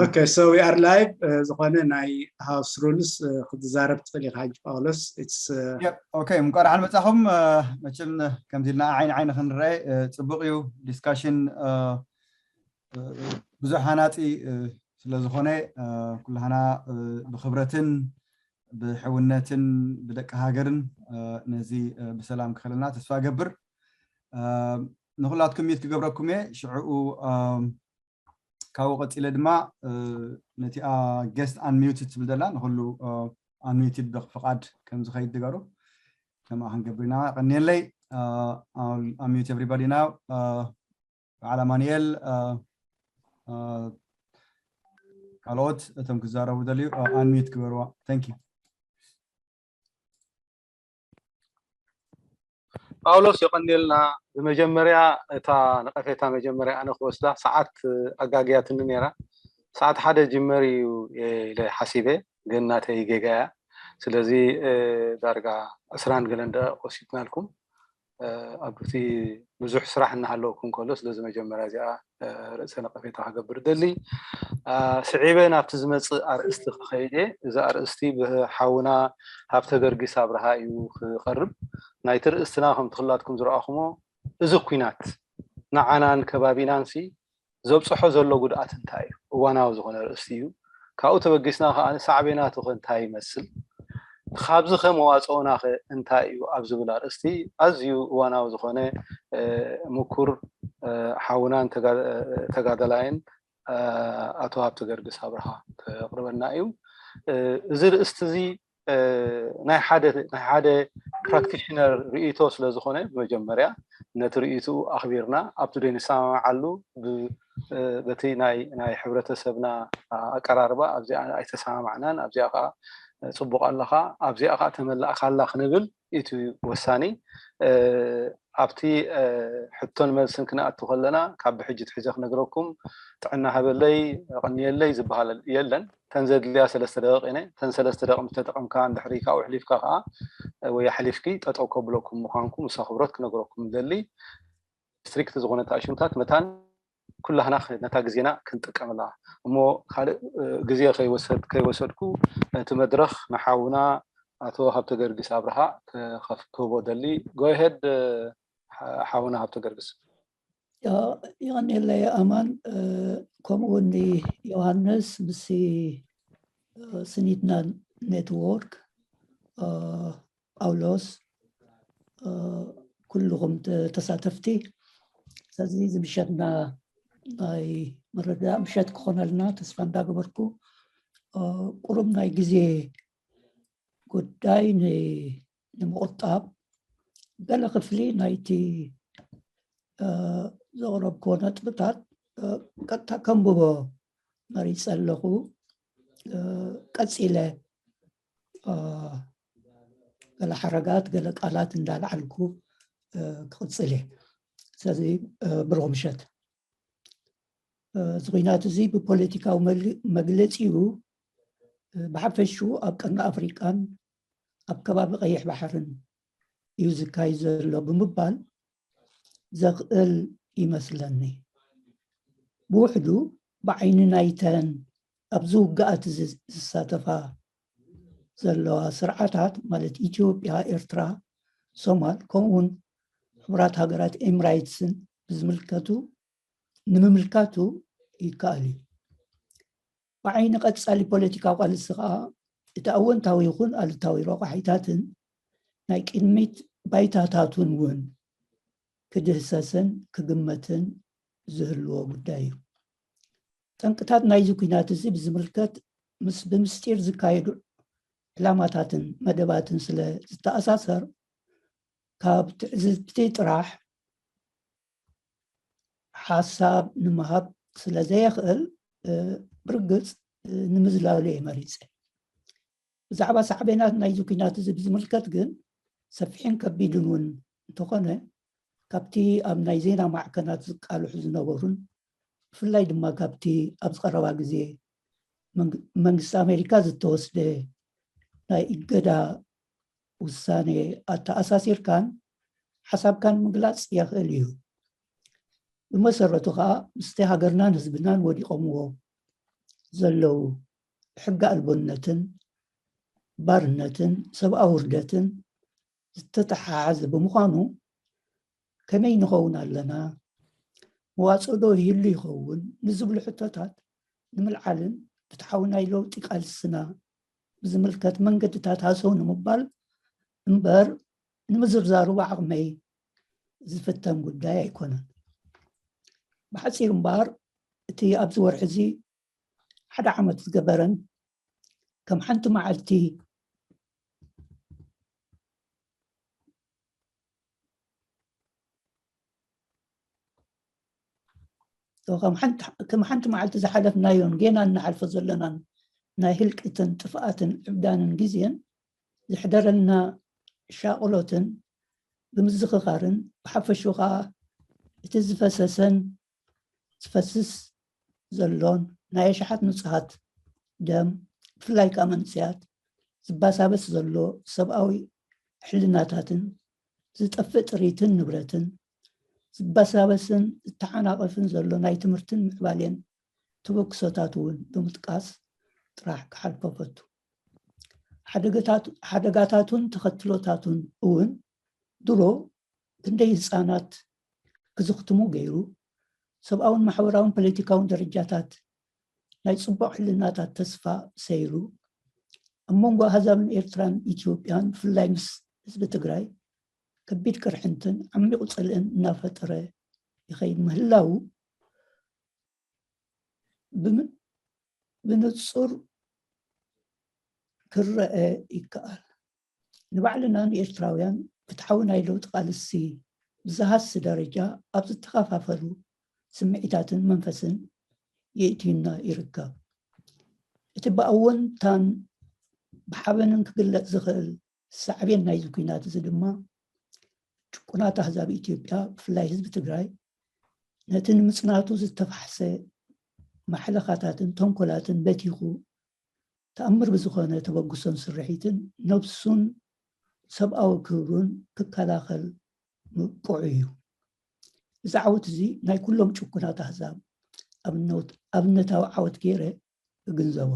Okay, so we are live. ዝኾነ ናይ house rules ክትዛረብ ትኽእል ኢኻ ሕጂ ጳውሎስ። Okay፣ እንኳን ደሓን መጻኹም። መቸም ከምዚ ኢልና ዓይኒ ዓይኒ ክንረአ ጽቡቕ እዩ። Discussion ብዙሕ ሃናጺ ስለዝኾነ ኩላህና ብኽብረትን ብሕውነትን ብደቂ ሃገርን ነዚ ብሰላም ክኸለና ተስፋ ገብር። ንኹላትኩም ሚት ክገብረኩም እየ። ሽዕኡ ካብኡ ቀጺለ ድማ ነቲኣ guest unmuted ትብል ዘላ ንኹሉ unmuted ብፍቓድ ከም ዝኸይድ ንገሩ። ከምኣ ክንገብር ኢና። ቀኒየለይ። I'll unmute everybody now. በዓል ኣማኑኤል፣ ካልኦት እቶም ክዛረቡ ደልዩ unmute ግበርዋ። Thank you። ጳውሎስ የቐንየልና። ብመጀመርያ እታ ነቐፌታ መጀመርያ ኣነ ክወስዳ፣ ሰዓት ኣጋግያትኒ ነይራ። ሰዓት ሓደ ጅመር እዩ ኢለ ሓሲበ፣ ግን ናተይ ጌጋ እያ። ስለዚ ዳርጋ ዕስራን ገለን ደቂቕ ወሲድናልኩም። ኣብቲ ብዙሕ ስራሕ እናሃለወኩም ከሎ፣ ስለዚ መጀመርያ እዚኣ ርእሰ ነቐፌታ ክገብር ደሊ። ስዒበ ናብቲ ዝመፅእ ኣርእስቲ ክኸይድ እየ። እዚ ኣርእስቲ ብሓውና ሃብተ ገርጊስ ኣብርሃ እዩ ክቐርብ። ናይቲ ርእስትና ከምቲ ኩላትኩም ዝረኣኹሞ፣ እዚ ኲናት ንዓናን ከባቢናንሲ ዘብፅሖ ዘሎ ጉድኣት እንታይ እዩ? እዋናዊ ዝኾነ ርእስቲ እዩ። ካብኡ ተበጊስና ከኣ ሳዕቤናቱ ከ እንታይ ይመስል? ካብዚ ከ መዋፅኦና ከ እንታይ እዩ ኣብ ዝብል ኣርእስቲ ኣዝዩ እዋናዊ ዝኾነ ምኩር ሓውናን ተጋደላይን ኣቶ ሃብተ ገርግስ ኣብርሃ ከቕርበልና እዩ። እዚ ርእስቲ እዚ ናይ ሓደ ናይ ሓደ practitioner ርእይቶ ስለ ዝኾነ፣ ብመጀመርያ ነቲ ርእይትኡ ኣኽቢርና ኣብቲ ደይ ንሰማማዓሉ በቲ ናይ ናይ ሕብረተሰብና ኣቀራርባ ኣብዚኣ ኣይተሰማማዕናን፣ ኣብዚኣ ከዓ ጽቡቕ ኣለኻ፣ ኣብዚኣ ከዓ ተመላእካ ኣላ ክንብል እቲ ወሳኒ። ኣብቲ ሕቶን መልስን ክንኣቱ ከለና፣ ካብ ብሕጂ ትሒዘ ክነግረኩም፣ ጥዕና ሃበለይ፣ ቀንየለይ ዝበሃል የለን። ተን ዘድልያ ሰለስተ ደቂቕ ኢነ፣ ተን ሰለስተ ደቂቕ ምስ ተጠቐምካ፣ እንድሕሪ ካብኡ ኣሕሊፍካ ከኣ ወይ ኣሕሊፍኪ ጠጠው ከብለኩም ምዃንኩ ምስ ኣኽብሮት ክነግረኩም እደሊ። ስትሪክት ዝኾነ ተኣሽሙታት መታን ኩላህና ነታ ግዜና ክንጥቀመላ እሞ፣ ካልእ ግዜ ከይወሰድኩ ነቲ መድረኽ ንሓውና ኣቶ ሃብተ ገርግስ ኣብርሃ ክህቦ ደሊ። ጎሄድ ሓውና ሃብተ ገርግስ። የቐንየለይ ኣማን፣ ከምኡ እውን ዮሃንስ ምስ ስኒትና ኔትዎርክ፣ ጳውሎስ፣ ኩልኹም ተሳተፍቲ። ስለዚ እዚ ምሸትና ናይ ምርዳእ ምሸት ክኾነልና ተስፋ እንዳገበርኩ፣ ቁሩብ ናይ ግዜ ጉዳይ ንምቑጣብ፣ ገለ ክፍሊ ናይቲ ዘቕረብክዎ ነጥብታት ቀጥታ ከንብቦ መሪጸ ኣለኹ። ቀጺለ ገለ ሓረጋት፣ ገለ ቃላት እንዳልዓልኩ ክቕጽል እየ። ስለዚ ብሩኽ ምሸት። እዚ ኲናት እዚ ብፖለቲካዊ መግለጺኡ ብሓፈሽኡ ኣብ ቀርኒ ኣፍሪቃን ኣብ ከባቢ ቀይሕ ባሕርን እዩ ዝካየድ ዘሎ ብምባል ዘኽእል ይመስለኒ። ብውሕዱ ብዓይኒ ናይተን ኣብዚ ውግኣት እዚ ዝሳተፋ ዘለዋ ስርዓታት ማለት ኢትዮጵያ፣ ኤርትራ፣ ሶማል ከምኡውን ሕቡራት ሃገራት ኤምራይትስን ብዝምልከቱ ንምምልካቱ ይከኣል እዩ። ብዓይኒ ቀጻሊ ፖለቲካዊ ቃልሲ ከኣ እቲ ኣወንታዊ ይኹን ኣሉታዊ ረቋሒታትን ናይ ቅድሚት ባይታታቱን እውን ክድህሰስን ክግመትን ዝህልዎ ጉዳይ እዩ። ጠንቅታት ናይዚ ኲናት እዚ ብዝምልከት ምስ ብምስጢር ዝካየዱ ዕላማታትን መደባትን ስለ ዝተኣሳሰር ካብ ትዕዝብቲ ጥራሕ ሓሳብ ንምሃብ ስለ ዘየኽእል ብርግጽ ንምዝላሉ እየ መሪጸ። ብዛዕባ ሳዕቤናት ናይዚ ኲናት እዚ ብዝምልከት ግን ሰፊሕን ከቢድን እውን እንተኾነ ካብቲ ኣብ ናይ ዜና ማዕከናት ዝቃልሑ ዝነበሩን ብፍላይ ድማ ካብቲ ኣብዚ ቀረባ ግዜ መንግስቲ ኣሜሪካ ዝተወስደ ናይ እገዳ ውሳኔ ኣተኣሳሲርካን ሓሳብካን ምግላጽ የኽእል እዩ። ብመሰረቱ ከዓ ምስቲ ሃገርናን ህዝብናን ወዲቖምዎ ዘለዉ ሕጊ ኣልቦነትን ባርነትን ሰብኣዊ ውርደትን ዝተተሓሓዘ ብምዃኑ፣ ከመይ ንኸውን ኣለና? መዋፅኦ ዶ ይህሉ ይኸውን? ንዝብሉ ሕቶታት ንምልዓልን ፍትሓዊ ናይ ለውጢ ቃልስና ብዝምልከት መንገድታት ሃሰው ንምባል እምበር፣ ንምዝርዛሩ ብዓቕመይ ዝፍተን ጉዳይ ኣይኮነን። ብሓፂር እምበኣር፣ እቲ ኣብዚ ወርሒ እዚ ሓደ ዓመት ዝገበረን ከም ሓንቲ መዓልቲ ከም ሓንቲ መዓልቲ ዝሓለፍናዮን ጌና እናሓልፎ ዘለናን ናይ ህልቂትን ጥፍኣትን ዕብዳንን ግዜን ዘሕደረልና ሻቕሎትን ብምዝኽኻርን፣ ብሓፈሽኡ ከዓ እቲ ዝፈሰሰን ዝፈስስ ዘሎን ናይ ኣሽሓት ንጹሃት ደም፣ ብፍላይ ከዓ መንእሰያት፣ ዝባሳበስ ዘሎ ሰብኣዊ ሕልናታትን ዝጠፍእ ጥሪትን ንብረትን፣ ዝባሳበስን ዝተዓናቐፍን ዘሎ ናይ ትምህርትን ምዕባሌን ተበግሶታት እውን ብምጥቃስ ጥራሕ ክሓልፎ ፈቱ። ሓደጋታቱን ተኸትሎታቱን እውን ድሮ ክንደይ ህፃናት ክዝኽትሙ ገይሩ፣ ሰብኣውን ማሕበራውን ፖለቲካውን ደረጃታት ናይ ፅቡቕ ሕልናታት ተስፋ ሰይሩ፣ ኣብ መንጎ ኣህዛብን ኤርትራን ኢትዮጵያን ብፍላይ ምስ ህዝቢ ትግራይ ከቢድ ቅርሕንትን ዓሚቑ ፅልእን እናፈጠረ ይኸይድ ምህላው ብንፁር ክረአ ይከኣል። ንባዕልና ንኤርትራውያን ፍትሓዊ ናይ ለውጢ ቃልሲ ብዝሃሲ ደረጃ ኣብ ዝተኸፋፈሉ ስምዒታትን መንፈስን የእትዩና ይርከብ። እቲ ብኣወንታን ብሓበንን ክግለጽ ዝኽእል ሳዕቤን ናይዚ ኲናት እዚ ድማ ጭቁናት ኣህዛብ ኢትዮጵያ፣ ብፍላይ ህዝቢ ትግራይ፣ ነቲ ንምጽናቱ ዝተፋሕሰ ማሕለኻታትን ተንኮላትን በቲኹ ተኣምር ብዝኾነ ተበግሶን ስርሒትን ነብሱን ሰብኣዊ ክብሩን ክከላኸል ምብቅዑ እዩ። እዚ ዓወት እዚ ናይ ኩሎም ጭኩናት ኣህዛብ ኣብነታዊ ዓወት ገይረ እግንዘቦ።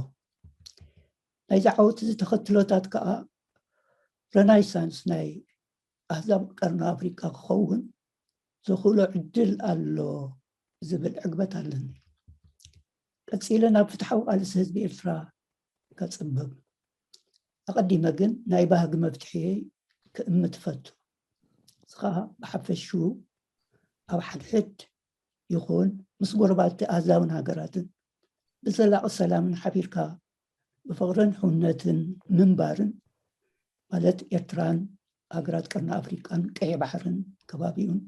ናይዚ ዓወት እዚ ተኸትሎታት ከዓ ረናይሳንስ ናይ ኣህዛብ ቀርኒ ኣፍሪቃ ክኸውን ዘኽእሎ ዕድል ኣሎ ዝብል ዕግበት ኣለኒ። ቀጺለ ናብ ፍትሓዊ ቃልሲ ህዝቢ ኤርትራ ከጽብብ። ኣቐዲመ ግን ናይ ባህጊ መፍትሒየይ ክእምት እፈቱ። እዚ ኸኣ ብሓፈሽኡ ኣብ ሓድሕድ ይኹን ምስ ጎረባብቲ ኣህዛብን ሃገራትን ብዘላቒ ሰላምን ሓቢርካ ብፍቕርን ሕውነትን ምንባርን፣ ማለት ኤርትራን ሃገራት ቀርኒ ኣፍሪቃን ቀይሕ ባሕርን ከባቢኡን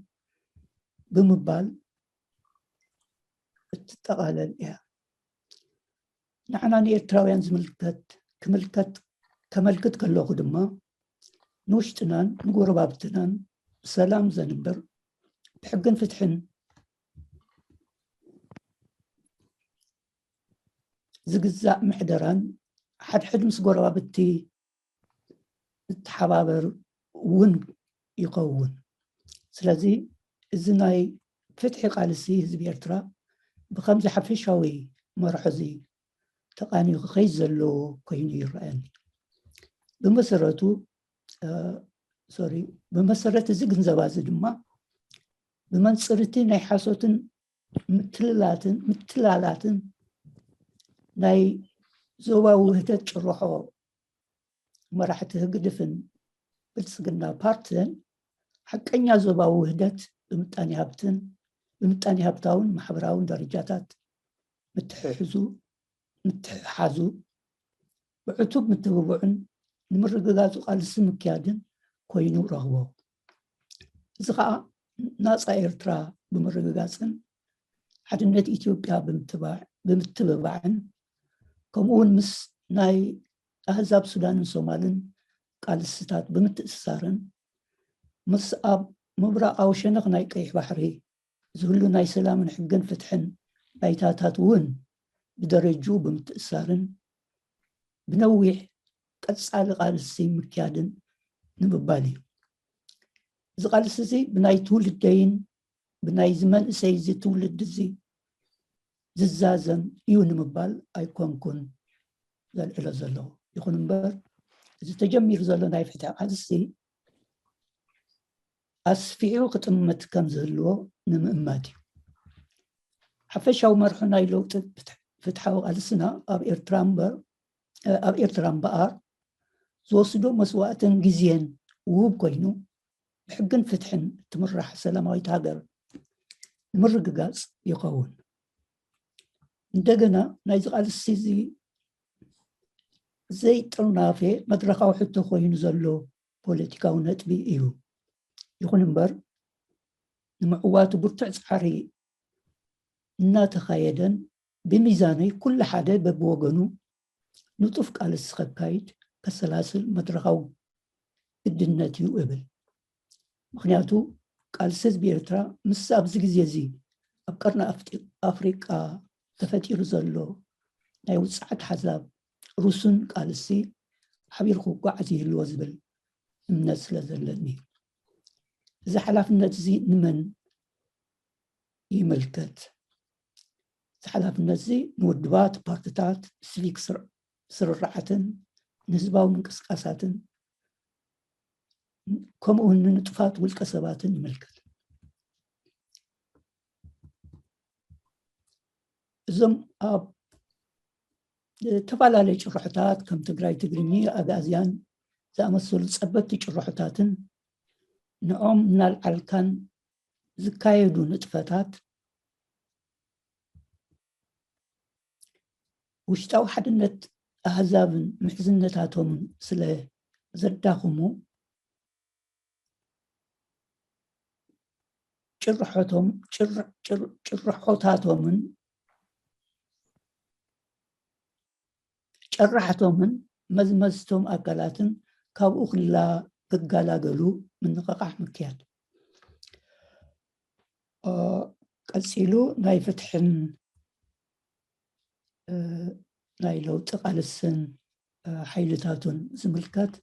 ብምባል እትጠቓለል እያ። ንዓና ንኤርትራውያን ዝምልከት ክምልከት ከመልክት ከለኹ ድማ ንውሽጥናን ንጎረባብትናን ብሰላም ዘንብር፣ ብሕግን ፍትሕን ዝግዛእ ምሕደራን ሓድሕድ ምስ ጎረባብቲ ዝተሓባበር እውን ይኸውን። ስለዚ እዚ ናይ ፍትሒ ቃልሲ ህዝቢ ኤርትራ ብኸምዚ ሓፈሻዊ መርሖ እዚ ተቓኒዩ ክኸይድ ዘለዎ ኮይኑ ይረኣየኒ። ብመሰረቱ ሶሪ ብመሰረት እዚ ግንዘባ እዚ ድማ ብመንፅር እቲ ናይ ሓሶትን ምትልላትን ምትላላትን ናይ ዞባዊ ውህደት ጭርሖ መራሕቲ ህግድፍን ብልፅግና ፓርትን ሓቀኛ ዞባዊ ውህደት ብምጣኔ ሃብትን ብምጣኔ ሃብታውን ማሕበራውን ደረጃታት ምትሕሕዙ ምትሕሓዙ ብዕቱብ ምትብብዑን ንምርግጋፁ ቃልሲ ምክያድን ኮይኑ ረኽቦ። እዚ ከዓ ናፃ ኤርትራ ብምርግጋፅን ሓድነት ኢትዮጵያ ብምትብባዕን ከምኡ እውን ምስ ናይ ኣህዛብ ሱዳንን ሶማልን ቃልስታት ብምትእስሳርን ምስ ኣብ ምብራቓዊ ሸነኽ ናይ ቀይሕ ባሕሪ ዝህሉ ናይ ሰላምን ሕግን ፍትሕን ባይታታት እውን ብደረጅኡ ብምትእሳርን ብነዊሕ ቀጻሊ ቃልሲ ምክያድን ንምባል እዩ። እዚ ቃልሲ እዚ ብናይ ትውልደይን ብናይዚ መንእሰይ እዚ ትውልዲ እዚ ዝዛዘም እዩ ንምባል ኣይኮንኩን ዘልዕሎ ዘለኹ። ይኹን እምበር፣ እዚ ተጀሚሩ ዘሎ ናይ ፍትሒ ቃልሲ ኣስፊሑ ክጥምት ከም ዝህልዎ ንምእማት እዩ። ሓፈሻዊ መርሑ ናይ ለውጢ ፍትሕ-፣ ፍትሓዊ ቃልስና ኣብ ኤርትራ እምበር፣ ኣብ ኤርትራ እምበኣር ዝወስዶ መስዋእትን ግዜን ውሁብ ኮይኑ፣ ብሕግን ፍትሕን እትምራሕ ሰላማዊት ሃገር ንምርግጋጽ ይኸውን። እንደገና ናይዚ ቃልሲ እዚ ዘይጥርናፈ መድረኻዊ ሕቶ ኮይኑ ዘሎ ፖለቲካዊ ነጥቢ እዩ። ይኹን እምበር፣ ንምዕዋቱ ብርቱዕ ጻዕሪ እናተኻየደን፣ ብሚዛነይ ኩሉ ሓደ በብወገኑ ንጡፍ ቃልሲ ከካይድ ከሰላስል መድረኻዊ ግድነት እዩ እብል። ምኽንያቱ ቃልሲ ህዝቢ ኤርትራ ምስ ኣብዚ ግዜ እዚ ኣብ ቀርኒ ኣፍጢ-፣ ኣፍሪቃ ተፈጢሩ ዘሎ ናይ ውጽዓት ሓሳብ ርሱን ቃልሲ ሓቢሩ ክጓዓዝ ይህልዎ ዝብል እምነት ስለ ዘለኒ እዩ። እዚ ሓላፍነት እዚ ንመን ይምልከት? እዚ ሓላፍነት እዚ ንውድባት፣ ፓርትታት፣ ሲቪክ ስር-፣ ስርርዓትን ንህዝባዊ ምንቅስቃሳትን ከምኡ እውን ንንጡፋት ውልቀ ሰባትን ይምልከት። እዞም ኣብ ዝተፈላለዩ ጭርሖታት ከም ትግራይ ትግርኚ፣ ኣግኣዝያን ዝኣመሰሉ ጸበብቲ ጭርሖታትን ንዖም እናልዓልካን ዝካየዱ ንጥፈታት ውሽጣዊ ሓድነት ኣህዛብን ምሕዝነታቶምን ስለ ዘዳኽሙ፣ ጭርሖቶም-፣ ጭር-፣ ጭር-፣ ጭርሖታቶምን ጨራሕቶምን መዝመዝቶም ኣካላትን ካብኡ ክላ-፣ ክገላገሉ ምንቕቓሕ ምክያድ። እ፣ ቀጺሉ ናይ ፍትሕን፣ እ፣ ናይ ለውጢ ቃልስን፣ እ፣ ሓይልታቱን ዝምልከት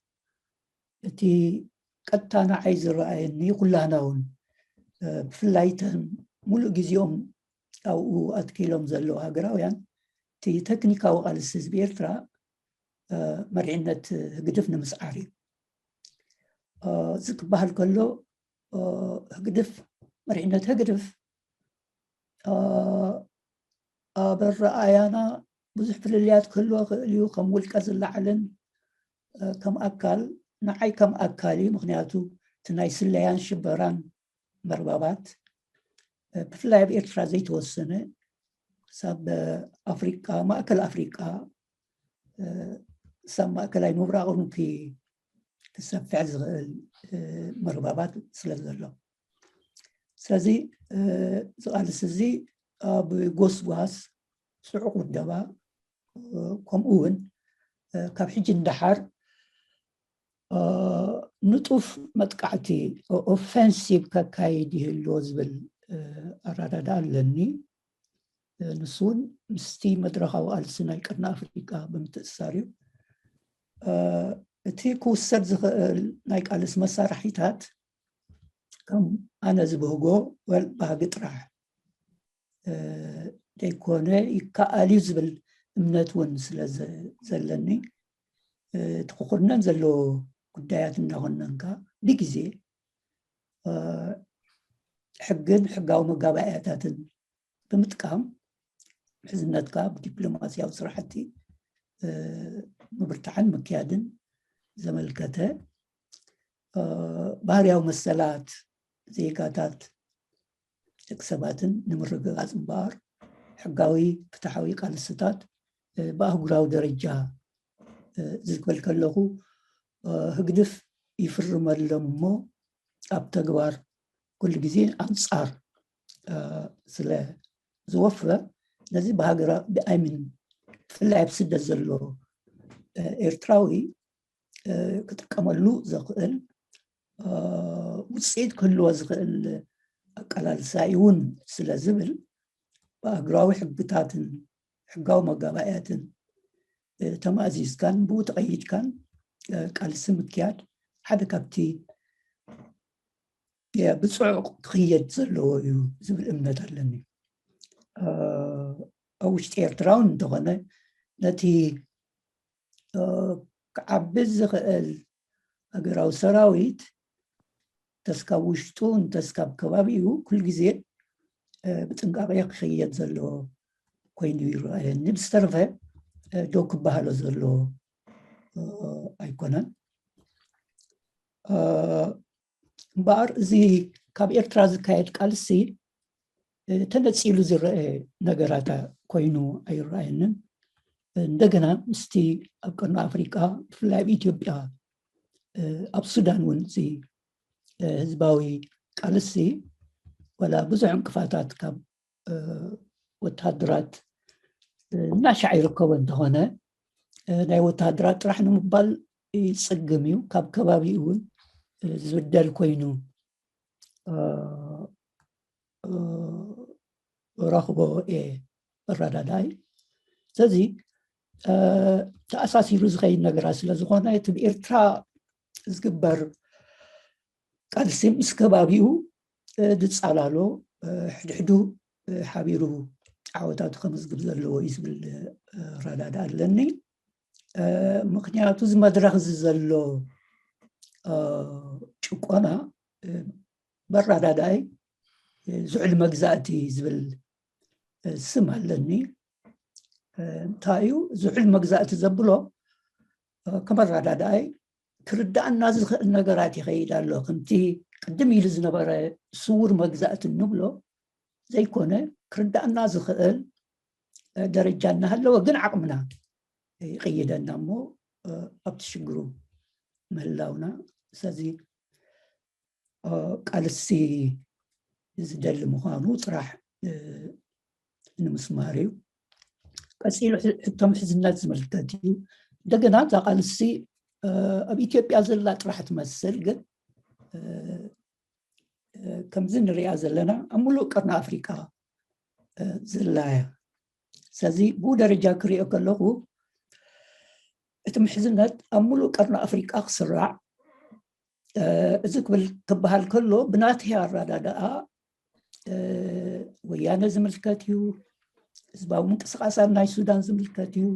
እቲ ቀጥታ ንዓይ ዝረኣየኒ ኩላህና እውን፣ እ፣ ብፍላይ እተን ሙሉእ ግዜኦም ኣብኡ ኣትኪሎም ዘለዉ ሃገራውያን፣ እቲ ተክኒካዊ ቃልሲ ህዝቢ ኤርትራ፣ እ፣ መሪሕነት ህግድፍ ንምስዓር እዩ። እ፣ እዚ ክበሃል ከሎ፣ እ፣ ህግድፍ፣ መሪሕነት ህግድፍ፣ እ፣ ኣብ ኣረኣያና ብዙሕ ፍልልያት ክህልዎ ክእል እዩ። ከም ውልቀ ዝለዓልን፣ እ፣ ከም ኣካል፣ ንዓይ ከም ኣካል እዩ። ምኽንያቱ እቲ ናይ ስለያን ሽበራን መርባባት፣ እ፣ ብፍላይ ኣብ ኤርትራ ዘይተወሰነ፣ ክሳብ ኣፍሪቃ፣ ማእከል ኣፍሪቃ፣ እ፣ ክሳብ ማእከላይ ምብራቕ እውን ኪ-፣ ክሰፍሕ ዝኽእል፣ እ፣ መርባባት ስለ ዘሎ። ስለዚ፣ እ፣ እዚ ቃልሲ እዚ ኣብ ጎስጓስ፣ ጽዑቕ ውደባ፣ እ፣ ከምኡ እውን፣ እ፣ ካብ ሕጂ ንደሓር፣ እ፣ ንጡፍ መጥቃዕቲ፣ ኦ-፣ ኦፌንሲቭ ከካይድ ይህልዎ ዝብል፣ እ፣ ኣረዳድኣ ኣለኒ። እ፣ ንሱ እውን ምስቲ መድረኻዊ ቃልሲ ናይ ቀርኒ ኣፍሪቃ ብምትእስሳር እዩ። እ፣ እቲ ክውሰድ ዝኽእል ናይ ቃልሲ መሳርሒታት ከም ኣነ ዝብህጎ ወል ባህጊ ጥራሕ፣ እ፣ ዘይኮነ ይከኣል እዩ ዝብል እምነት እውን ስለ ዘ-፣ ዘለኒ፣ እ፣ እቲ ክኹነን ዘለዎ ጉዳያት እናኾነንካ ብግዜ፣ እ፣ ሕግን ሕጋዊ መጋባእያታትን ብምጥቃም ምሕዝነትካ ብዲፕሎማስያዊ ስራሕቲ፣ እ፣ ምብርታዕን ምክያድን ዘመልከተ፣ እ፣ ባህርያዊ መሰላት ዜጋታት ደቂ ሰባትን ንምርግጋጽ እምበኣር፣ ሕጋዊ ፍትሓዊ ቃልስታት፣ እ፣ ብኣህጉራዊ ደረጃ፣ እ፣ ዝብል ከለኹ፣ እ፣ ህግድፍ ይፍርመሎም እሞ ኣብ ተግባር ኩሉ ግዜ ኣንጻር፣ እ፣ ስለ ዝወፍር፣ ነዚ ብሃገራ-፣ ብ-፣ I mean፣ ብፍላይ ኣብ ስደት ዘሎ፣ እ፣ ኤርትራዊ፣ እ፣ ክጥቀመሉ ዘኽእል፣ እ፣ ውጽኢት ክህልዎ ዝኽእል ኣቀላልሳ እዩ እውን ስለ ዝብል፣ ብኣህጉራዊ ሕግታትን ሕጋዊ መጋባእያትን፣ እ፣ ተማእዚዝካን ብኡ ተቐይድካን፣ እ፣ ቃልሲ ምክያድ ሓደ ካብቲ፣ እ፣ ብጽዑቕ ክኽየድ ዘለዎ እዩ ዝብል እምነት ኣለኒ። እ፣ ኣብ ውሽጢ ኤርትራ እውን እንተኾነ ነቲ ክዓቢ ዝኽእል ሃገራዊ ሰራዊት እንተስካብ ውሽጡ እንተስካብ ከባቢኡ ኩሉ ግዜ ብጥንቃቄ ክኽየድ ዘለዎ ኮይኑ ይረኣየኒ። ብዝተረፈ ደው ክበሃሎ ዘለዎ ኣይኮነን። እምበኣር እዚ ካብ ኤርትራ ዝካየድ ቃልሲ ተነፂሉ ዝረአ ነገራት ኮይኑ ኣይረኣየንን። እንደገና ምስቲ ኣብ ቀርኒ ኣፍሪቃ ብፍላይ ኣብ ኢትዮጵያ ኣብ ሱዳን እውን እዚ ህዝባዊ ቃልሲ ዋላ ብዙሕ ዕንቅፋታት ካብ ወታደራት እናሻዕ ይርከቦ እንተኾነ ናይ ወታደራት ጥራሕ ንምባል ይፅግም እዩ። ካብ ከባቢኡ እውን ዝብደል ኮይኑ ረኽቦ እየ ኣረዳዳይ። ስለዚ ተኣሳሲሩ ዝኸይድ ነገራት ስለ ዝኾነ እቲ ብኤርትራ ዝግበር ቃልሲ ምስ ከባቢኡ ዝፃላሎ ሕድሕዱ ሓቢሩ ዓወታቱ ከመዝግብ ዘለዎ እዩ ዝብል ረዳዳ ኣለኒ። ምክንያቱ እዚ መድረኽ እዚ ዘሎ ጭቆና መረዳዳይ ዝሑል መግዛእቲ ዝብል ስም ኣለኒ። እንታይ እዩ ዝሑል መግዛእቲ ዘብሎ? ከመረዳዳይ ክርዳእና ዝኽእል ነገራት ይኸይድ ኣሎ። ከምቲ ቅድም ኢሉ ዝነበረ ስውር መግዛእቲ እንብሎ ዘይኮነ ክርዳእና ዝኽእል ደረጃ እናሃለወ ግን ዓቕምና ይቕይደና እሞ ኣብቲ ሽግሩ ምህላውና። ስለዚ ቃልሲ ዝደሊ ምዃኑ ጥራሕ ንምስማር እዩ። ቀፂሉ ሕቶ ምሕዝነት ዝምልከት እዩ። እንደገና እዛ ቃልሲ ኣብ ኢትዮጵያ ዘላ ጥራሕ ትመስል፣ ግን ከምዚ ንሪኣ ዘለና ኣብ ሙሉእ ቀርኒ ኣፍሪቃ ዘላ እያ። ስለዚ ብኡ ደረጃ ክሪኦ ከለኹ እቲ ምሕዝነት ኣብ ሙሉእ ቀርኒ ኣፍሪቃ ክስራዕ እዚ ክብል ክበሃል ከሎ ብናተይ ኣረዳድኣ ወያነ ዝምልከት እዩ፣ ህዝባዊ ምንቅስቃሳት ናይ ሱዳን ዝምልከት እዩ።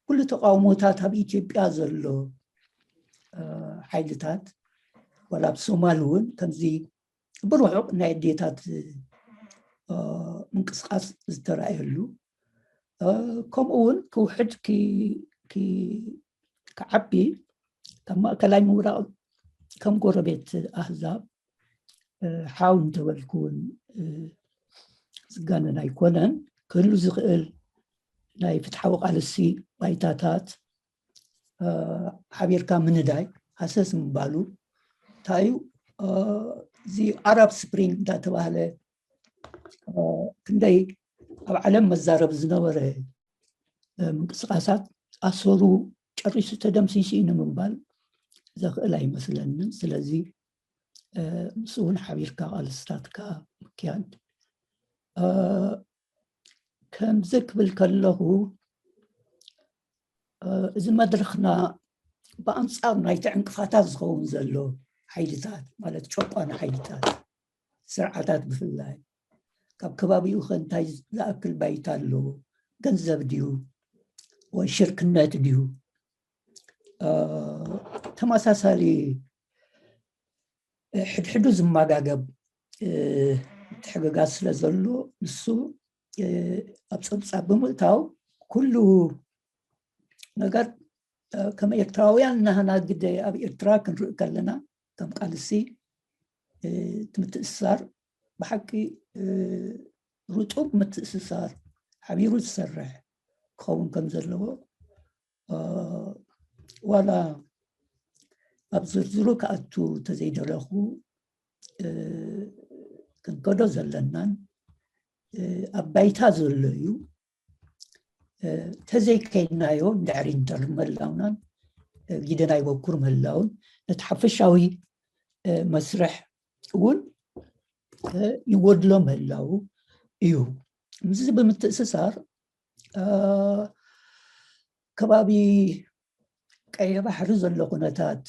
ኩሉ ተቃውሞታት ኣብ ኢትዮጵያ ዘሎ ሓይልታት ዋላ ኣብ ሶማል እውን ከምዚ ብርሑቕ ናይ ኣዴታት ምንቅስቃስ ዝተረኣየሉ ከምኡ እውን ክውሕድ ክዓቢ ካብ ማእከላይ ምብራቕ ከም ጎረቤት ኣህዛብ ሓው እንተበልኩ እውን ዝጋነን ኣይኮነን። ክህሉ ዝኽእል ናይ ፍትሓዊ ቃልሲ ባይታታት ሓቢርካ ምንዳይ ሃሰስ ምባሉ እንታይ እዩ? እዚ ኣራብ ስፕሪንግ እንዳተባህለ ክንደይ ኣብ ዓለም መዛረብ ዝነበረ ምንቅስቃሳት ኣሰሩ ጨሪሱ ተደምሲሱ እዩ ንምባል ዘኽእል ኣይመስለንን። ስለዚ ምስ እውን ሓቢርካ ቃልስታትካ ምክያድ ከምዚ ክብል ከለኹ እዚ መድረኽና ብኣንፃር ናይቲ ዕንቅፋታት ዝኸውን ዘሎ ሓይልታት ማለት ጨቋኒ ሓይልታት ስርዓታት ብፍላይ ካብ ከባቢኡ ከ እንታይ ዝኣክል ባይታ ኣለዎ? ገንዘብ ድዩ ወይ ሽርክነት ድዩ? ተመሳሳሊ ሕድሕዱ ዝመጋገብ ምትሕግጋዝ ስለ ዘሎ ንሱ ኣብ ፀብፃብ ብምእታው ኩሉ ነገር ከም ኤርትራውያን ናህና ግደ ኣብ ኤርትራ ክንርኢ ከለና ከም ቃልሲ እቲ ምትእስሳር ብሓቂ ርጡብ ምትእስሳር ሓቢሩ ዝሰርሕ ክኸውን ከም ዘለዎ ዋላ ኣብ ዝርዝሩ ክኣቱ ተዘይደለኹ ክንከዶ ዘለናን ኣብ ባይታ ዘሎ እዩ። ተዘይከይድናዮ እንድሕሪ እንተር ምህላውናን ግደ ናይ በኩር ምህላውን ነቲ ሓፈሻዊ መስርሕ እውን ይጎድሎ ምህላው እዩ። ምስዚ ብምትእስሳር ከባቢ ቀይሕ ባሕሪ ዘሎ ኩነታት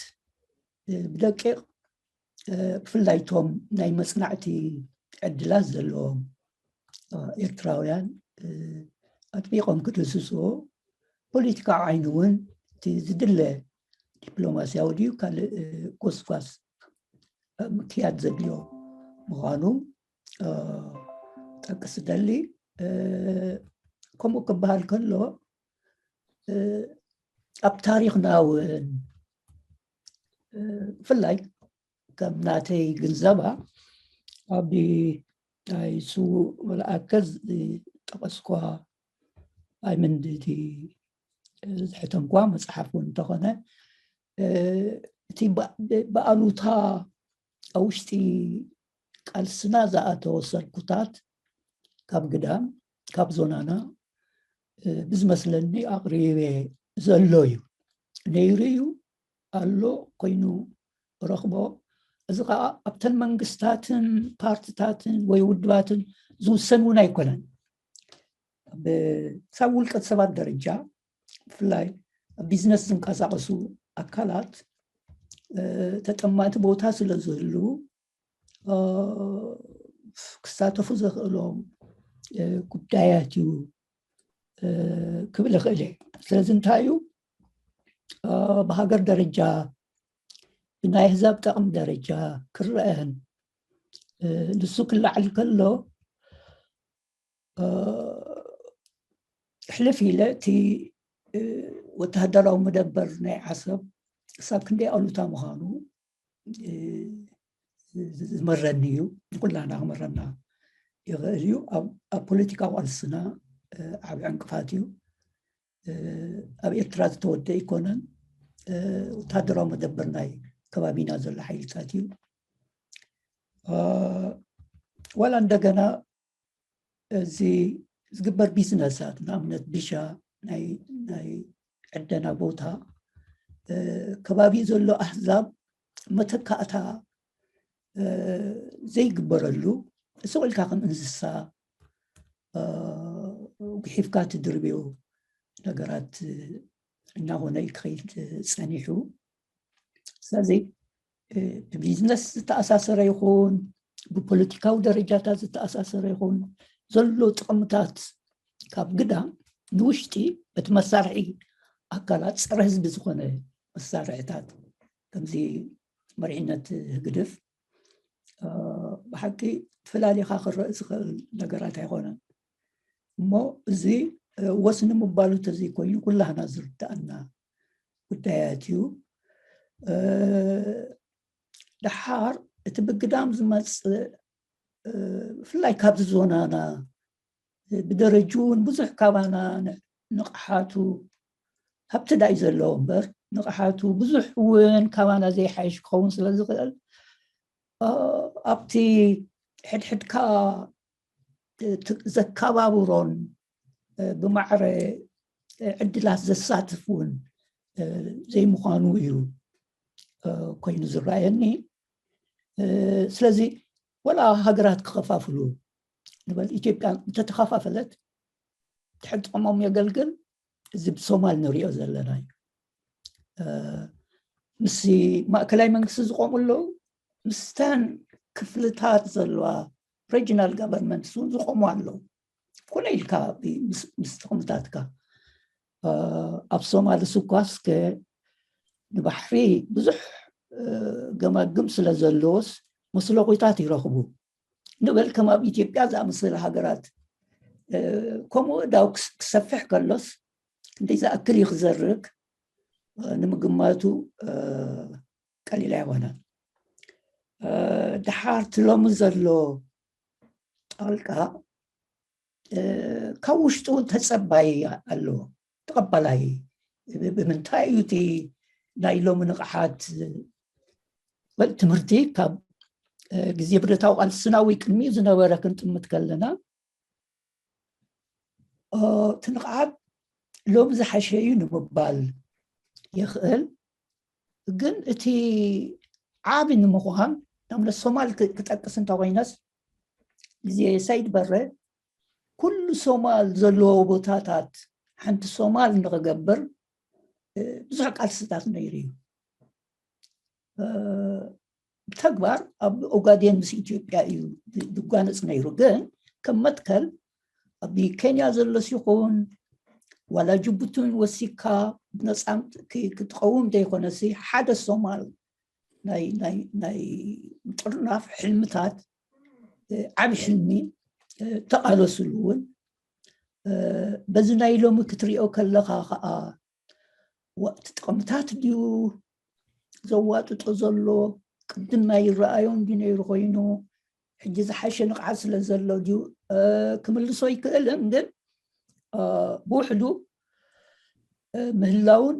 ብደቂቕ ብፍላይ እቶም ናይ መፅናዕቲ ዕድላት ዘለዎም ኤርትራውያን ኣጥቢቖም ክድህስስዎ፣ ፖለቲካዊ ዓይኒ እውን እቲ ዝድለ ዲፕሎማስያዊ ድዩ ካልእ፣ እ፣ ጎስጓስ፣ እ፣ ምክያድ ዘድልዮ ምዃኑ፣ እ፣ ጠቅስ ደሊ። እ፣ ከምኡ ክበሃል ከሎ፣ እ፣ ኣብ ታሪኽና እውን፣ እ፣ ብፍላይ ከም ናተይ ግንዘባ፣ ኣብ ናይ ስዉእ መልኣከ ዝጠቐስኳ ኣይመንድቲ ዝሕተምኳ መጽሓፍ እውን እንተኾነ፣ እ፣ እቲ ብ-፣ ብ-፣ ብኣሉታ ኣብ ውሽጢ ቃልስና ዝኣተወ ሰልኩታት ካብ ግዳም፣ ካብ ዞናና፣ እ፣ ብዝመስለኒ ኣቕሪበ ዘሎ እዩ። ነይሩ እዩ፣ ኣሎ፣ ኮይኑ ረኽቦ። እዚ ኸዓ ኣብተን መንግስታትን ፓርትታትን ወይ ውድባትን ዝውሰን እውን ኣይኮነን። ብ-፣ ክሳብ ውልቀ ሰባት ደረጃ፣ ብፍላይ ኣብ ቢዝነስ ዝንቀሳቐሱ ኣካላት፣ እ፣ ተጠማቲ ቦታ ስለ ዝህሉ፣ እ፣ ክሳተፉ ዘኽእሎም፣ እ፣ ጉዳያት እዩ፣ እ፣ ክብል እኽእል እየ። ስለዚ እንታይ እዩ፣ እ፣ ብሃገር ደረጃ፣ ብናይ ኣህዛብ ጠቕሚ ደረጃ ክረአን፣ እ፣ ንሱ ክለዓል ከሎ፣ እ፣ ሕልፍ ኢለ እቲ፣ እ፣ ወተሃደራዊ መደበር ናይ ዓሰብ ክሳብ ክንደይ ኣሉታ ምዃኑ፣ እ፣ ዝ-፣ ዝመረኒ እዩ። ንኩላና ክመረና ይኽእል እዩ። ኣብ፣ ኣብ ፖለቲካዊ ቃልስና፣ እ፣ ዓቢ ዕንቅፋት እዩ። እ፣ ኣብ ኤርትራ ዝተወደ ኣይኮነን። እ፣ ወተሃደራዊ መደበር ናይ ከባቢና ዘሎ ሓይልታት እዩ። እ፣ ዋላ እንደገና እዚ ዝግበር ቢዝነሳት፣ ንኣብነት ቢሻ ናይ፣ ናይ ዕደና ቦታ፣ እ፣ ከባቢ ዘሎ ኣህዛብ መተካእታ፣ እ፣ ዘይግበረሉ፣ ስቕ ኢልካ ከም እንስሳ፣ እ፣ ጉሒፍካ ትድርብዮ ነገራት እናኾነ እዩ ክኸይድ ጸኒሑ። ስለዚ፣ እ፣ ብቢዝነስ ዝተኣሳሰረ ይኹን፣ ብፖለቲካዊ ደረጃታት ዝተኣሳሰረ ይኹን፣ ዘሎ ጥቕምታት ካብ ግዳም ንውሽጢ እቲ መሳርሒ ኣካላት ጸረ ህዝቢ ዝኾነ መሳርሒታት፣ ከምዚ መሪሕነት ህግድፍ፣ እ፣ ብሓቂ ፈላሊኻ ክረእ ዝኽእል ነገራት ኣይኮነን። እሞ እዚ፣ እ፣ ወስኒ ምባሉ ተዘይኮይኑ ኩላህና ዝርድኣና ጉዳያት እዩ። እ፣ ደሓር እቲ ብግዳም ዝመጽእ፣ እ፣ ብፍላይ ካብዚ ዞናና፣ እ፣ ብደረጅኡ እውን ብዙሕ ካባና ን-፣ ንቕሓቱ ሃብቲ ዳይ ዘለዎ እምበር፣ ንቕሓቱ ብዙሕ እውን ካባና ዘይሓይሽ ክኸውን ስለ ዝኽእል፣ እ፣ ኣብቲ ሕድሕድካ፣ እ፣ ት-፣ ዘከባብሮን፣ እ፣ ብማዕረ፣ እ፣ ዕድላት ዘሳትፍ እውን፣ እ፣ ዘይምዃኑ እዩ፣ እ፣ ኮይኑ ዝረኣየኒ። እ፣ ስለዚ ወላ ሃገራት ክኸፋፍሉ ንበል፣ ኢትዮጵያ እንተተኸፋፈለት፣ ድሕሪ ጥቕሞም የገልግል። እዚ ብሶማል ንሪኦ ዘለና እዩ። እ፣ ምስ ማእከላይ መንግስቲ ዝቆሙ ኣለዉ፣ ምስተን ክፍልታት ዘለዋ ሬጂናል ጋቨርንመንትስ እውን ዝቆሙ ኣለዉ። ኮነ ኢልካ ብ-፣ ምስ፣ ምስ ጥቕምታትካ፣ እ፣ ኣብ ሶማል ስኳስ ከ ንባሕሪ ብዙሕ፣ እ፣ ገማግም ስለ ዘለዎስ መስለቑታት ይረኽቡ። ንበል ከም ኣብ ኢትዮጵያ ዝኣመሰለ ሃገራት፣ እ፣ ከምኡ እዳው ክስ-፣ ክሰፍሕ ከሎስ ክንደይ ዝኣክል እዩ ክዘርግ፣ እ፣ ንምግማቱ፣ እ፣ ቀሊል ኣይኮነን። እ፣ ደሓር እቲ ሎሚ ዘሎ ጣልቃ፣ እ፣ ካብ ውሽጡ እውን ተጸባይ ኣለዎ፣ ተቐባላይ። ብ-፣ ብምንታይ እዩ እቲ ናይ ሎሚ ንቕሓት? በል፣ ትምህርቲ ካብ፣ እ፣ ግዜ ብረታዊ ቃልስና ወይ ቅድሚኡ ዝነበረ ክንጥምት ከለና፣ እ፣ እቲ ንቕሓት ሎሚ ዝሓሸ እዩ ንምባል ይኽእል። ግን እቲ ዓቢ ንምዃን፣ ንኣብነት ሶማል ክ-፣ ክጠቅስ እንተኾይነስ፣ ግዜ ሰይድ በረ ኩሉ ሶማል ዘለዎ ቦታታት ሓንቲ ሶማል ንኽገብር፣ እ፣ ብዙሕ ቃልስታት ነይሩ እዩ። እ፣ ብተግባር ኣብ ኦጋዴን ምስ ኢትዮጵያ እዩ ዝ-፣ ዝጓነጽ ነይሩ። ግን ከም መትከል ኣብ ኬንያ ዘሎስ ይኹን ዋላ ጅቡቲን ወሲካ ብነፃም ክትቀውም ዘይኮነሲ ሓደ ሶማል ናይ ምጥርናፍ ሕልምታት ዓብ ሕልሚ ተቓለስሉ እውን በዚ ናይ ሎሚ ክትሪኦ ከለኻ ከዓ ወቅቲ ጥቕምታት ድዩ ዘዋጥጦ ዘሎ ቅድም ናይ ይረኣዮ እንዲ ነይሩ ኮይኑ ሕጂ ዝሓሸ ንቕዓት ስለ ዘሎ ድዩ ክምልሶ ይክእልን ግን ብውሕዱ ምህላውን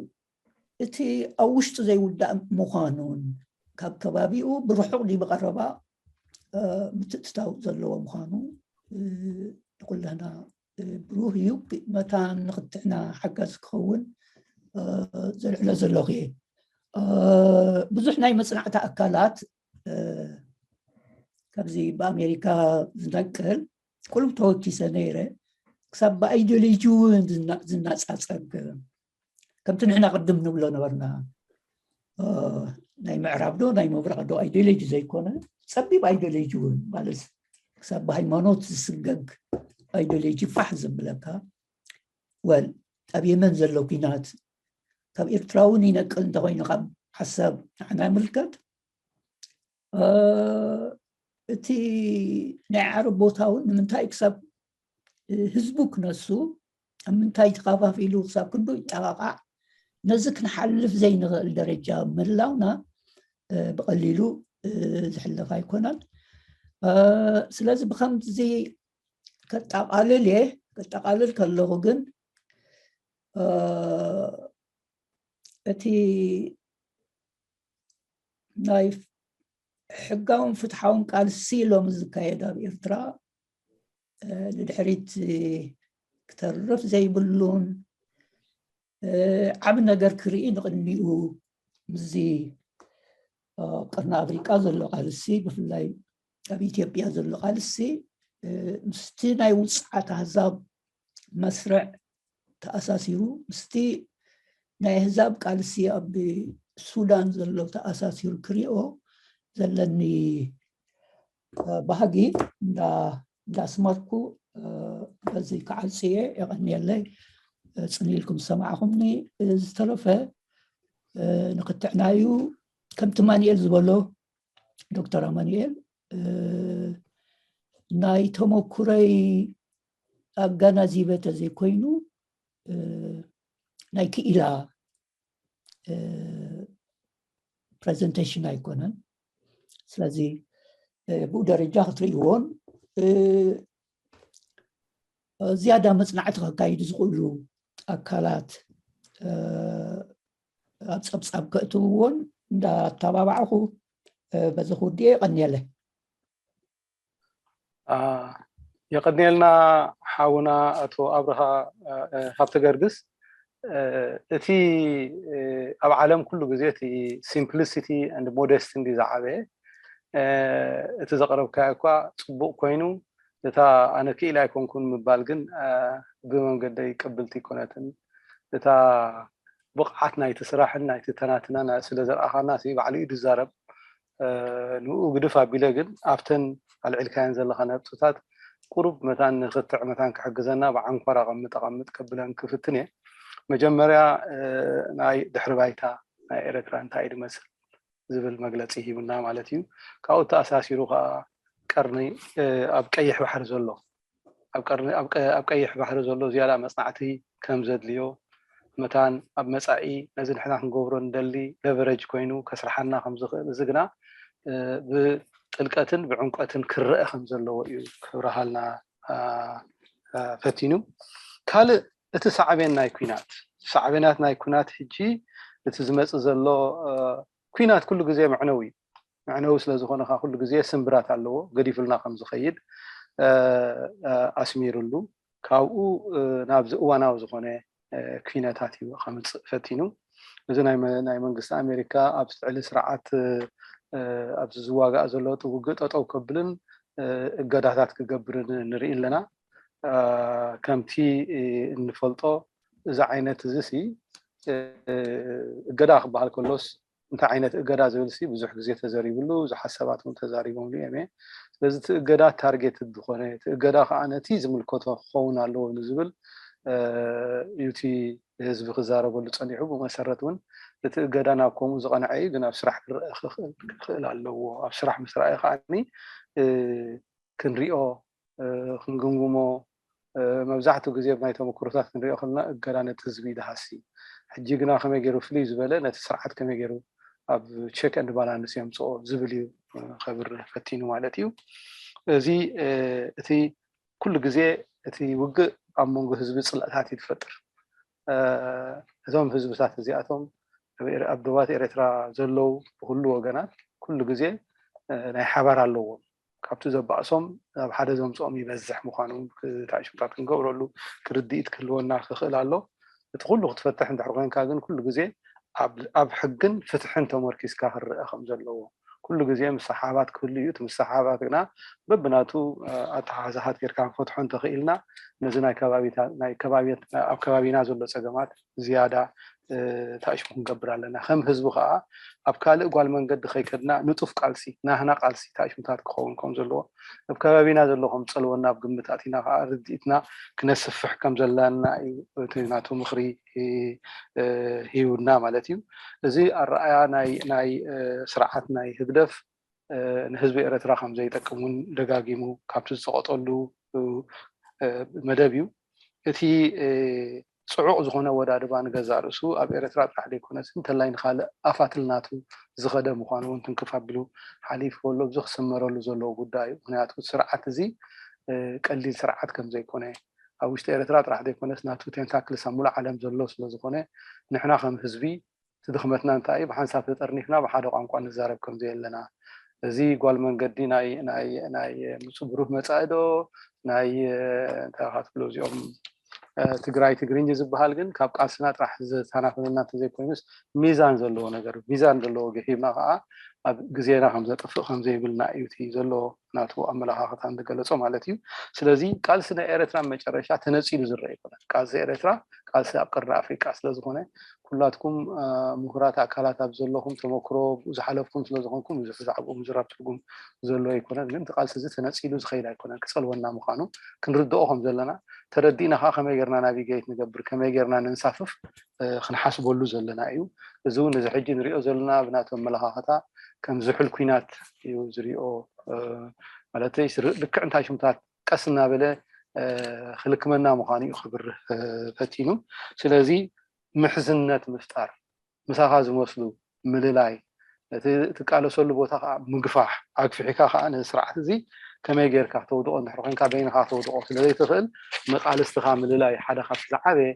እቲ ኣብ ውሽጡ ዘይውዳእ ምዃኑን ካብ ከባቢኡ ብርሑቕ ድዩ ብቐረባ ምትእትታው ዘለዎ ምዃኑ ንኩላህና ብሩህ እዩ። መታን ንክትዕና ሓጋዚ ክኸውን ዘልዕሎ ዘለኹ እየ። ብዙሕ ናይ መፅናዕቲ ኣካላት ካብዚ ብኣሜሪካ ዝነቅል ቁሉብ ተወኪሰ ነይረ። ክሳብ ብኣይዲዮሎጂ እውን ዝናፃፀግ ከምቲ ንሕና ቅድም ንብሎ ነበርና ናይ ምዕራብ ዶ ናይ ምብራቕ ዶ ኣይዲዮሎጂ ዘይኮነ ፀቢብ ኣይዲዮሎጂ እውን ማለት ክሳብ ብሃይማኖት ዝስገግ ኣይዲዮሎጂ ፋሕ ዘብለካ ወል ኣብ የመን ዘሎ ኩናት ካብ ኤርትራ እውን ይነቅል እንተኮይኑ ካብ ሓሳብ ንዓና ይምልከት እቲ ናይ ዓረብ ቦታ እውን ንምንታይ ክሳብ ህዝቡ ክነሱ ኣብ ምንታይ ተኸፋፊሉ ክሳብ ክንዱ ይጠቓቓዕ ነዚ ክንሓልፍ ዘይንኽእል ደረጃ ምህላውና ብቐሊሉ ዝሕለፍ ኣይኮነን። ስለዚ ብከምዚ ከጠቓልል እየ። ከጠቓልል ከለኹ ግን እቲ ናይ ሕጋውን ፍትሓውን ቃልሲ ሎሚ ዝካየድ ኣብ ኤርትራ ንድሕሪት ክተርፍ ዘይብሉን ዓብ ነገር ክርኢ ንቕድሚኡ ምስዚ ቀርኒ ኣፍሪቃ ዘሎ ቃልሲ ብፍላይ ኣብ ኢትዮጵያ ዘሎ ቃልሲ ምስቲ ናይ ውፅዓት ኣህዛብ መስርዕ ተኣሳሲሩ ምስቲ ናይ ኣህዛብ ቃልሲ ኣብ ሱዳን ዘሎ ተኣሳሲሩ ክሪኦ ዘለኒ ባህጊ እንዳስመርኩ በዚ ክዓፅየ የቐንየለይ። ፅን ኢልኩም ዝሰማዕኹምኒ ዝተረፈ ንክትዕናዩ ከምቲ ማንኤል ዝበሎ ዶክተር ኣማንኤል ናይ ተመኩረይ ኣጋናዚበ ተዘይኮይኑ ናይ ክኢላ ፕሬዘንቴሽን ኣይኮነን። ስለዚ ብኡ ደረጃ ክትርእይዎን ዝያዳ መፅናዕቲ ከካይዱ ዝኽእሉ ኣካላት ኣብ ፀብፃብ ከእትውዎን እንዳተባባዕኹ በዚ ክውድየ የቐንየለ። የቐንየልና ሓውና ኣቶ ኣብርሃ ሃብተ ገርግስ። እቲ ኣብ ዓለም ኩሉ ግዜ እቲ simplicity and modesty እንዲ ዝዓበየ እቲ ዘቕረብካዮ እኳ ፅቡቕ ኮይኑ እታ ኣነ ክኢል ኣይኮንኩን ምባል ግን ብመንገደይ ቅብልቲ ኣይኮነትን። እታ ብቕዓት ናይቲ ስራሕን ናይቲ ተናትና ስለ ዘርኣኻና ባዕሉ እዩ ዝዛረብ። ንኡ ግድፍ ኣቢለ ግን ኣብተን ኣልዒልካየን ዘለኻ ነጥብታት ቁሩብ መታን ንክትዕ መታን ክሕግዘና ብዓንኳር ኣቐምጥ ኣቐምጥ ከብለን ክፍትን እየ። መጀመርያ ናይ ድሕሪ ባይታ ናይ ኤረትራ እንታይ እዩ ዝመስል ዝብል መግለፂ ሂቡና ማለት እዩ። ካብኡ ተኣሳሲሩ ከዓ ቀርኒ ኣብ ቀይሕ ባሕሪ ዘሎ ኣብ ቀይሕ ባሕሪ ዘሎ ዝያዳ መፅናዕቲ ከም ዘድልዮ መታን ኣብ መፃኢ ነዚ ንሕና ክንገብሮ ንደሊ leverage ኮይኑ ከስርሓና ከም ዝኽእል እዚ ግና ብጥልቀትን ብዕምቀትን ክረአ ከም ዘለዎ እዩ ክብረሃልና ፈቲኑ። ካልእ እቲ ሳዕቤን ናይ ኩናት ሳዕቤናት ናይ ኩናት ሕጂ እቲ ዝመፅእ ዘሎ ኩናት ኩሉ ግዜ መዕነዊ እዩ። መዕነዊ ስለ ዝኾነ ከዓ ኩሉ ግዜ ስምብራት ኣለዎ ገዲፉልና ከም ዝኸይድ ኣስሚሩሉ። ካብኡ ናብዚ እዋናዊ ዝኾነ ኩነታት እዩ ከምፅእ ፈቲኑ። እዚ ናይ መንግስቲ ኣሜሪካ ኣብ ልዕሊ ስርዓት ኣብዚ ዝዋጋእ ዘሎ ውግእ ጠጠው ከብልን እገዳታት ክገብርን ንርኢ ኣለና። ከምቲ እንፈልጦ እዚ ዓይነት እዚ እገዳ ክበሃል ከሎስ እንታይ ዓይነት እገዳ ዝብል ሲ ብዙሕ ግዜ ተዘሪብሉ፣ ብዙሓት ሰባት እውን ተዛሪቦምሉ እዮም። ስለዚ እቲ እገዳ ታርጌት ዝኾነ፣ እቲ እገዳ ከዓ ነቲ ዝምልከቶ ክኸውን ኣለዎ ንዝብል እዩ እቲ ህዝቢ ክዛረበሉ ጸኒሑ። ብመሰረት እውን እቲ እገዳ ናብ ከምኡ ዝቐንዐ እዩ፣ ግን ኣብ ስራሕ ክረአ ክኽእል ኣለዎ። ኣብ ስራሕ ምስ ረኣየ ከዓኒ ክንሪኦ፣ ክንግምግሞ፣ መብዛሕትኡ ግዜ ናይ ተመክሮታት ክንሪኦ ከለና እገዳ ነቲ ህዝቢ ይደሃሲ። ሕጂ ግና ከመይ ገይሩ ፍልይ ዝበለ ነቲ ስርዓት ከመይ ገይሩ ኣብ ቸክ ኤንድ ባላንስ የምፅኦ ዝብል እዩ ከብርህ ፈቲኑ ማለት እዩ። እዚ እቲ ኩሉ ግዜ እቲ ውግእ ኣብ መንጎ ህዝቢ ፅልእታት እዩ ዝፈጥር። እዞም ህዝብታት እዚኣቶም ኣብ ዶባት ኤርትራ ዘለዉ ብኩሉ ወገናት ኩሉ ግዜ ናይ ሓባር ኣለዎም። ካብቲ ዘባእሶም ናብ ሓደ ዘምፅኦም ይበዝሕ ምዃኑ ታሽምታት ክንገብረሉ ክርድኢት ክህልወና ክኽእል ኣሎ። እቲ ኩሉ ክትፈትሕ እንድሕር ኮይንካ ግን ኩሉ ግዜ ኣብ ሕግን ፍትሕን ተመርኪስካ ክረአ ከም ዘለዎ ኩሉ ግዜ ምሰሓባት ክህሉ እዩ። እቲ ምሰሓባት ግና በብናቱ ኣተሓሕዛታት ጌርካ ክንፈትሖ እንተኽኢልና ነዚ ናይ ኣብ ከባቢና ዘሎ ፀገማት ዝያዳ ታእሽሙ ክንገብር ኣለና። ከም ህዝቢ ከዓ ኣብ ካልእ ጓል መንገዲ ከይከድና ንጡፍ ቃልሲ ናህና ቃልሲ ታእሽሙታት ክኸውን ከም ዘለዎ ኣብ ከባቢና ዘሎ ከም ፀልወና ኣብ ግምት ኣቲና ከዓ ርድኢትና ክነስፍሕ ከም ዘለና እዩ እቲ ናቱ ምኽሪ ሂውና ማለት እዩ። እዚ ኣረኣያ ናይ ስርዓት ናይ ህግደፍ ንህዝቢ ኤረትራ ከም ዘይጠቅም እውን ደጋጊሙ ካብቲ ዝፀቐጠሉ መደብ እዩ። እቲ ፅዑቕ ዝኾነ ኣወዳድባ ንገዛእ ርእሱ ኣብ ኤረትራ ጥራሕ ዘይኮነስ እንተላይ ንኻልእ ኣፋትል ናቱ ዝኸደ ምዃኑ እውን ትንክፍ ኣቢሉ ሓሊፉ ከሎ እዚ ክስመረሉ ዘለዎ ጉዳይ እዩ። ምክንያቱ እቲ ስርዓት እዚ ቀሊል ስርዓት ከም ዘይኮነ ኣብ ውሽጢ ኤረትራ ጥራሕ ዘይኮነስ ናቱ ቴንታክልስ ኣብ ሙሉእ ዓለም ዘሎ ስለ ዝኾነ ንሕና ከም ህዝቢ እቲ ድኽመትና እንታይ እዩ ብሓንሳብ ተጠርኒፍና ብሓደ ቋንቋ ንዛረብ ከም ዘየለና እዚ ጓል መንገዲ ናይ ናይ ናይ ብሩህ መጻኢ ዶ ናይ እንታይ ኢኻ ትብሎ እዚኦም ትግራይ ትግርኝ ዝበሃል ግን ካብ ቃልስና ጥራሕ ዝተናፈለና እንተዘይኮይኑስ ሚዛን ዘለዎ ነገር ሚዛን ዘለዎ ገሂብና ከዓ ኣብ ግዜና ከም ዘጥፍእ ከም ዘይብልና እዩ እቲ ዘሎ ናቱ ኣመለኻኽታ ዝገለጾ ማለት እዩ። ስለዚ ቃልሲ ናይ ኤረትራ መጨረሻ ተነጺሉ ዝረአ ኣይኮነን። ቃልሲ ኤረትራ ቃልሲ ኣብ ቀርኒ ኣፍሪቃ ስለዝኾነ ኩላትኩም ምሁራት ኣካላት ኣብ ዘለኹም ተመክሮ ዝሓለፍኩም ስለዝኾንኩም ብዙሕ ዛዕባኡ ምዝራብ ትርጉም ዘሎ ኣይኮነን። ግን እቲ ቃልሲ እዚ ተነጺሉ ዝኸይድ ኣይኮነን፣ ክጸልወና ምዃኑ ክንርድኦ ከም ዘለና ተረዲእና ከዓ ከመይ ጌርና ናቪጌት ንገብር ከመይ ጌርና ንንሳፍፍ ክንሓስበሉ ዘለና እዩ። እዚ እውን እዚ ሕጂ ንሪኦ ዘለና ብናቱ ኣመለኻኽታ ከም ዝሑል ኲናት እዩ ዝሪኦ። ማለት ልክዕ እንታይ ሽምታት ቀስ እናበለ ክልክመና ምዃኑ እዩ ክብርህ ፈቲኑ። ስለዚ ምሕዝነት ምፍጣር፣ ምሳኻ ዝመስሉ ምልላይ፣ እቲ ትቃለሰሉ ቦታ ከዓ ምግፋሕ፣ ኣግፊሕካ ከዓ ነዚ ስርዓት እዚ ከመይ ጌርካ ተውድቆ እንድሕር ኮይንካ በይንኻ ተውድቆ ስለዘይትኽእል ንቃልስትኻ ምልላይ ሓደ ካብቲ ዝዓበየ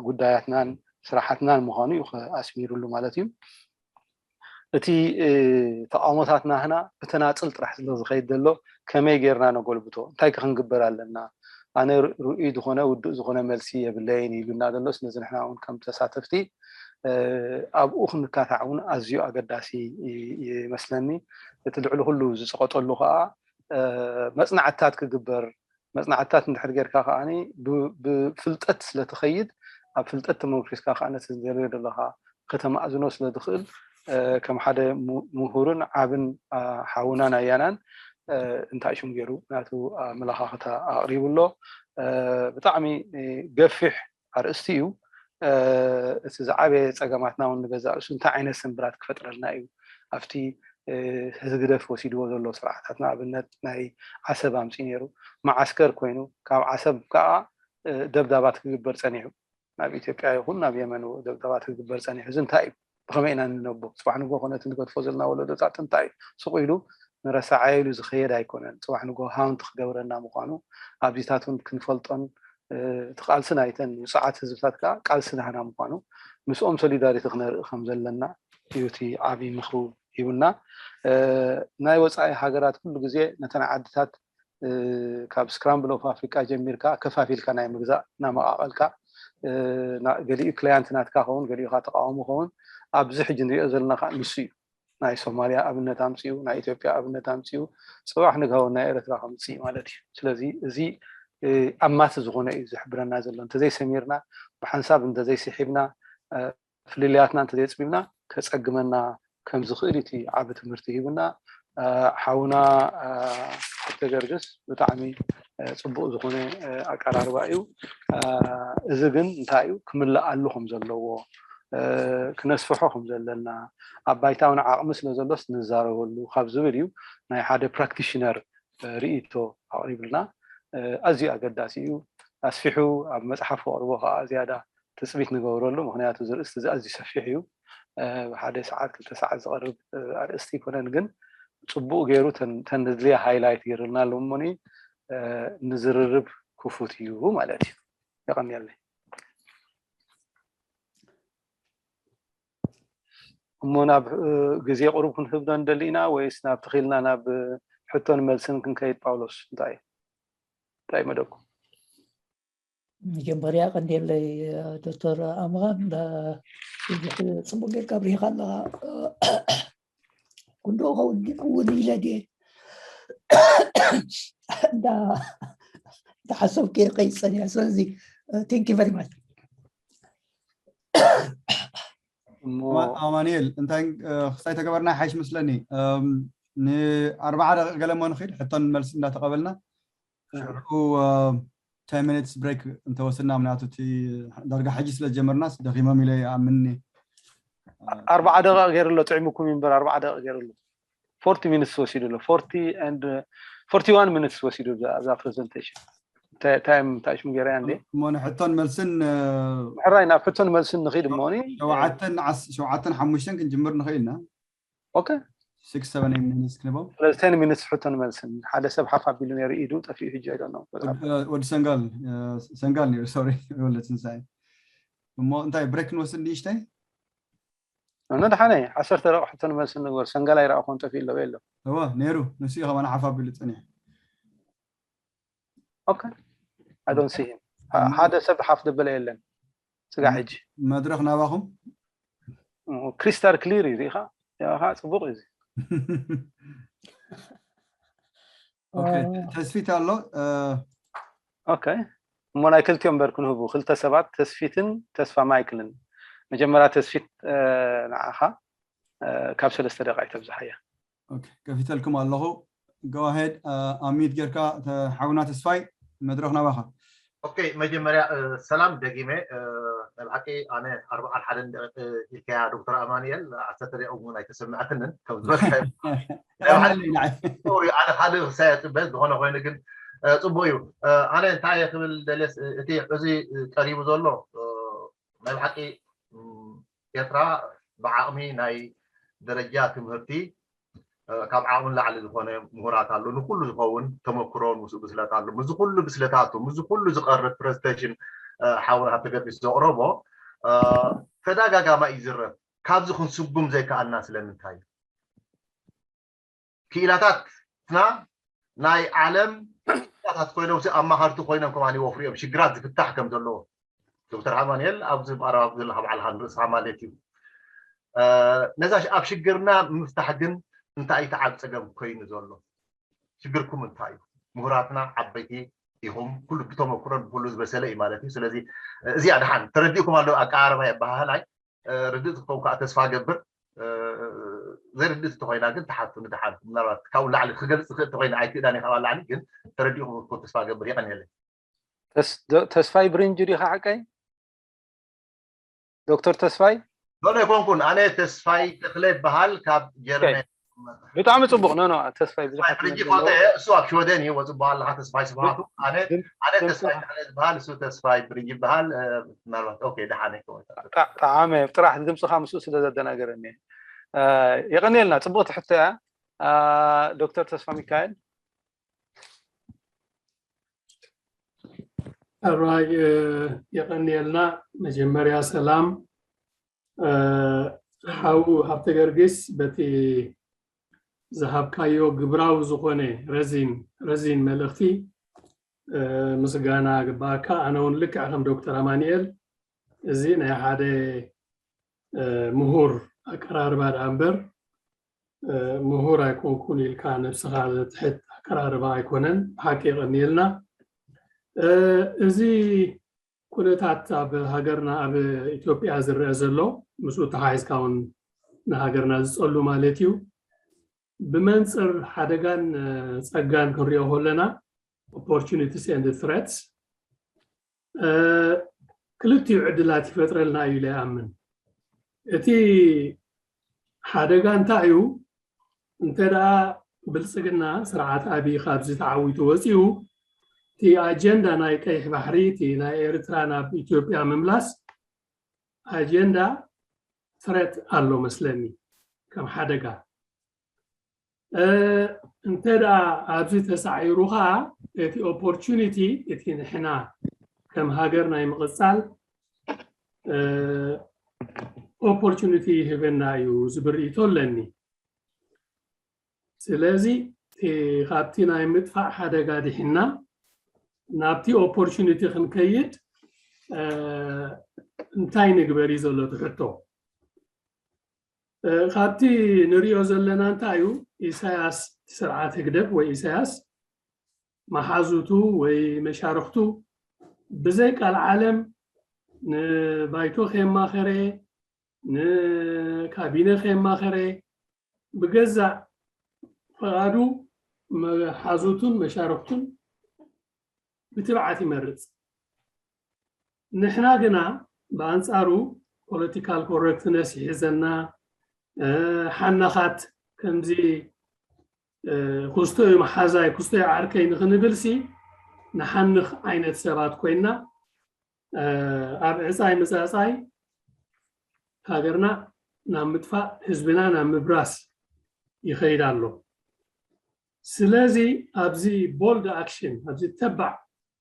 ጉዳያትናን ስራሓትናን ምዃኑ እዩ ኣስሚሩሉ ማለት እዩ። እቲ ተቃውሞታት ናህና ብተናፅል ጥራሕ ስለ ዝኸይድ ዘሎ ከመይ ጌርና ነጎልብቶ እንታይ ከ ክንግበር ኣለና ኣነ ርኡይ ዝኾነ ውዱእ ዝኾነ መልሲ የብለይን ኢሉና ዘሎ ስለዚ ንሕና እውን ከም ተሳተፍቲ ኣብኡ ክንካታዕ እውን ኣዝዩ ኣገዳሲ ይመስለኒ እቲ ልዕሊ ኩሉ ዝፅቐጠሉ ከዓ መፅናዕትታት ክግበር መፅናዕትታት እንድሕር ጌርካ ከዓ ብፍልጠት ስለትኸይድ ኣብ ፍልጠት ተመርኪስካ ከዓ ነቲ ዝደለዮ ዘለካ ከተማእዝኖ ስለትኽእል ከም ሓደ ምሁርን ዓብን ሓውናን ኣያናን እንታይ ሽም ገይሩ ናቱ ኣመለኻኽታ ኣቕሪቡ ኣሎ። ብጣዕሚ ገፊሕ ኣርእስቲ እዩ። እቲ ዝዓበየ ፀገማትና እውን ንገዛእ ርእሱ እንታይ ዓይነት ስምብራት ክፈጥረልና እዩ ኣብቲ ህግደፍ ወሲድዎ ዘሎ ስርዓታት ንኣብነት ናይ ዓሰብ ኣምፂ ነይሩ መዓስከር ኮይኑ ካብ ዓሰብ ከዓ ደብዳባት ክግበር ፀኒሑ ናብ ኢትዮጵያ ይኹን ናብ የመን ደብዳባት ክግበር ፀኒሑ እዚ እንታይ እዩ ብኸመይ ኢና ንነቦ ፅባሕ ንጎ ኮነ እቲ ንገድፎ ዘለና ወለዶታት እንታይ እዩ ስቕ ኢሉ ንረሳዓየ ኢሉ ዝኸየድ ኣይኮነን ፅባሕ ንጎ ሃውንት ክገብረና ምዃኑ ኣብዚታት እውን ክንፈልጦን እቲ ቃልሲ ናይተን ውፅዓት ህዝብታት ከዓ ቃልሲ ናህና ምዃኑ ምስኦም ሶሊዳሪቲ ክነርኢ ከም ዘለና እዩ እቲ ዓብዪ ምኽሩ ሂቡና። ናይ ወፃኢ ሃገራት ኩሉ ግዜ ነተን ዓድታት ካብ ስክራምብል ኦፍ ኣፍሪካ ጀሚርካ ከፋፊልካ ናይ ምግዛእ እናመቃቀልካ ገሊኡ ክላያንት ናትካ ከውን ገሊኡ ከዓ ተቃወሞ ከውን ኣብዚ ሕጂ ንሪኦ ዘለና ከዓ ንሱ እዩ። ናይ ሶማልያ ኣብነት ኣምፅኡ ናይ ኢትዮጵያ ኣብነት ኣምፅኡ ፅባሕ ንግሃውን ናይ ኤረትራ ከምፅእ ማለት እዩ። ስለዚ እዚ ኣማቲ ዝኾነ እዩ ዝሕብረና ዘሎ እንተዘይሰሚርና ብሓንሳብ እንተዘይስሒብና ፍልልያትና እንተዘይፅቢብና ከፀግመና ከም ዝኽእል እቲ ዓቢ ትምህርቲ ሂቡና። ሓውና ተገርግስ ብጣዕሚ ጽቡቕ ዝኾነ ኣቀራርባ እዩ። እዚ ግን እንታይ እዩ ክምለኣሉ ከም ዘለዎ፣ ክነስፍሖ ከም ዘለና፣ ኣብ ባይታውን ዓቕሚ ስለ ዘሎስ ንዛረበሉ ካብ ዝብል እዩ ናይ ሓደ ፕራክቲሽነር ርእይቶ ኣቕሪብልና። ኣዝዩ ኣገዳሲ እዩ። ኣስፊሑ ኣብ መጽሓፍ ከቕርቦ ከዓ ዝያዳ ትጽቢት ንገብረሉ። ምክንያቱ እዚ ርእስቲ እዚ ኣዝዩ ሰፊሕ እዩ። ሓደ ሰዓት ክልተ ሰዓት ዝቐርብ ኣርእስቲ ኣይኮነን፣ ግን ጽቡቕ ገይሩ ተን ዘድልያ ሃይላይት ገይርልና ኣሎ እሞኒ ንዝርርብ ክፉት እዩ ማለት እዩ። የቐንየለይ። እሞ ናብ ግዜ ቁሩብ ክንህብዶ ንደሊ ኢና ወይስ ናብ ትኽኢልና ናብ ሕቶን መልስን ክንከይድ? ጳውሎስ እንታይ እንታይ መደብኩም? መጀመርያ ቀንዴለይ ዶክተር ኣምራ እንዳ ብዙሕ ጽቡቅ ጌርካ ኣብሪህካ ኣለኻ። ክንዶ ከውዲቁ እውን ኢለ ድየ እንዳ እንዳ ሓሰብኩ እየ ከይጸንያ። ስለዚ thank you very much። ኣማኑኤል እንታይ ክሳይ ተገበርና ሓይሽ መስለኒ። ንኣርባዓ ደቂቕ ገለ እሞ ንኽእል ሕቶን መልሲ እንዳተቐበልና ሽዑ ten minutes break እንተወስድና፣ ምክንያቱ እቲ ዳርጋ ሕጂ ስለ ዝጀመርናስ ደኺሞም ኢለ ይኣምን። ኣርባዓ ደቂቕ ገይሩ ኣሎ፣ ጥዕሙኩም እዩ እምበር ኣርባዓ ደቂቕ ገይሩ ኣሎ። forty minutes ወሲዱ ኣሎ። forty and forty one minutes ወሲዱ ኣብዛ presentation። ታይም ታይሽም ገይረያ እንዴ? እሞ ንሕቶን መልስን ሕራይ ናብ ሕቶን መልስን ንኺድ እሞ ሸውዓተን ዓስ- ሸውዓተን ሓሙሽተን ክንጅምር ንኽእል ኢና። ኦኬ። Six seven eight minutes ክንቦም። ስለዚ ten minutes ሕቶን መልስን ሓደ ሰብ ሓፍ ኣቢሉ ነይሩ ኢዱ ጠፊኡ ሕጂ ኣይደኖ። ወዲ ሰንጋል ሰንጋል ነይሩ። ሶሪ ወለ ትንሳኤ። እሞ እንታይ ብሬክ ክንወስድ ንእሽተይ? ኖ ደሓነ ዓሰርተ ደቂቕ ሕቶን መልስን ንግበር። ሰንጋል ኣይረኣኹን ጠፊኡ ኣለዎ የሎ። እወ ነይሩ። ንሱ እዩ ከማን ሓፍ ኣቢሉ ጸኒሑ። ኦኬ። I don't see him። ሓደ ሰብ ሓፍ ደበለ የለን። ስጋ ሕጂ መድረኽ ናባኹም። ክሪስታል ክሊር እዩ ሪኢኻ። ያኻ ጽቡቕ እዩ። ኦኬ ተስፊት ኣሎ። ኦኬ። እሞ ናይ ክልቲኦም በር ክንህቡ ክልተ ሰባት ተስፊትን ተስፋ ማይክልን። መጀመርያ ተስፊት ንዓኻ ካብ ሰለስተ ደቂቕ ኣይተብዝሓያ። ከፊተልኩም ኣለኹ። Go ahead ኣሚት ጌርካ ሓውና ተስፋይ መድረኽ ናባኻ። ኦኬ መጀመርያ ሰላም ደጊመ። ናይ ብሓቂ ኣነ ኣርባዓን ሓደን ደቂቕ ኢልካያ ዶክተር ኣማኑኤል ዓሰርተ ደቂቕ እውን ኣይተሰምዐትንን ከም ዝበልካዮ ኣነ ካልእ ክሳየ ፅበ ዝኾነ ኮይኑ ግን ፅቡቅ እዩ። ኣነ እንታይ ክብል ደልየስ እቲ እዚ ቀሪቡ ዘሎ ናይ ብሓቂ ኤርትራ ብዓቕሚ ናይ ደረጃ ትምህርቲ ካብ ዓቕሚ ንላዕሊ ዝኾነ ምሁራት ኣሎ። ንኩሉ ዝኸውን ተመክሮን ምስኡ ብስለት ኣሎ። ምስዚ ኩሉ ብስለታቱ ምስዚ ኩሉ ዝቐርብ ፕረዘንቴሽን ሓውና ሃብተገርጊስ ዘቕረቦ ተደጋጋማ እዩ ዝረብ። ካብዚ ክንስጉም ዘይከኣልና ስለምንታይ እዩ? ክኢላታትና ናይ ዓለም ክኢላታት ኮይኖም ኣማኸርቲ ኮይኖም ከማን ይወፍሩ እዮም ሽግራት ዝፍታሕ ከም ዘለዎ ዶክተር ኣማኑኤል ኣብዚ ብኣረባብ ዘለካ ባዕልካ ንርእስኻ ማለት እዩ። ነዛ ኣብ ሽግርና ምፍታሕ ግን እንታይ እዩ ተዓብ ፀገም ኮይኑ ዘሎ? ሽግርኩም እንታይ እዩ? ምሁራትና ዓበይቲ ኢኹም፣ ኩሉ ብተመክሮን ብኩሉ ዝበሰለ እዩ ማለት እዩ። ስለዚ እዚኣ ድሓን ተረዲእኩም ኣሎ ኣቀራርባ የበሃህላይ ርድእቲ ክኸውን ከዓ ተስፋ ገብር። ዘይርድእቲ ተኮይና ግን ተሓቱ ንድሓን ምናልባት ካብኡ ላዕሊ ክገልፅ ትኽእል ተኮይና ኣይክእዳን እየ ካብኣ ላዕሊ ግን ተረዲእኩም ክኮን ተስፋ ገብር። የቐንየለይ። ተስፋይ ብሪንጅ ዲኻ ሓቀይ? ዶክተር ተስፋይ ኖ ኣይኮንኩን። ኣነ ተስፋይ ተክለ ይበሃል ካብ ጀርመን። ብጣዕሚ ፅቡቅ። ኖ ኖ ተስፋይ ብዙሓት ብሪንጅ ፈልጠ እሱ ኣብ ሽወደን እዩ። ወፅቦ ኣለካ ተስፋይ ስብሃቱ። ኣነ ኣነ ተስፋይ ተክለ ዝበሃል እሱ ተስፋይ ብሪንጅ ይበሃል። ምናልባት ኦኬ ደሓነ ይከውን። ጠዓመ ጥራሕ ድምፅኻ ምስኡ ስለ ዘደናገረኒ። የቐንየልና። ፅቡቅቲ ሕቶ እያ ዶክተር ተስፋ ሚካኤል። ሕራይ የቐንየልና። መጀመርያ ሰላም ሓው ሃብተገርጊስ በቲ ዝሃብካዮ ግብራዊ ዝኾነ ረዚን ረዚን መልእኽቲ ምስጋና ግባኣካ። ኣነ እውን ልክዕ ከም ዶክተር ኣማንኤል እዚ ናይ ሓደ ምሁር ኣቀራርባ ደኣ እምበር ምሁር ኣይኮንኩን ኢልካ ነብስኻ ዘትሕት ኣቀራርባ ኣይኮነን። ብሓቂ የቐንየልና። እዚ ኩነታት ኣብ ሃገርና ኣብ ኢትዮጵያ ዝረአ ዘሎ ምስኡ ተሓሒዝካ እውን ንሃገርና ዝጸሉ ማለት እዩ። ብመንጽር ሓደጋን ጸጋን ክንሪኦ ከለና፣ opportunities and threats፣ ክልቲኡ ዕድላት ይፈጥረልና እዩ ኢለ ይኣምን። እቲ ሓደጋ እንታይ እዩ? እንተ ደኣ ብልጽግና ስርዓት ኣብይ ካብዚ ተዓዊቱ ወጺኡ፣ እቲ ኣጀንዳ ናይ ቀይሕ ባሕሪ፣ እቲ ናይ ኤርትራ ናብ ኢትዮጵያ ምምላስ ኣጀንዳ፣ threat ኣሎ መስለኒ፣ ከም ሓደጋ። እንተ ደኣ ኣብዚ ተሳዒሩ ኸዓ፣ እቲ opportunity፣ እቲ ንሕና ከም ሃገር ናይ ምቕጻል opportunity ይህበና እዩ ዝብል ርእይቶ ኣለኒ። ስለዚ ካብቲ ናይ ምጥፋእ ሓደጋ ድሒና ናብቲ opportunity ክንከይድ እንታይ ንግበር እዩ ዘሎ እቲ ሕቶ። ካብቲ ንሪኦ ዘለና እንታይ እዩ፣ ኢሳያስ፣ ስርዓት ህግደፍ ወይ ኢሳያስ መሓዙቱ ወይ መሻርኽቱ ብዘይ ቃል ዓለም ንባይቶ ከየማኸረ፣ ንካቢነ ከየማኸረ፣ ብገዛእ ፈቓዱ መሓዙቱን መሻርኽቱን ብትብዓት ይመርጽ። ንሕና ግና ብኣንጻሩ political correctness ይሕዘና፣ ሓናኻት፣ ከምዚ ክስቶ እዩ መሓዛይ፣ ክስቶ እዩ ዓርከይ ንኽንብልሲ ንሓንኽ ዓይነት ሰባት ኮይና፣ ኣብ ዕጻይ ምጻጻይ ሃገርና ናብ ምጥፋእ፣ ህዝብና ናብ ምብራስ ይኸይድ ኣሎ። ስለዚ ኣብዚ bold action፣ ኣብዚ ተባዕ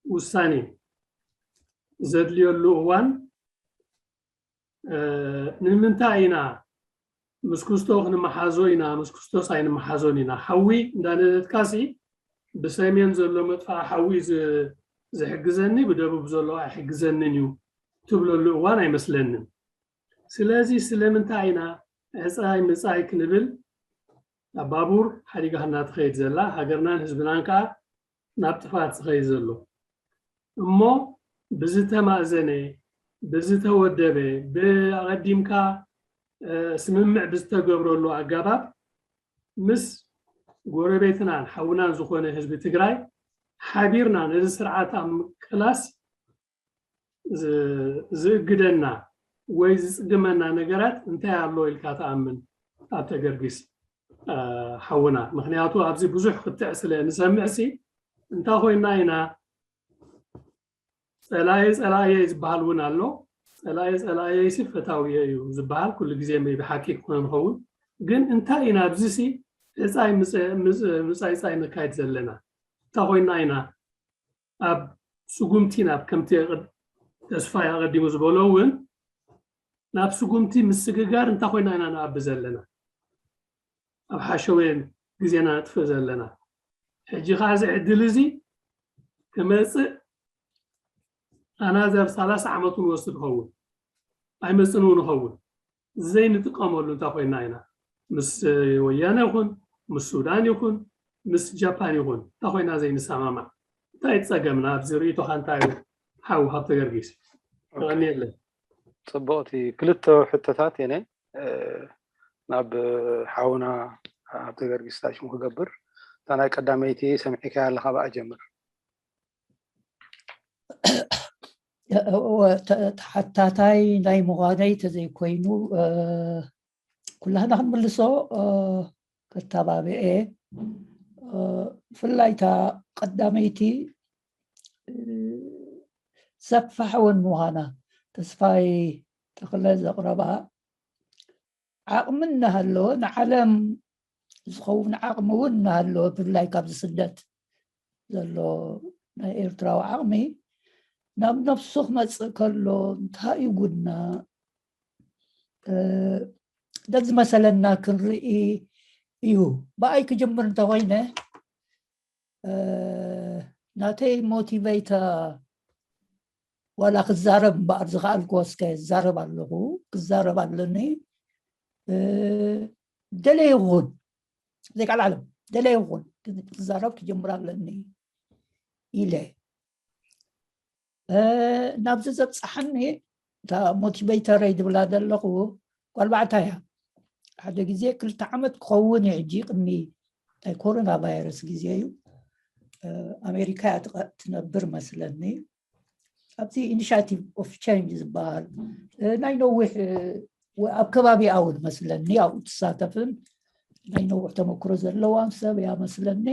ውሳኔ ዘድልየሉ እዋን፣ ንምንታይ ኢና ምስ ክስቶ ክንመሓዞ ኢና፣ ምስ ክስቶስ ኣይንመሓዞን ኢና? ሓዊ እንዳነደድካሲ፣ ብሰሜን ዘሎ መጥፋእ ሓዊ ዝሕግዘኒ ብደቡብ ዘሎ ኣይሕግዘንን እዩ ትብለሉ እዋን ኣይመስለንን። ስለዚ ስለምንታይ ኢና ዕፃይ ምፃይ ክንብል፣ ኣብ ባቡር ሓዲጋትና ትኸይድ ዘላ ሃገርናን ህዝብናን ከዓ ናብ ጥፋት ዝኸይድ ዘሎ? እሞ ብዝተማእዘነ፣ ብዝተወደበ፣ ብኣቐዲምካ ስምምዕ ብዝተገብረሉ ኣጋባብ ምስ ጎረቤትናን ሓውናን ዝኾነ ህዝቢ ትግራይ ሓቢርና ነዚ ስርዓት ኣብ ምቅላስ ዝእግደና ወይ ዝፅግመና ነገራት እንታይ ኣሎ ኢልካ ትኣምን? ኣብ ተገርጊስ ሓውና፣ ምክንያቱ ኣብዚ ብዙሕ ክትዕ ስለ ንሰምዕሲ፣ እንታይ ኮይና ኢና? ፀላየ ፀላየ ዝበሃል እውን ኣሎ። ፀላየ ፀላየይሲ ፈታውየ እዩ ዝበሃል ኩሉ ግዜ ቢ ሓቂ ክኾነ ንኸውን። ግን እንታይ ኢና ኣብዚሲ ዕፃይ ምፃይ ፃይ ነካይድ ዘለና? እንታይ ኮይና ኢና ኣብ ስጉምቲ ናብ ከምቲ ተስፋ ኣቐዲሙ ዝበሎ እውን ናብ ስጉምቲ ምስግጋር እንታይ ኮይና ኢና ንኣቢ ዘለና? ኣብ ሓሸውየን ግዜና ነጥፍእ ዘለና። ሕጂ ከዓ እዚ ዕድል እዚ ክመፅእ ኣናዘር ሰላሳ ዓመት እውን ወስድ ኸውን ኣይመፅን እውን ኸውን። ዘይንጥቀመሉ እንታይ ኮይና ኢና? ምስ ወያነ ይኹን ምስ ሱዳን ይኹን ምስ ጃፓን ይኹን እንታይ ኮይና ዘይንሰማማዕ? እንታይ ፀገምና? ኣብዚ ርእይቶኻ እንታይ እዩ ሓው ሃብተ ገርጊስ? ተቐኒየለይ። ፅቡቕቲ ክልተ ሕቶታት የነ ናብ ሓውና ሃብተ ገርጊስ ታሽሙ ክገብር። እታ ናይ ቀዳመይቲ ሰሚዕካያ ኣለኻ ብኣ ጀምር። ተሓታታይ ናይ ምዃነይ ተዘይኮይኑ ኩላህና ክንምልሶ ክተባብዐ፣ ብፍላይ እታ ቀዳመይቲ ሰፋሕ እውን ምዃና ተስፋይ ተኽለ ዘቕረባ ዓቕሚ እናሃለወ ንዓለም ዝኸውን ዓቕሚ እውን እናሃለወ ብፍላይ ካብ ዝስደት ዘሎ ናይ ኤርትራዊ ዓቕሚ ናብ ነብሱ ክመፅእ ከሎ እንታይ እዩ ጉድና? ደዚ መሰለና ክንርኢ እዩ። ብኣይ ክጅምር እንተኮይነ ናተይ ሞቲቬተር ዋላ ክዛረብ እምበኣር ዝኸኣልኩዎ እስከ ዝዛረብ ኣለኹ፣ ክዛረብ ኣለኒ። ደለየ ይኹን ዘይቃል ዓለም ደለየ ይኹን ክዛረብ ክጅምር ኣለኒ ኢለ ናብዚ ዘብፅሓኒ እታ ሞቲቬተረይ ዝብላ ዘለኹ ጓልባዕታ እያ። ሓደ ግዜ ክልተ ዓመት ክኸውን እዩ ሕጂ፣ ቅድሚ ናይ ኮሮና ቫይረስ ግዜ እዩ። ኣሜሪካ እያ ትነብር መስለኒ። ኣብዚ ኢኒሽቲቭ ኦፍ ቸንጅ ዝበሃል ናይ ነዊሕ ኣብ ከባቢ ኣውን መስለኒ ኣብኡ ትሳተፍን ናይ ነዊሕ ተመክሮ ዘለዋን ሰብ እያ መስለኒ።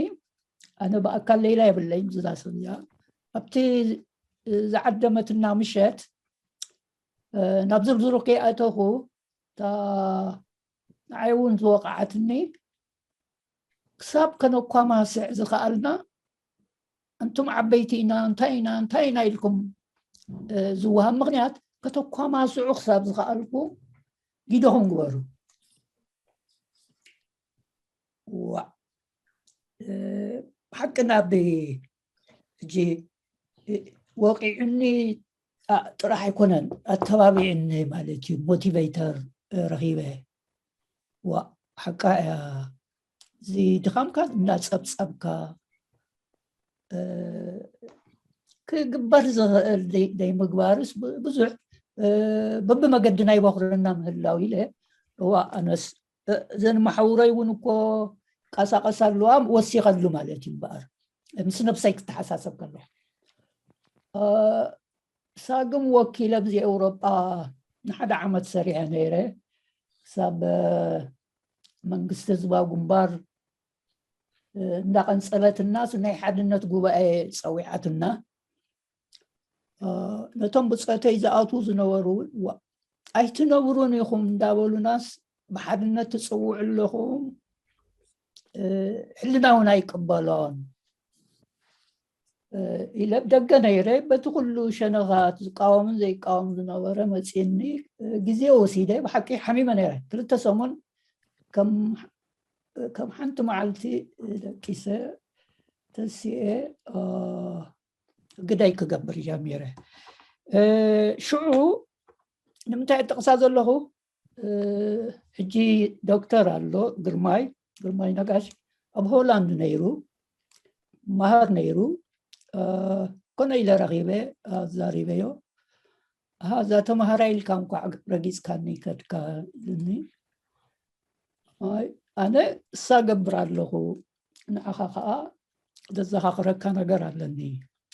ኣነ ብኣካል ሌላ የብለይም ዝዛ ሰብ እያ። ኣብቲ ዝዓደመትና ምሸት ናብ ዝርዝሩ ከይኣተኹ፣ እታ ንዓይ እውን ዝወቕዓትኒ፣ ክሳብ ከነኳማስዕ ዝኸኣልና፣ እንቱም ዓበይቲ ኢና፣ እንታይ ኢና፣ እንታይ ኢና ኢልኩም ዝወሃብ ምኽንያት ከተኳማስዑ ክሳብ ዝኸኣልኩ፣ ጊደኹም ግበሩ። ዋ ብሓቂ ናብ ሕጂ ወቂዑኒ ጥራሕ ኣይኮነን፣ ኣተባቢዕኒ ማለት እዩ። ሞቲቬተር ረኺበ። ዋ ሓቃ እያ። እዚ ድኻምካ እናጸብጸብካ ክግበር ዝኽእል ዘይምግባርስ ብዙሕ በብመገዲ ናይ በኹርና ምህላው ኢለ። እዋ ኣነስ እዘን መሓውረይ እውን እኮ ቀሳቀስ ኣለዋ ወሲኸሉ ማለት እዩ። እምበኣር ምስ ነብሰይ ክተሓሳሰብ ከለኹ ሳግም ወኪለ ኣብዚ ኤውሮጳ ንሓደ ዓመት ሰሪሐ ነይረ። ክሳብ መንግስቲ ህዝባዊ ግንባር እንዳቐንጸለትና ናይ ሓድነት ጉባኤ ጸዊዓትና። ነቶም ብጸተይ ዝኣትዉ ዝነበሩ እውን፣ "ዋ፣ ኣይትነብሩን ኢኹም እንዳበሉናስ ብሓድነት ትጽውዑ ኣለኹም፣ ሕልና እውን ኣይቅበሎን" ኢለ ብደገ ነይረ። በቲ ኩሉ ሸነኻት ዝቃወምን ዘይቃወም ዝነበረ መጺእኒ። ግዜ ወሲደ፣ ብሓቂ ሓሚመ ነይረ። ክልተ ሰሙን ከም ከም ሓንቲ መዓልቲ ደቂሰ ተሲኤ ግዳይ ክገብር ጀሚረ። ሽዑ ንምንታይ ጥቕሳ ዘለኹ፣ ሕጂ ዶክተር ኣሎ ግርማይ፣ ግርማይ ነጋሽ ኣብ ሆላንድ ነይሩ፣ መሃር ነይሩ። ኮነ ኢለ ረኺበ ኣዛሪበዮ። "ኣሃ፣ እዛ ተምሃራይ ኢልካ እንኳዕ ረጊጽካኒ ከድካ" ኢሉኒ። ኣይ፣ ኣነ እሳ ገብር ኣለኹ፣ ንዓኻ ኸዓ ዘዘኻኽረካ ነገር ኣለኒ።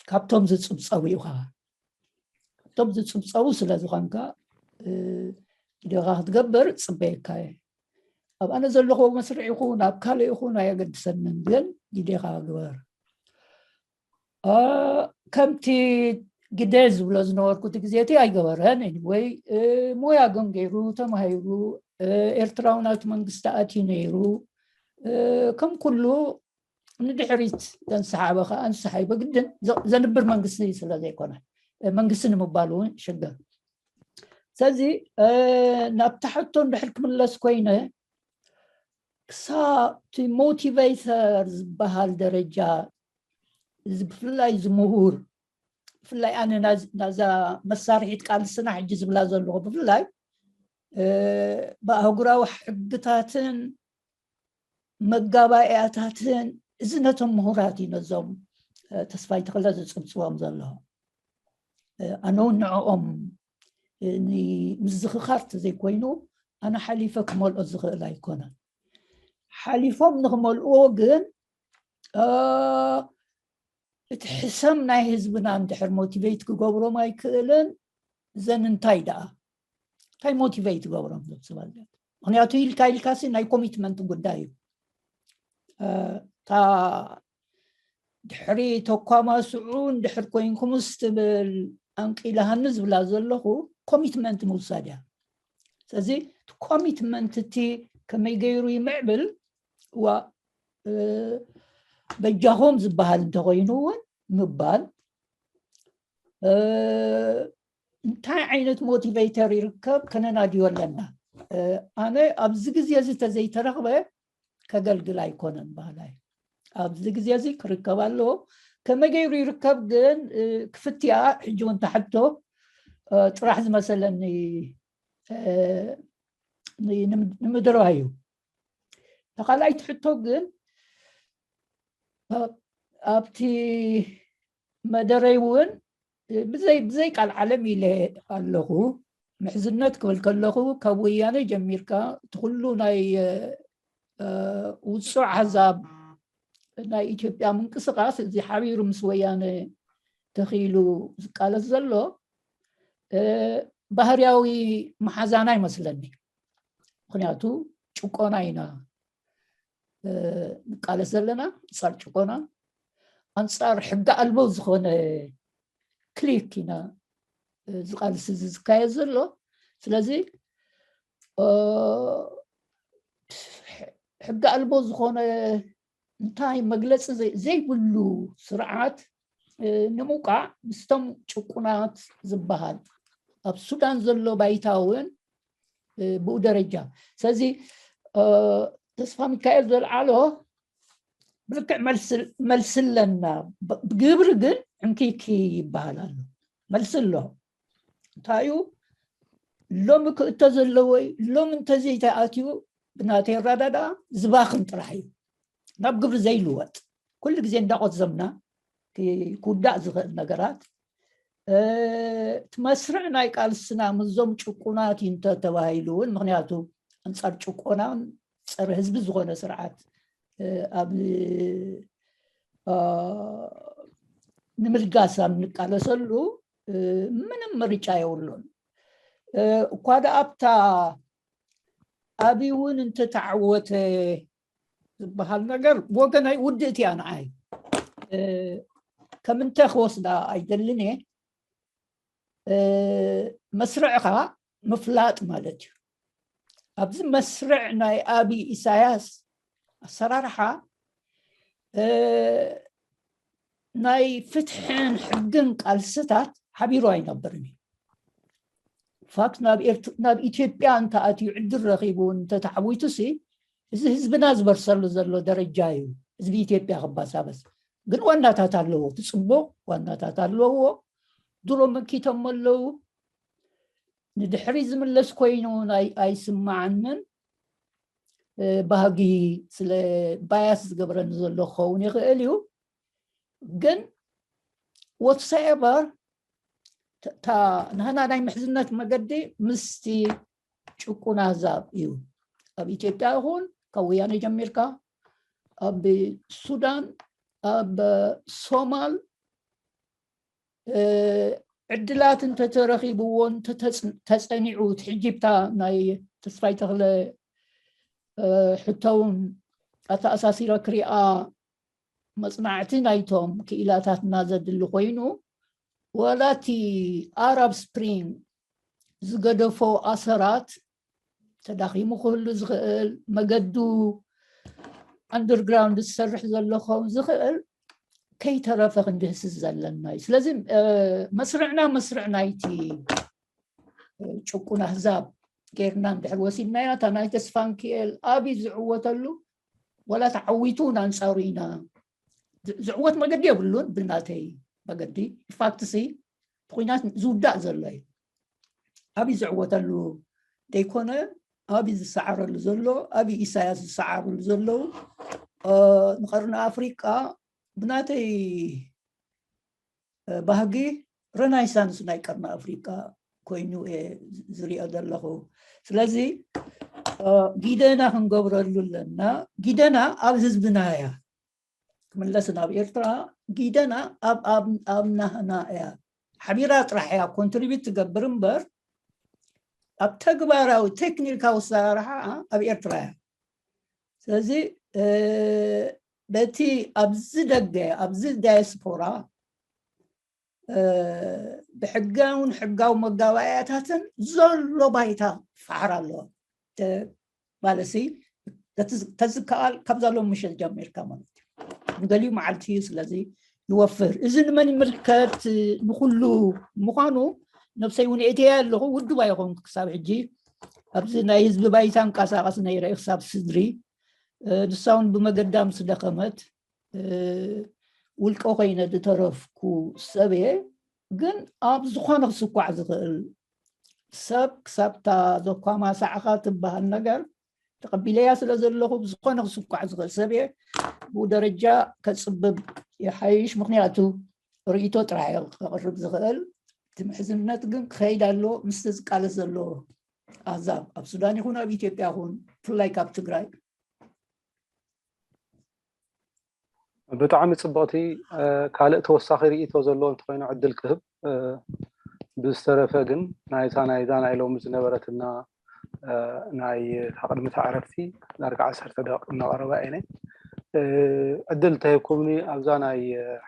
ካብቶም ዝጽብጸቡ ኢኻ። ካብቶም ዝጽብጸቡ ስለ ዝኾንካ፣ ግዴኻ ክትገብር ጽበየካ እየ። ኣብ ኣነ ዘለኹ መስርዕ ይኹን ኣብ ካልእ ይኹን ኣየገድሰንን፣ ግን ግዴኻ ግበር። ከምቲ ግደ ዝብሎ ዝነበርኩ እቲ ግዜ እቲ ኣይገበረን። Anyway፣ ሞያ ግን ገይሩ ተማሂሩ፣ ኤርትራዊ ናብቲ መንግስቲ ኣትዩ ነይሩ። ከም ኩሉ ንድሕሪት ዘንሰሓበ ከዓ ንስሓይ በግድን ዘንብር መንግስቲ ስለ ዘይኮነ፣ መንግስቲ ንምባል እውን ሽግር። ስለዚ ናብታ ሕቶ እንድሕር ክምለስ ኮይነ፣ ክሳብ እቲ ሞቲቬተር ዝበሃል ደረጃ፣ እዚ ብፍላይ እዚ ምሁር፣ ብፍላይ ኣነ ናዛ መሳርሒት ቃልስና ሕጂ ዝብላ ዘለኹ፣ ብፍላይ ብኣህጉራዊ ሕግታትን መጋባእያታትን፣ እዚ ነቶም ምሁራት እዩ፣ ነዞም ተስፋይ ተኽለ ዝጽብጽቦም ዘለኹ። ኣነ እውን ንዕኦም ንምዝኽኻር ተዘይኮይኑ፣ ኣነ ሓሊፈ ክመልኦ ዝኽእል ኣይኮነን። ሓሊፎም ንኽመልእዎ ግን እቲ ሕሰም ናይ ህዝብና እንድሕር ሞቲቬት ክገብሮም ኣይክእልን፣ ዘን እንታይ ደኣ እንታይ ሞቲቬት ይገብሮም ዞም ሰባት? ምኽንያቱ ኢልካ ኢልካሲ ናይ ኮሚትመንት ጉዳይ እዩ። እታ ድሕሪ ተኳማስዑ እንድሕር ኮይንኩምስ ትብል ኣንቂልሃኒ ዝብላ ዘለኹ፣ ኮሚትመንት ምውሳድ እያ። ስለዚ እቲ ኮሚትመንት እቲ ከመይ ገይሩ ይምዕብል፣ ዋ በጃኹም ዝበሃል እንተኮይኑ እውን ምባል፣ እንታይ ዓይነት ሞቲቬተር ይርከብ ከነናድዮ ኣለና። ኣነ ኣብዚ ግዜ እዚ ተዘይተረኽበ ከገልግል ኣይኮነን ባህላይ። ኣብዚ ግዜ እዚ ክርከብ ኣለዎ። ከመይ ገይሩ ይርከብ ግን ክፍትያ ሕጂ እውን ተሕቶ ጥራሕ ዝመሰለኒ ንምድራይ እዩ። ተኻልኣይቲ ሕቶ ግን ኣብቲ መደረይ እውን ብዘይ ብዘይ ቃል ዓለም ኢለ ኣለኹ። ምሕዝነት ክብል ከለኹ ካብ ወያነ ጀሚርካ እቲ ኩሉ ናይ ውፁዕ ኣሕዛብ ናይ ኢትዮጵያ ምንቅስቃስ እዚ ሓቢሩ ምስ ወያነ ተኺሉ ዝቃለስ ዘሎ ባህርያዊ መሓዛና ይመስለኒ። ምክንያቱ ጭቆና ኢና ንቃለስ ዘለና፣ ኣንፃር ጭቆና፣ ኣንፃር ሕጊ ኣልቦ ዝኾነ ክሊክ ኢና ዝቃልስ እዚ ዝካየድ ዘሎ። ስለዚ ሕጊ ኣልቦ ዝኾነ እንታይ መግለፂ ዘይብሉ ስርዓት ንምውቃዕ ምስቶም ጭቁናት ዝበሃል ኣብ ሱዳን ዘሎ ባይታ እውን ብኡ ደረጃ። ስለዚ ተስፋ ሚካኤል ዘልዓሎ ብልክዕ መልሲ ኣለና፣ ብግብሪ ግን ዕንኪኪ ይበሃል ኣሎ። መልሲ ኣሎ። እንታይ እዩ? ሎሚ ክእቶ ዘለዎ እዩ። ሎሚ እንተዘይተኣትዩ ብናተይ ኣረዳድኣ ዝባኽን ጥራሕ እዩ፣ ናብ ግብሪ ዘይልወጥ። ኩሉ ግዜ እንዳቆዘምና ክውዳእ ዝኽእል ነገራት እቲ መስርዕ ናይ ቃልስና ምስዞም ጭቁናት እዩ እንተተባሂሉ እውን፣ ምክንያቱ ኣንፃር ጭቆናን ፀረ ህዝቢ ዝኾነ ስርዓት ኣብ ንምልጋስ ኣብ ንቃለሰሉ ምንም ምርጫ የብሉን። እኳ ደኣ ኣብታ ኣብይ እውን እንተተዓወተ ዝበሃል ነገር ወገናይ ውድእቲ እያ ንዓይ። ከም እንተ ክወስዳ ኣይደልን እየ። መስርዕኻ ምፍላጥ ማለት እዩ። ኣብዚ መስርዕ ናይ ኣብይ ኢሳያስ ኣሰራርሓ ናይ ፍትሕን ሕግን ቃልስታት ሓቢሩ ኣይነብርን እዩ። ፋክት ናብ ኢትዮጵያ እንተኣትዩ ዕድል ረኺቡ እንተተዓዊቱ ሲ እዚ ህዝብና ዝበርሰሉ ዘሎ ደረጃ እዩ። ህዝቢ ኢትዮጵያ ክባሳበስ ግን ዋናታት ኣለዎ። እቲ ፅቡቕ ዋናታት ኣለዎ። ድሮ መኪቶም ኣለዉ። ንድሕሪ ዝምለስ ኮይኑ ኣይስማዓንን። ባህጊ ስለ ባያስ ዝገብረኒ ዘሎ ክኸውን ይኽእል እዩ። ግን ወትሰኤቨር ናህና ናይ ምሕዝነት መገዲ ምስቲ ጭቁን ኣህዛብ እዩ። ኣብ ኢትዮጵያ ይኹን ካብ ወያነ ጀሚርካ ኣብ ሱዳን፣ ኣብ ሶማል ዕድላት እንተተረኺብዎ ተፀኒዑ ትሕጂብታ ናይ ተስፋይ ተኽለ ሕቶውን ኣተኣሳሲረ ክሪኣ መፅናዕቲ ናይቶም ክኢላታትና ዘድሊ ኮይኑ፣ ወላ እቲ ኣራብ ስፕሪንግ ዝገደፎ ኣሰራት ተዳኺሙ ክህሉ ዝኽእል፣ መገዱ ኣንደርግራውንድ ዝሰርሕ ዘሎ ክኸውን ዝኽእል ከይተረፈ ክንድህስስ ዘለና እዩ። ስለዚ መስርዕና መስርዕ ናይቲ ጭቁን ኣህዛብ ጌርና እንድሕር ወሲድናያ፣ እታ ናይ ተስፋንኪኤል ኣብይ ዝዕወተሉ ዋላ ተዓዊቱ እውን ኣንፃሩ ኢና። ዝዕወት መገዲ የብሉን። ብናተይ መገዲ ኢንፋክትሲ ብኩናት ዝውዳእ ዘሎ እዩ። ኣብይ ዝዕወተሉ ዘይኮነ ኣብይ ዝሰዓረሉ ዘሎ፣ ኣብይ ኢሳያስ ዝሰዓረሉ ዘለዉ ንቀርኒ ኣፍሪቃ ብናተይ ባህጊ ረናይሳንስ ናይ ቀርኒ ኣፍሪቃ ኮይኑ እየ ዝሪኦ ዘለኹ። ስለዚ ጊደና ክንገብረሉ ኣለና። ጊደና ኣብ ህዝብና እያ። ክምለስ ናብ ኤርትራ ጊደና ኣብ ናህና እያ። ሓቢራ ጥራሕ እያ ኮንትሪቢት ትገብር እምበር ኣብ ተግባራዊ ቴክኒካዊ ኣሰራርሓ ኣብ ኤርትራ እያ። ስለዚ በቲ ኣብዚ ደገ ኣብዚ ዳያስፖራ ብሕጋውን ሕጋዊ መጋባእያታትን ዘሎ ባይታ ፋሕር ኣለዎ። ማለሲ ተዝከኣል ካብዛ ሎም ምሸት ጀሚርካ ማለት እዩ። ንገሊኡ መዓልቲ እዩ ስለዚ ይወፍር። እዚ ንመን ይምልከት? ንኩሉ ምዃኑ ነብሰይ እውን እትየ ኣለኹ። ውድብ ኣይኮንኩ ክሳብ ሕጂ ኣብዚ ናይ ህዝቢ ባይታ እንቀሳቐስ ነይረ ክሳብ ስድሪ ንሳ እውን ብመገዳ ምስ ደኸመት ውልቀ ኮይነ ዝተረፍኩ ሰብ እየ። ግን ኣብ ዝኾነ ክስኳዕ ዝኽእል ሰብ ክሳብታ ዘኳማሳዕኻ ትበሃል ነገር ተቐቢለያ ስለ ዘለኹ ብዝኾነ ክስኳዕ ዝኽእል ሰብ እየ። ብኡ ደረጃ ከፅብብ ይሓይሽ። ምክንያቱ ርእይቶ ጥራሕ እየ ከቕርብ ዝኽእል። እቲ ምሕዝነት ግን ክኸይድ ኣለዎ ምስቲ ዝቃለስ ዘሎ ኣህዛብ ኣብ ሱዳን ይኹን ኣብ ኢትዮጵያ ይኹን ብፍላይ ካብ ትግራይ። ብጣዕሚ ፅብቕቲ። ካልእ ተወሳኺ ርእይቶ ዘለዎ እንተኮይኑ ዕድል ክህብ። ብዝተረፈ ግን ናይዛ ናይዛ ናይ ሎሚ ዝነበረትና ናይ ቅድሚ ዕረፍቲ ዳርጋ ዓሰርተ ደቂቕ እናቐረባ እየን። ዕድል እንተሂብኩምኒ ኣብዛ ናይ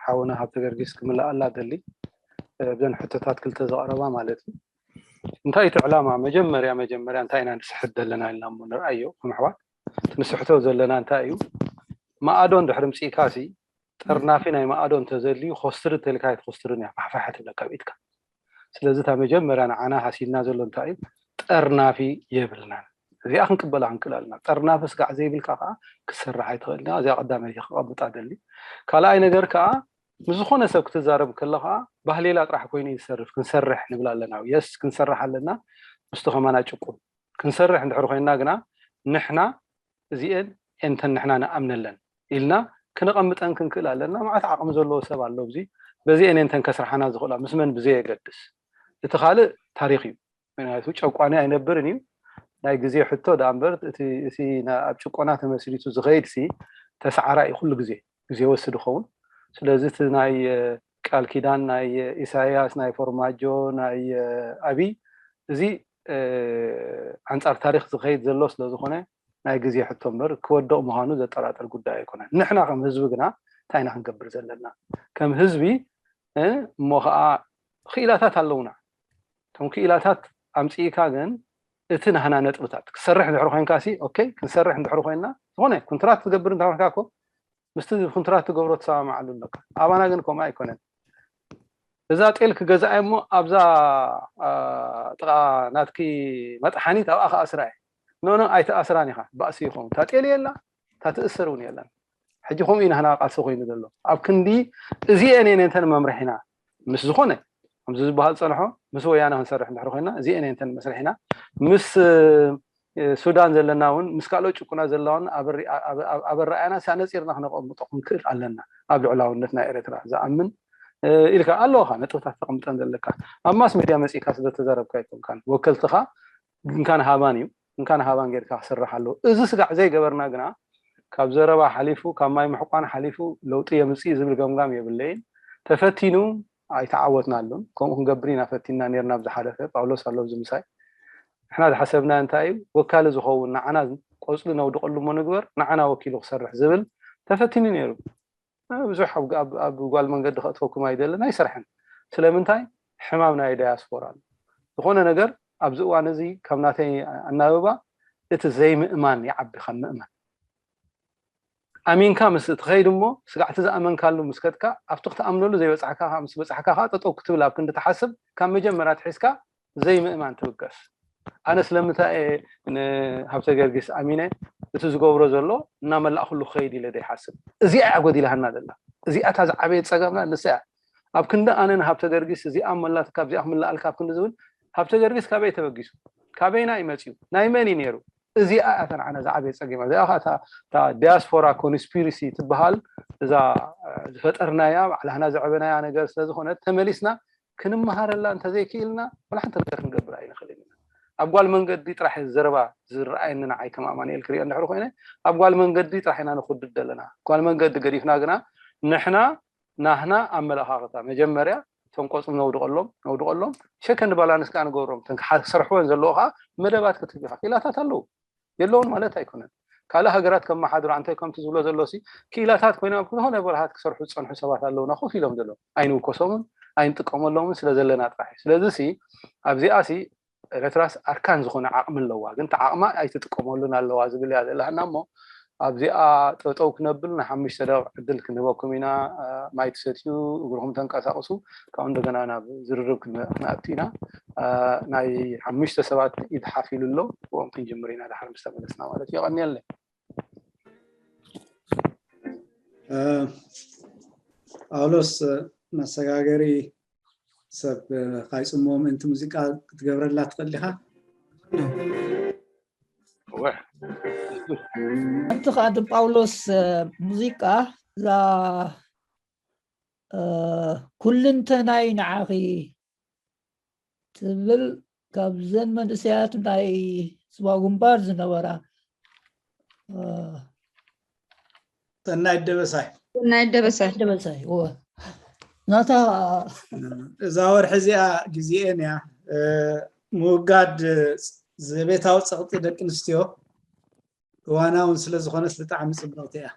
ሓውና ሃብተ ገርጊስ ክምልኣላ ደሊ ብዘን ሕቶታት ክልተ ዘቐረባ ማለት እዩ። እንታይ እቲ ዕላማ መጀመርያ መጀመርያ እንታይ ኢና ንስሕት ዘለና ኢልና እሞ ንርኣዮ ከም ኣሕዋት። እቲ ንስሕቶ ዘለና እንታይ እዩ? ማኣዶ እንድሕሪ ምፅኢካ ሲ ጠርናፊ ናይ ማኣዶ እንተዘድልዩ ኮስትሪ ተልካ ኣይትኮስትርን እያ ፋሕፋሕ ትብለካ ኣብ ኢድካ። ስለዚ እታ መጀመርያ ንዓና ሃሲልና ዘሎ እንታይ እዩ? ጠርናፊ የብልናን። እዚኣ ክንቅበላ ክንክእል ኣለና። ጠርናፊ ስጋዕ ዘይብልካ ከዓ ክትሰርሕ ኣይትኽእል። እዚኣ ቀዳመይቲ ከቐምጣ ደሊ። ካልኣይ ነገር ከዓ ምስ ዝኾነ ሰብ ክትዛረብ ከለኻ ባህሌላ ጥራሕ ኮይኑ እዩ ዝሰርፍ። ክንሰርሕ ንብል ኣለና። የስ ክንሰርሕ ኣለና። ምስቲ ከማና ጭቁን ክንሰርሕ እንድሕር ኮይንና ግና ንሕና እዚኤን እንተን ንሕና ንኣምነለን ኢልና ክነቐምጠን ክንክእል ኣለና። ማዕት ዓቕሚ ዘለዎ ሰብ ኣሎ። እዚ በዚኤን እንተን ከስርሓና ዝኽእላ ምስ መን ብዘየገድስ እቲ ካልእ ታሪኽ እዩ። ምክንያቱ ጨቋኒ ኣይነብርን እዩ። ናይ ግዜ ሕቶ ዳ እምበር እቲ እቲ ና- ኣብ ጭቆና ተመስሪቱ ዝኸይድ ሲ ተሰዓራይ እዩ። ኩሉ ግዜ ግዜ ወስድ ይኸውን። ስለዚ እቲ ናይ እ፣ ቃል ኪዳን ናይ እ፣ ኢሳያስ ናይ ፎርማጆ ናይ እ፣ ኣቢይ እዚ እ፣ ኣንጻር ታሪክ ዝኸይድ ዘሎ ስለዝኾነ ናይ ግዜ ሕቶ እምበር ክወድቕ ምዃኑ ዘጠራጥር ጉዳይ ኣይኮነን። ንሕና ከም ህዝቢ ግና እንታይ ኢና ክንገብር ዘለና? ከም ህዝቢ እ፣ እሞ ከዓ ክኢላታት ኣለውና። እቶም ክኢላታት ኣምፅኢካ ግን እቲ ናህና ነጥብታት ክሰርሕ እንድሕር ኮይንካ ሲ ኦኬ ክንሰርሕ እንድሕር ኮይንና ዝኾነ ኩንትራት ትገብር እንተ ኮይንካ እኮ ምስቲ ኩንትራት ትገብሮ ትሰማማዓሉ ኣለካ። ኣባና ግን ከምኡ ኣይኮነን። እዛ ጤል ክገዝኣ እሞ ኣብዛ አ፣ ጥቓ ናትኪ መጥሓኒት ኣብኣ ክኣስራ እየ። ኖኖ ኣይትኣስራን ኢኻ ባእሲ ይኸውን። እታ ጤል የላ እታ ትእሰር እውን የላን። ሕጂ ከምኡ እዩ ናህና ቃልሲ ኮይኑ ዘሎ ኣብ ክንዲ እዚኤን እየን እንተን መምርሒና ምስ ዝኾነ ከምዚ ዝበሃል ፀንሖ ምስ ወያነ ክንሰርሕ እንድሕር ኮይና እዚኤን እየን እንተን መስርሒና ምስ ሱዳን ዘለና እውን ምስ ካልኦት ጭቁና ዘለውን ኣበራእያና ሳነፂርና ክነቀምጦ ክንክእል ኣለና። ኣብ ልዕላውነት ናይ ኤርትራ ዝኣምን ኢልካ ኣለኻ ነጥብታት ተቐምጠን ዘለካ ኣብ ማስ ሚድያ መፂእካ ስለተዘረብካ ኣይኮንካን ወከልትኻ ግንካን ሃባን እዩ። ግንካን ሃባን ጌርካ ክስራሕ ኣለዎ። እዚ ስጋዕ ዘይገበርና ግና ካብ ዘረባ ሓሊፉ ካብ ማይ ምሕቋን ሓሊፉ ለውጢ የምፅእ ዝብል ገምጋም የብለይን። ተፈቲኑ ኣይተዓወትናሉን። ከምኡ ክንገብር ኢና ፈቲንና ነርና ኣብ ዝሓለፈ። ጳውሎስ ኣሎ ኣብዚ ምሳይ። ንሕና ዝሓሰብና እንታይ እዩ? ወካሊ ዝኸውን ንዓና ቆፅሊ ነውድቐሉ እሞ ንግበር፣ ንዓና ወኪሉ ክሰርሕ ዝብል ተፈቲኑ ነይሩ። ብዙሕ ኣብ ጓል መንገዲ ከእትወኩም ኣይደልን ኣይሰርሕን። ስለምንታይ? ሕማም ናይ ዳያስፖራ ኣሎ። ዝኾነ ነገር ኣብዚ እዋን እዚ ካብ ናተይ ኣናብባ እቲ ዘይምእማን ይዓቢ ካብ ምእማን። ኣሚንካ ምስ ትኸይድ እሞ ስጋዕቲ ዝኣመንካሉ ምስ ከድካ ኣብቲ ክትኣምነሉ ዘይበፃሕካ ምስ በፃሕካ ከዓ ጠጠው ክትብል ኣብ ክንዲ ትሓስብ ካብ መጀመርያ ትሒዝካ ዘይምእማን ትብገስ። ኣነ ስለምንታይ እየ ንሃብተ ገርጊስ ኣሚነ እቲ ዝገብሮ ዘሎ እናመላእክሉ ክኸይድ ኢለ ዘይሓስብ። እዚኣ እያ ጎዲላሃና ዘላ። እዚኣ እታ ዝዓበየት ፀገምና ንሳ እያ። ኣብ ክንዲ ኣነ ንሃብተ ገርጊስ እዚኣ መላትካ ኣብዚኣ ክምልኣልካ ኣብ ክንዲ ዝብል ሃብተ ገርጊስ ካበይ ተበጊሱ? ካበይና እዩ መፅዩ? ናይ መን እዩ ነይሩ? እዚኣ እያ እታ ንዓና ዝዓበየት ፀገም። እዚኣ ከዓ እታ እታ ዲያስፖራ ኮንስፒሪሲ ትበሃል እዛ ዝፈጠርናያ ባዕላህና ዘዕበናያ ነገር ስለዝኾነት ተመሊስና ክንመሃረላ እንተዘይክኢልና ዋላ ሓንቲ ነገር ክንገብር ኣይንኽእልን ኢና። ኣብ ጓል መንገዲ ጥራሕ ዘረባ ዝረኣየኒ ንዓይ ከም ኣማኑኤል ክሪኦ እንድሕር ኮይነ ኣብ ጓል መንገዲ ጥራሕ ኢና ንኹድድ ዘለና። ጓል መንገዲ ገዲፍና ግና ንሕና ናህና ኣመለኻኽታ መጀመርያ እቶም ቆፅሊ ነውድቐሎም ነውድቐሎም ሸከንድ ባላንስ ከዓ ንገብሮም እተን ክሰርሕወን ዘለዎ ከዓ መደባት ክትህብ ኢኻ። ክኢላታት ኣለዉ የለውን ማለት ኣይኮነን። ካልእ ሃገራት ከመሓድሩ ኣንታይ ከምቲ ዝብሎ ዘሎ ሲ ክኢላታት ኮይኖም ኣብ ዝኾነ በረሃት ክሰርሑ ዝፀንሑ ሰባት ኣለውና ኮፍ ኢሎም ዘለዉ ኣይንውከሶምን ኣይንጥቀመሎምን ስለ ዘለና ጥራሕ እዩ። ስለዚ ሲ ኣብዚኣ ሲ ኤረትራስ ኣርካን ዝኾነ ዓቕሚ ኣለዋ ግን እቲ ዓቕማ ኣይትጥቀመሉን ኣለዋ ዝብል እያ ዘለሃና እሞ ኣብዚኣ ጠጠው ክነብል ንሓሙሽተ ደቂቕ ዕድል ክንህበኩም ኢና። ማይ ትሰትዩ እግርኹም ተንቀሳቕሱ ካብኡ እንደገና ናብ ዝርርብ ክንኣቱ ኢና። ናይ ሓሙሽተ ሰባት ኢድ ሓፍ ኢሉ ኣሎ ብኦም ክንጅምር ኢና ድሓር ምስ ተመለስና ማለት እዩ። የቐንየለይ። ጳውሎስ መሰጋገሪ ሰብ ካይፅምዎ ምእንቲ ሙዚቃ ክትገብረላ ትኽእል ዲኻ? ሓንቲ ከዓ ጳውሎስ ሙዚቃ እዛ ኩልንተናይ ንዓኺ ትብል ካብዘን መንእሰያት ናይ ስዋ ግንባር ዝነበራ፣ እ፣ ሰናይት ደበሳይ። ናይ ደበሳይ ደበሳይ፣ እወ። ናታ እዛ ወርሒ እዚኣ ግዜኤን እያ። እ፣ ምውጋድ ዘቤታዊ ጸቕጢ ደቂ ኣንስትዮ እዋናውን ስለ ዝኾነት ብጣዕሚ ጽብቕቲ እያ።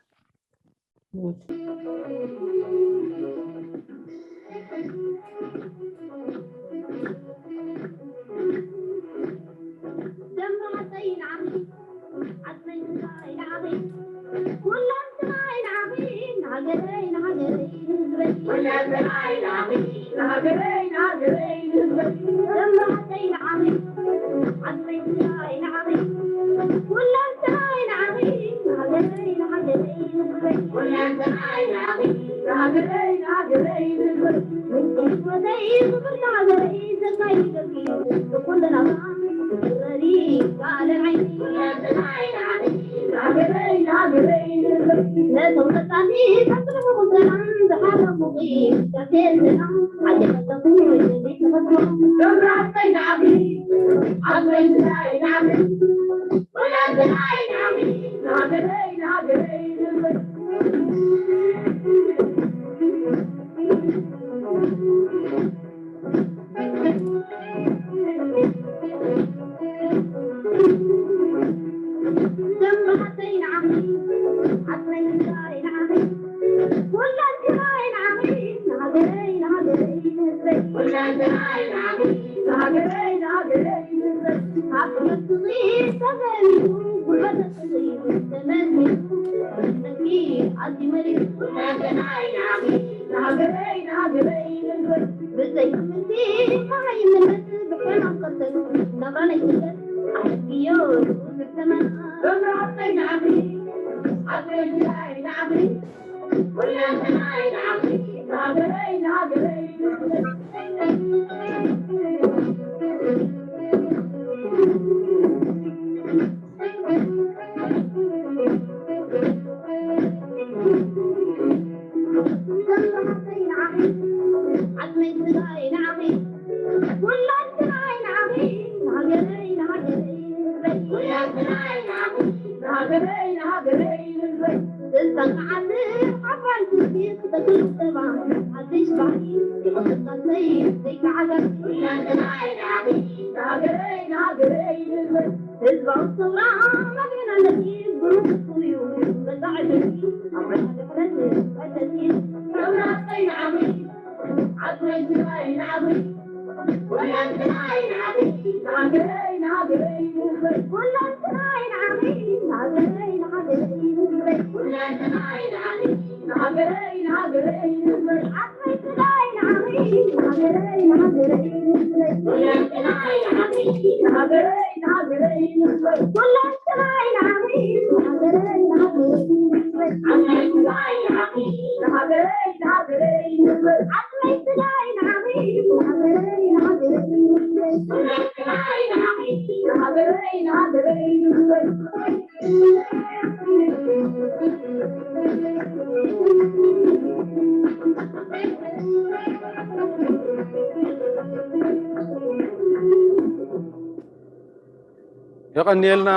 የቐንየልና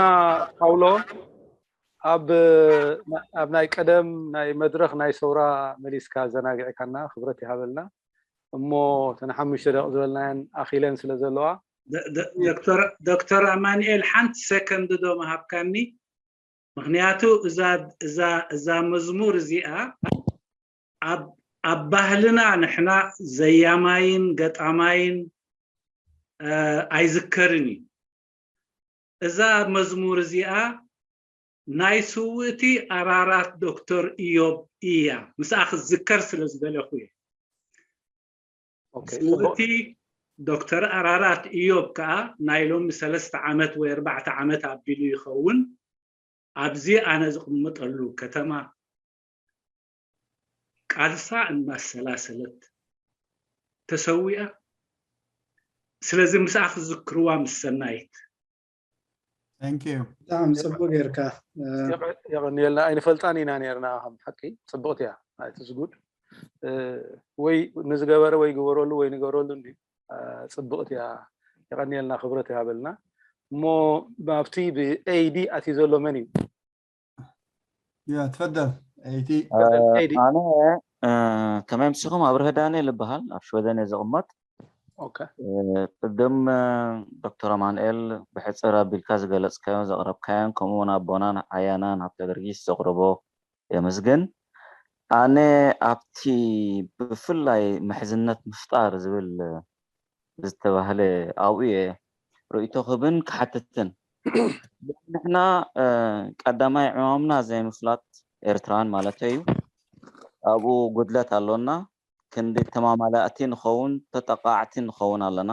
ፓውሎ። ኣብ ኣብ ናይ ቀደም ናይ መድረኽ ናይ ሰውራ መሊስካ ዘናጊዕካና፣ ክብረት ይሃበልና። እሞ እተን ሓሙሽተ ደቂቕ ዝበልናየን ኣኺለን ስለ ዘለዋ፣ ዶክተር ኣማንኤል፣ ሓንቲ ሰከንድ ዶ ምሃብካኒ? ምክንያቱ እዛ እዛ እዛ መዝሙር እዚኣ ኣብ ኣብ ባህልና ንሕና ዘያማይን ገጣማይን ኣይዝከርን እዩ። እዛ መዝሙር እዚኣ ናይ ስውእቲ ኣራራት ዶክተር ኢዮብ እያ። ምስኣ ክትዝከር ስለ ዝደለኹ እየ። ስውእቲ ዶክተር ኣራራት ኢዮብ ከዓ ናይ ሎሚ ሰለስተ ዓመት ወይ ኣርባዕተ ዓመት ኣቢሉ ይኸውን ኣብዚ ኣነ ዝቕመጠሉ ከተማ ቃልሳ እናሰላሰለት ተሰዊኣ። ስለዚ ምስኣ ክዝክርዋ ምስ ሰናይት። ብጣዕሚ ፅቡቅ ጌርካ። የቐንየልና። ኣይንፈልጣን ኢና ነርና። ከም ሓቂ ፅብቕቲ እያ። ኣይትዝጉድ ወይ ንዝገበረ ወይ ግበረሉ ወይ ንገረሉ እንዲ ፅብቕቲ እያ። የቐንየልና፣ ክብረት ይሃበልና። እሞ ኣብቲ ብኤይዲ ኣትዩ ዘሎ መን እዩ? ያ ትፈደል። ኤይቲ ኣነ ከመይ ምስኹም ኣብርሀ ዳንኤል ይበሃል፣ ኣብ ሽወደን እየ ዝቕመጥ። ቅድም ዶክተር ኣማንኤል ብሕፅር ኣቢልካ ዝገለፅካዮ ዘቕረብካዮን ከምኡ እውን ኣቦናን ኣያናን ሃብተ ገርጊስ ዘቕረቦ የመስግን። ኣነ ኣብቲ ብፍላይ ምሕዝነት ምፍጣር ዝብል ዝተባህለ ኣብኡ እየ ርእይቶ ክብን ክሓትትን። ንሕና ቀዳማይ ዕማምና ዘይምፍላጥ ኤርትራን ማለት እዩ። ኣብኡ ጉድለት ኣሎና። ክንዲ ተማማላእቲ ንኸውን ተጠቃዕቲ ንኸውን ኣለና።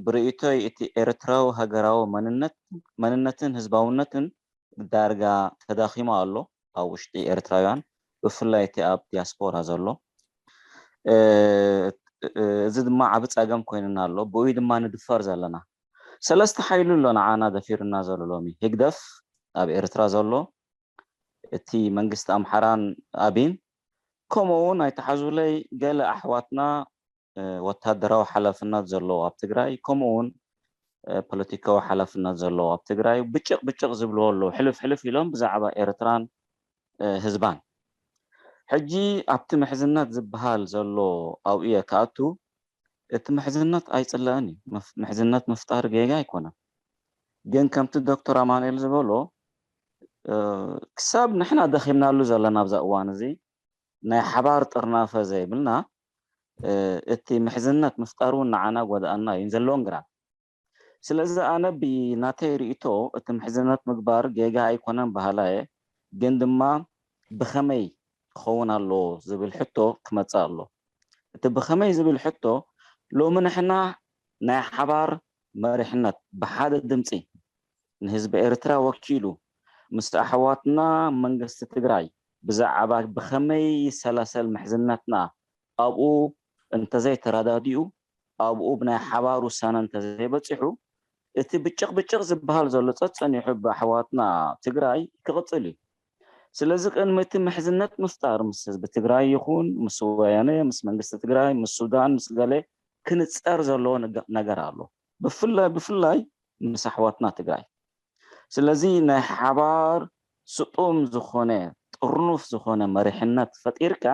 ብርእይቶይ እቲ ኤርትራዊ ሃገራዊ መንነትን ህዝባውነትን ዳርጋ ተዳኺሙ ኣሎ ኣብ ውሽጢ ኤርትራውያን፣ ብፍላይ እቲ ኣብ ዲያስፖራ ዘሎ። እዚ ድማ ዓቢ ጸገም ኮይንና ኣሎ። ብኡይ ድማ ንድፈር ዘለና። ሰለስተ ሓይሉ ኣሎ ንዓና ደፊርና ዘሎ ሎሚ። ህግደፍ ኣብ ኤርትራ ዘሎ፣ እቲ መንግስቲ ኣምሓራን ኣቢን፣ ከምኡ እውን ኣይተሓዙለይ ገለ ኣሕዋትና ወታደራዊ ሓላፍነት ዘለዎ ኣብ ትግራይ፣ ከምኡ እውን ፖለቲካዊ ሓላፍነት ዘለዎ ኣብ ትግራይ ብጭቕ ብጭቕ ዝብልዎ ኣለዉ። ሕልፍ ሕልፍ ኢሎም ብዛዕባ ኤርትራን ህዝባን። ሕጂ ኣብቲ ምሕዝነት ዝበሃል ዘሎ ኣብኡ እየ ክኣቱ። እቲ ምሕዝነት ኣይጽለእን እዩ። ምሕዝነት ምፍጣር ጌጋ ኣይኮነን። ግን ከምቲ ዶክተር ኣማኑኤል ዝበሎ ክሳብ ንሕና ደኺምናሉ ዘለና ኣብዛ እዋን እዚ ናይ ሓባር ጥርናፈ ዘይብልና እቲ ምሕዝነት ምፍጣር እውን ንዓና ጎድኣና እዩ ዘለዎን ግራን። ስለዚ ኣነ ብናተይ ርእይቶ እቲ ምሕዝነት ምግባር ጌጋ ኣይኮነን በሃላይ እየ። ግን ድማ ብኸመይ ክኸውን ኣለዎ ዝብል ሕቶ ክመጽእ ኣሎ። እቲ ብኸመይ ዝብል ሕቶ ሎሚ ንሕና ናይ ሓባር መሪሕነት ብሓደ ድምፂ ንህዝቢ ኤርትራ ወኪሉ ምስ ኣሕዋትና መንግስቲ ትግራይ ብዛዕባ ብኸመይ ይሰላሰል ምሕዝነትና ኣብኡ እንተዘይተረዳዲኡ ኣብኡ ብናይ ሓባር ውሳነ እንተዘይበፂሑ እቲ ብጭቕ ብጭቕ ዝበሃል ዘሎ ጸጸኒሑ ብኣሕዋትና ትግራይ ክቕፅል እዩ። ስለዚ ቅድሚ እቲ ምሕዝነት ምፍጣር ምስ ህዝቢ ትግራይ ይኹን ምስ ወያነ ምስ መንግስቲ ትግራይ ምስ ሱዳን ምስ ገለ ክንፀር ዘለዎ ነገር ኣሎ። ብፍላይ ብፍላይ ምስ ኣሕዋትና ትግራይ። ስለዚ ናይ ሓባር ስጡም ዝኾነ ጥርኑፍ ዝኾነ መሪሕነት ፈጢርካ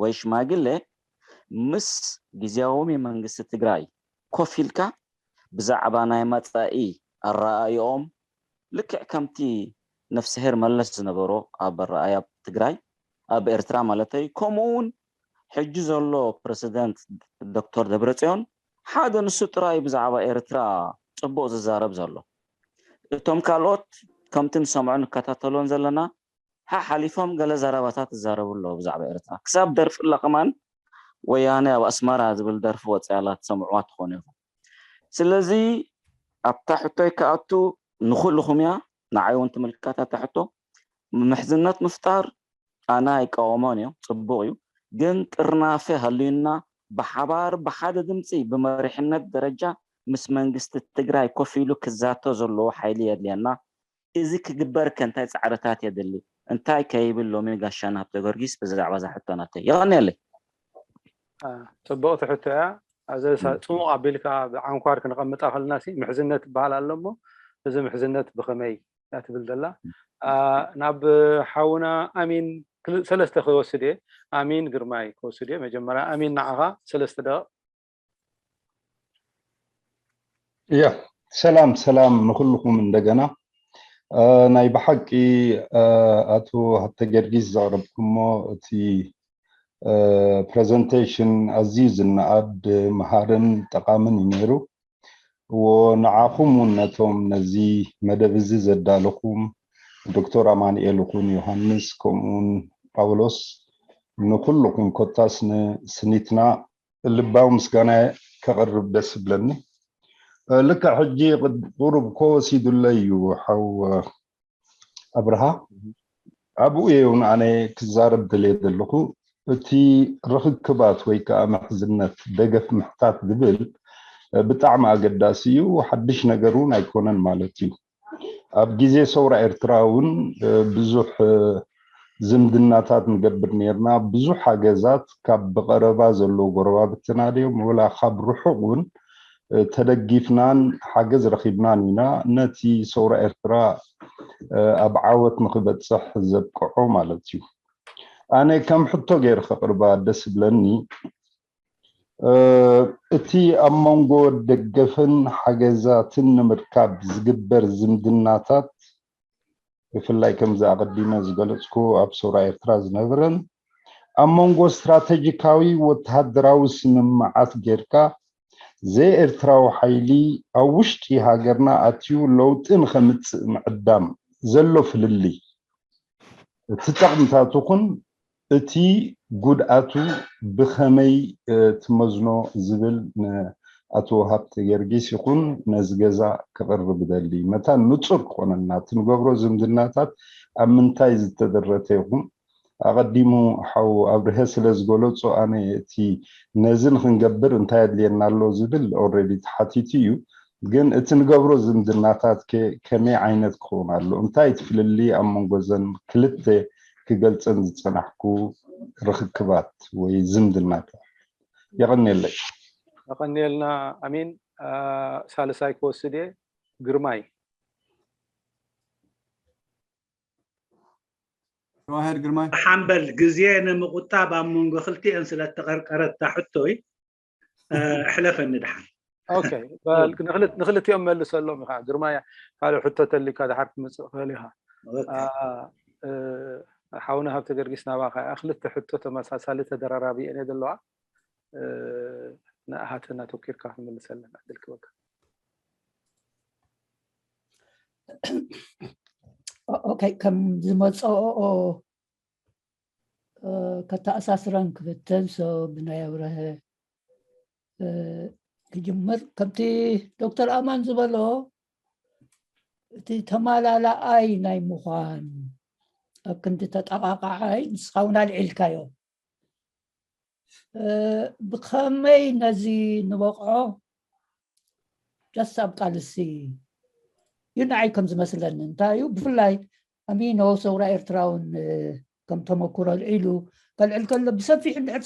ወይ ሽማግሌ ምስ ግዜያዊ መንግስቲ ትግራይ ኮፍ ኢልካ ብዛዕባ ናይ መጻኢ ኣረኣእዮኦም ልክዕ ከምቲ ነፍስሄር መለስ ዝነበሮ ኣብ ኣረኣእያ ትግራይ ኣብ ኤርትራ ማለተይ ከምኡ እውን ሕጂ ዘሎ ፕረሲደንት ዶክተር ደብረጽዮን ሓደ ንሱ ጥራይ ብዛዕባ ኤርትራ ጽቡቕ ዝዛረብ ዘሎ። እቶም ካልኦት ከምቲ ንሰምዖ ንከታተሎን ዘለና ሓሓሊፎም ገለ ዘረባታት ይዛረቡ ኣለዉ ብዛዕባ ኤርትራ። ክሳብ ደርፊ ለቕማን ወያነ ኣብ ኣስመራ ዝብል ደርፊ ወፅያ ኣላ ትሰምዕዋ ትኾኑ ኢኹም። ስለዚ ኣብታ ሕቶይ ክኣቱ ንኹልኹም እያ፣ ንዓይ እውን ትምልከት እታ ሕቶ። ምሕዝነት ምፍጣር ኣነ ኣይቃወሞን እዮ፣ ፅቡቕ እዩ። ግን ጥርናፈ ሃልዩና ብሓባር ብሓደ ድምፂ ብመሪሕነት ደረጃ ምስ መንግስቲ ትግራይ ኮፍ ኢሉ ክዛቶ ዘለዎ ሓይሊ የድልየና። እዚ ክግበር ከ እንታይ ፃዕርታት የድሊ? እንታይ ከይብል ሎሚ ጋሻና ሃብተ ጊዮርጊስ ብዛዕባ እዛ ሕቶ ናተይ? የቐንየለይ። ፅብቕቲ ሕቶ እያ። ኣዘ ፅሙቕ ኣቢልካ ብዓንኳር ክንቐምጣ ከለና ሲ ምሕዝነት ይበሃል ኣሎ እሞ እዚ ምሕዝነት ብኸመይ እያ ትብል ዘላ? ናብ ሓውና ኣሚን ሰለስተ ክወስድ እየ። ኣሚን ግርማይ ክወስድ እየ። መጀመርያ ኣሚን ንዓኻ ሰለስተ ደቂቕ። ያ ሰላም ሰላም ንኩልኩም እንደገና። ናይ ብሓቂ ኣቶ ሃብተ ጊዮርጊስ ዘቕረብኩሞ እቲ ፕረዘንቴሽን ኣዝዩ ዝነኣድ መሃርን ጠቓምን እዩ ነይሩ። እዎ ንዓኹም እውን ነቶም ነዚ መደብ እዚ ዘዳለኹም ዶክተር ኣማኑኤል ይኹን ዮሃንስ ከምኡውን ጳውሎስ ንኩልኹም ኮታስ ንስኒትና ልባዊ ምስጋና ከቕርብ ደስ ይብለኒ። ልክዕ ሕጂ ቁሩብ ኮ ወሲዱለይ እዩ ሓው ኣብርሃ። ኣብኡ እየ እውን ኣነ ክዛረብ ደልየ ዘለኹ። እቲ ርኽክባት ወይ ከዓ ምሕዝነት ደገፍ ምሕታት ዝብል ብጣዕሚ ኣገዳሲ እዩ። ሓድሽ ነገር እውን ኣይኮነን ማለት እዩ። ኣብ ግዜ ሰውራ ኤርትራ እውን ብዙሕ ዝምድናታት ንገብር ነርና። ብዙሕ ሓገዛት ካብ ብቐረባ ዘለዉ ጎረባብትና ድዮም ወላ ካብ ርሑቕ እውን ተደጊፍናን ሓገዝ ረኺብናን ኢና ነቲ ሰውራ ኤርትራ ኣብ ዓወት ንኽበፅሕ ዘብቅዖ ማለት እዩ። ኣነ ከም ሕቶ ገይረ ከቕርባ ደስ ብለኒ፣ እቲ ኣብ መንጎ ደገፍን ሓገዛትን ንምርካብ ዝግበር ዝምድናታት፣ ብፍላይ ከምዚ ኣቐዲመ ዝገለፅኩ ኣብ ሰውራ ኤርትራ ዝነበረን ኣብ መንጎ ስትራተጂካዊ ወተሃደራዊ ስምምዓት ጌርካ ዘይኤርትራዊ ሓይሊ ኣብ ውሽጢ ሃገርና ኣትዩ ለውጢ ንኸምፅእ ምዕዳም ዘሎ ፍልልይ፣ እቲ ጠቕምታቱ ኹን እቲ ጉድኣቱ ብኸመይ ትመዝኖ ዝብል ንኣቶ ሃብተ ገርጊስ ይኹን ነዚ ገዛ ክቕርብ እደሊ። መታን ንጹር ክኾነልና፣ እቲ ንገብሮ ዝምድናታት ኣብ ምንታይ ዝተደረተ ይኹን፣ ኣቐዲሙ ሓው ኣብርሀ ስለ ዝገለጾ፣ ኣነ እቲ ነዚ ንኽንገብር እንታይ ኣድልየና ኣሎ ዝብል ኦልሬዲ ተሓቲቱ እዩ። ግን እቲ ንገብሮ ዝምድናታት ከ ከመይ ዓይነት ክኸውን ኣሎ? እንታይ እቲ ፍልልይ ኣብ መንጎ ዘን ክልተ ክገልጸን ዝጸናሕኩ ርኽክባት ወይ ዝምድናታት? የቐንየለይ። የቐንየልና ኣሚን። ሳልሳይ ክወስድ እየ። ግርማይ። ተዋህድ ግርማይ። ሓምበል፣ ግዜ ንምቑጣብ ኣብ መንጎ ክልቲኤን ስለ እተቐርቀረት እታ ሕቶይ፣ ኣሕለፈኒ ድሓን። ኦኬ፣ ንክልቲኦም መልሰሎም ኢኻ ግርማይ። ካልእ ሕቶ ተሊካ ድሓር ክትመፅእ ክእል ኢኻ። ሓውና ሃብተ ገርጊስ፣ ናባኻ እያ። ክልተ ሕቶ ተመሳሳሊ ተደራራቢ እየን ዘለዋ። ንኣሃተን ኣተኪርካ ክመልሰለን ዕድል ክበካ። ኦኬ፣ ከም ዝመፀኦ ከተኣሳስረን ክፍትን። ሶ ብናይ ኣብረሀ ክጅምር፣ ከምቲ ዶክተር ኣማን ዝበሎ፣ እቲ ተማላላኣይ ናይ ምዃን ኣብ ክንዲ ተጠቓቓዓይ ንስኻ እውን ኣልዒልካዮ። ብኸመይ ነዚ ንበቕዖ? ጃስት ኣብ ቃልሲ እዩ ንዓይ ከም ዝመስለኒ። እንታይ እዩ ብፍላይ ኣሚኖ ሰውራ ኤርትራ እውን ከም ተመክሮ ኣልዒሉ ከልዕል ከሎ፣ ብሰፊሕ እንድሕር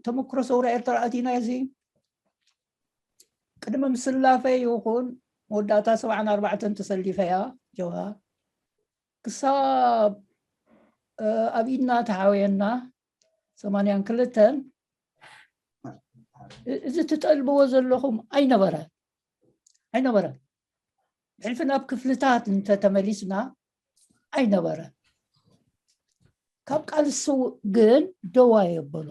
ተመክሮ ሰውራ ኤርትራ ኣቲና፣ እዚ ቅድሚ ምስላፈይ ይኹን መወዳእታ ሰብዓን ኣርባዕተን ተሰሊፈያ ጀብሃ ክሳብ ኣብ ኢድና ተሓወየና ሰማንያን ክልተን፣ እዚ ትጠልብዎ ዘለኹም ኣይነበረን ኣይነበረን። ብሕልፊ ናብ ክፍልታት እንተተመሊስና ኣይነበረን። ካብ ቃልሲ ግን ደው ኣየበሎ።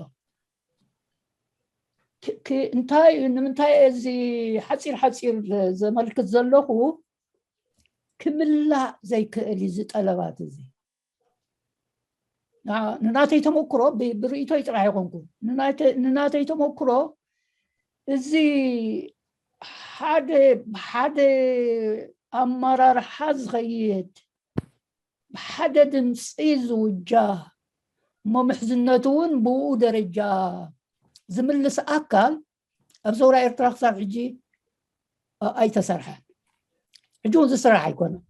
እንታይ፣ ንምንታይ እዚ ሓፂር ሓፂር ዘመልክት ዘለኹ፣ ክምላእ ዘይክእል እዩ እዚ ጠለባት እዚ። ንናተይ ተመክሮ፣ ብርእይቶይ ጥራሕ ይኾንኩ፣ ንናተይ ተመክሮ እዚ ሓደ ብሓደ ኣመራርሓ ዝኸይድ ብሓደ ድምፂ ዝውጃ እሞ ምሕዝነቱ እውን ብኡ ደረጃ ዝምልስ ኣካል ኣብ ሰውራ ኤርትራ ክሳብ ሕጂ ኣይተሰርሐን። ሕጂ እውን ዝስራሕ ኣይኮነን።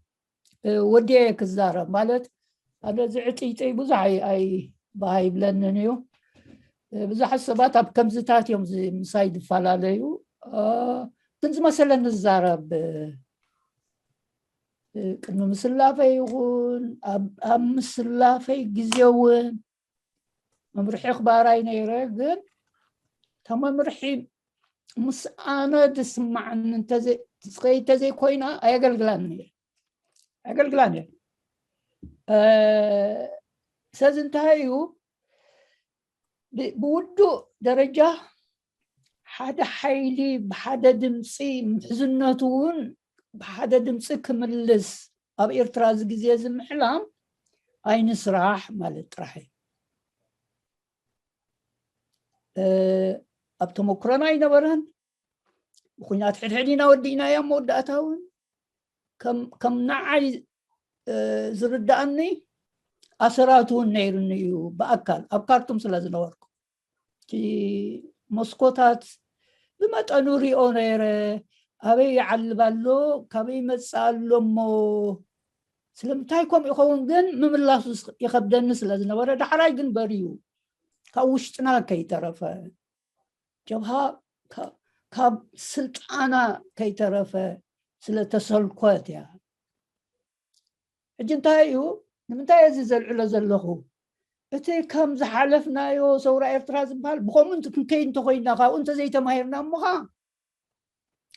ወዲየ ክዛረብ ማለት ኣነ ዝዕጥይጥይ ብዙሕ ኣይባሃ ይብለንን እዩ። ብዙሓት ሰባት ኣብ ከምዝታት እዮም ምሳይ ዝፈላለዩ። ግን ዝመሰለ ንዛረብ፣ ቅድሚ ምስላፈይ ይኹን ኣብ ምስላፈይ ግዜ እውን መምርሒ ክባራይ ነይረ። ግን እታ መምርሒ ምስ ኣነ ድስማዕኒ እንተዘይኮይና ኣየገልግላን ነይረ፣ ኣየገልግላን ነይረ። ስለዚ እንታይ እዩ፣ ብውዱእ ደረጃ ሓደ ሓይሊ ብሓደ ድምፂ፣ ምሕዝነቱ እውን ብሓደ ድምፂ ክምልስ፣ ኣብ ኤርትራ እዚ ግዜ እዚ ምሕላም ኣይንስራሕ ማለት ጥራሕ እዩ። ኣብ ተመክሮና ኣይነበረን። ብኩናት ሕድሕድ ኢና ወዲእናያ። መወዳእታ እውን ከም ንዓይ ዝርዳኣኒ ኣሰራት እውን ነይሩኒ እዩ፣ ብኣካል ኣብ ካርቱም ስለ ዝነበርኩ። እቲ መስኮታት ብመጠኑ ሪኦ ነይረ። ኣበይ ይዓልብ ኣሎ፣ ካበይ ይመፅእ ኣሎ እሞ ስለምንታይ ከምኡ ይኸውን ግን ምምላሱ ይኸብደኒ ስለ ዝነበረ፣ ዳሕራይ ግን በርዩ ካብ ውሽጥና ከይተረፈ ጀብሃ ካብ ስልጣና ከይተረፈ ስለተሰልኮት እያ። ሕጂ እንታይ እዩ፣ ንምንታይ እዚ ዘልዕሎ ዘለኹ? እቲ ከም ዝሓለፍናዮ ሰውራ ኤርትራ ዝበሃል ብኸምኡ ክንከይድ እንተኾይንና፣ ካብኡ እንተዘይተማሂርና እሞኻ፣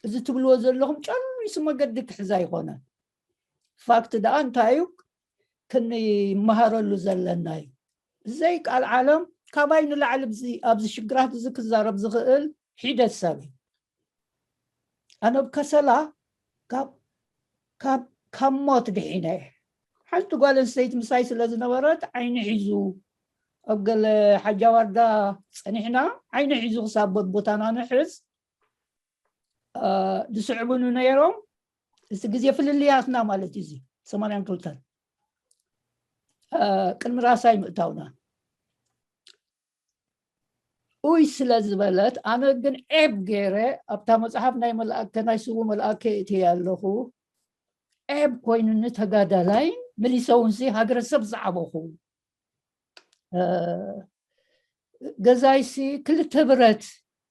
እዚ ትብልዎ ዘለኹም ጨሪሱ መገዲ ክሕዝ ኣይኮነን። ፋክት ደኣ እንታይ እዩ ክንመሃረሉ ዘለና እዩ። ዘይ ቃል ዓለም ካባይ ንላዕሊ ኣብዚ ሽግራት እዚ ክዛረብ ዝኽእል ሒደት ሰብ እዩ። ኣነ ኣብ ከሰላ ካብ ሞት ድሒነ እየ። ሓንቲ ጓል ኣንስተይቲ ምሳይ ስለ ዝነበረት ዓይኒ ሒዙ፣ ኣብ ገለ ሓጃ ዋርዳ ጸኒሕና፣ ዓይኒ ሒዙ ክሳብ ቦታና ንሕዝ ዝስዕቡኒ ነይሮም። እቲ ግዜ ፍልልያትና ማለት እዩ እዚ ሰማንያን ክልተን ቅድሚ ራሳይ ምእታውና ኡይ ስለ ዝበለት፣ ኣነ ግን ዔብ ገይረ ኣብታ መጽሓፍ ናይ መልኣከ ናይ ስዉ መልኣከ እትየ ኣለኹ። ዔብ ኮይኑኒ ተጋዳላይ ምሊሰውንሲ ሃገረሰብ ዝዓበኹ ገዛይሲ ክልተ ብረት፣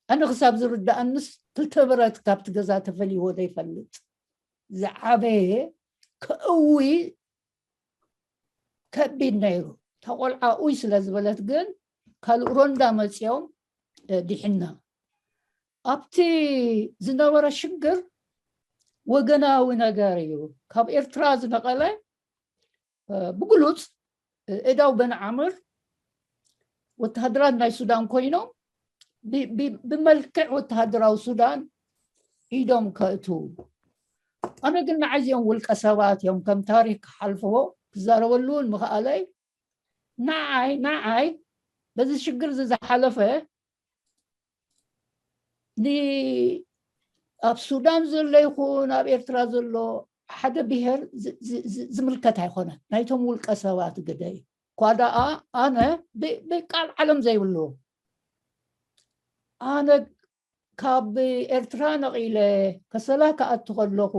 ኣነ ክሳብ ዝርዳኣንስ ክልተ ብረት ካብቲ ገዛ ተፈልይዎ ዘይፈልጥ ዝዓበየ ከእዊ ከቢድ ነይሩ። እታ ቆልዓ ኡይ ስለ ዝበለት ግን ካልእ ሮንዳ መፅዮም ድሒና። ኣብቲ ዝነበረ ሽግር ወገናዊ ነገር እዩ። ካብ ኤርትራ ዝነቐለ ብግሉፅ እዳው በንዓምር ወተሃደራት ናይ ሱዳን ኮይኖም ብመልክዕ ወተሃደራዊ ሱዳን ኢዶም ከእቱ። ኣነ ግን ንዓዚኦም ውልቀ ሰባት እዮም ከም ታሪክ ክሓልፍዎ ክዛረበሉ እውን ምኽኣለይ ንዓይ ንዓይ በዚ ሽግር እዚ ዝሓለፈ ኣብ ሱዳን ዘሎ ይኹን ኣብ ኤርትራ ዘሎ ሓደ ብሄር ዝምልከት ኣይኮነን። ናይቶም ውልቀ ሰባት ግደ እዩ። እኳ ደኣ ኣነ ብቃል ዓለም ዘይብሉ ኣነ ካብ ኤርትራ ነቒለ ከሰላ ክኣቱ ከለኹ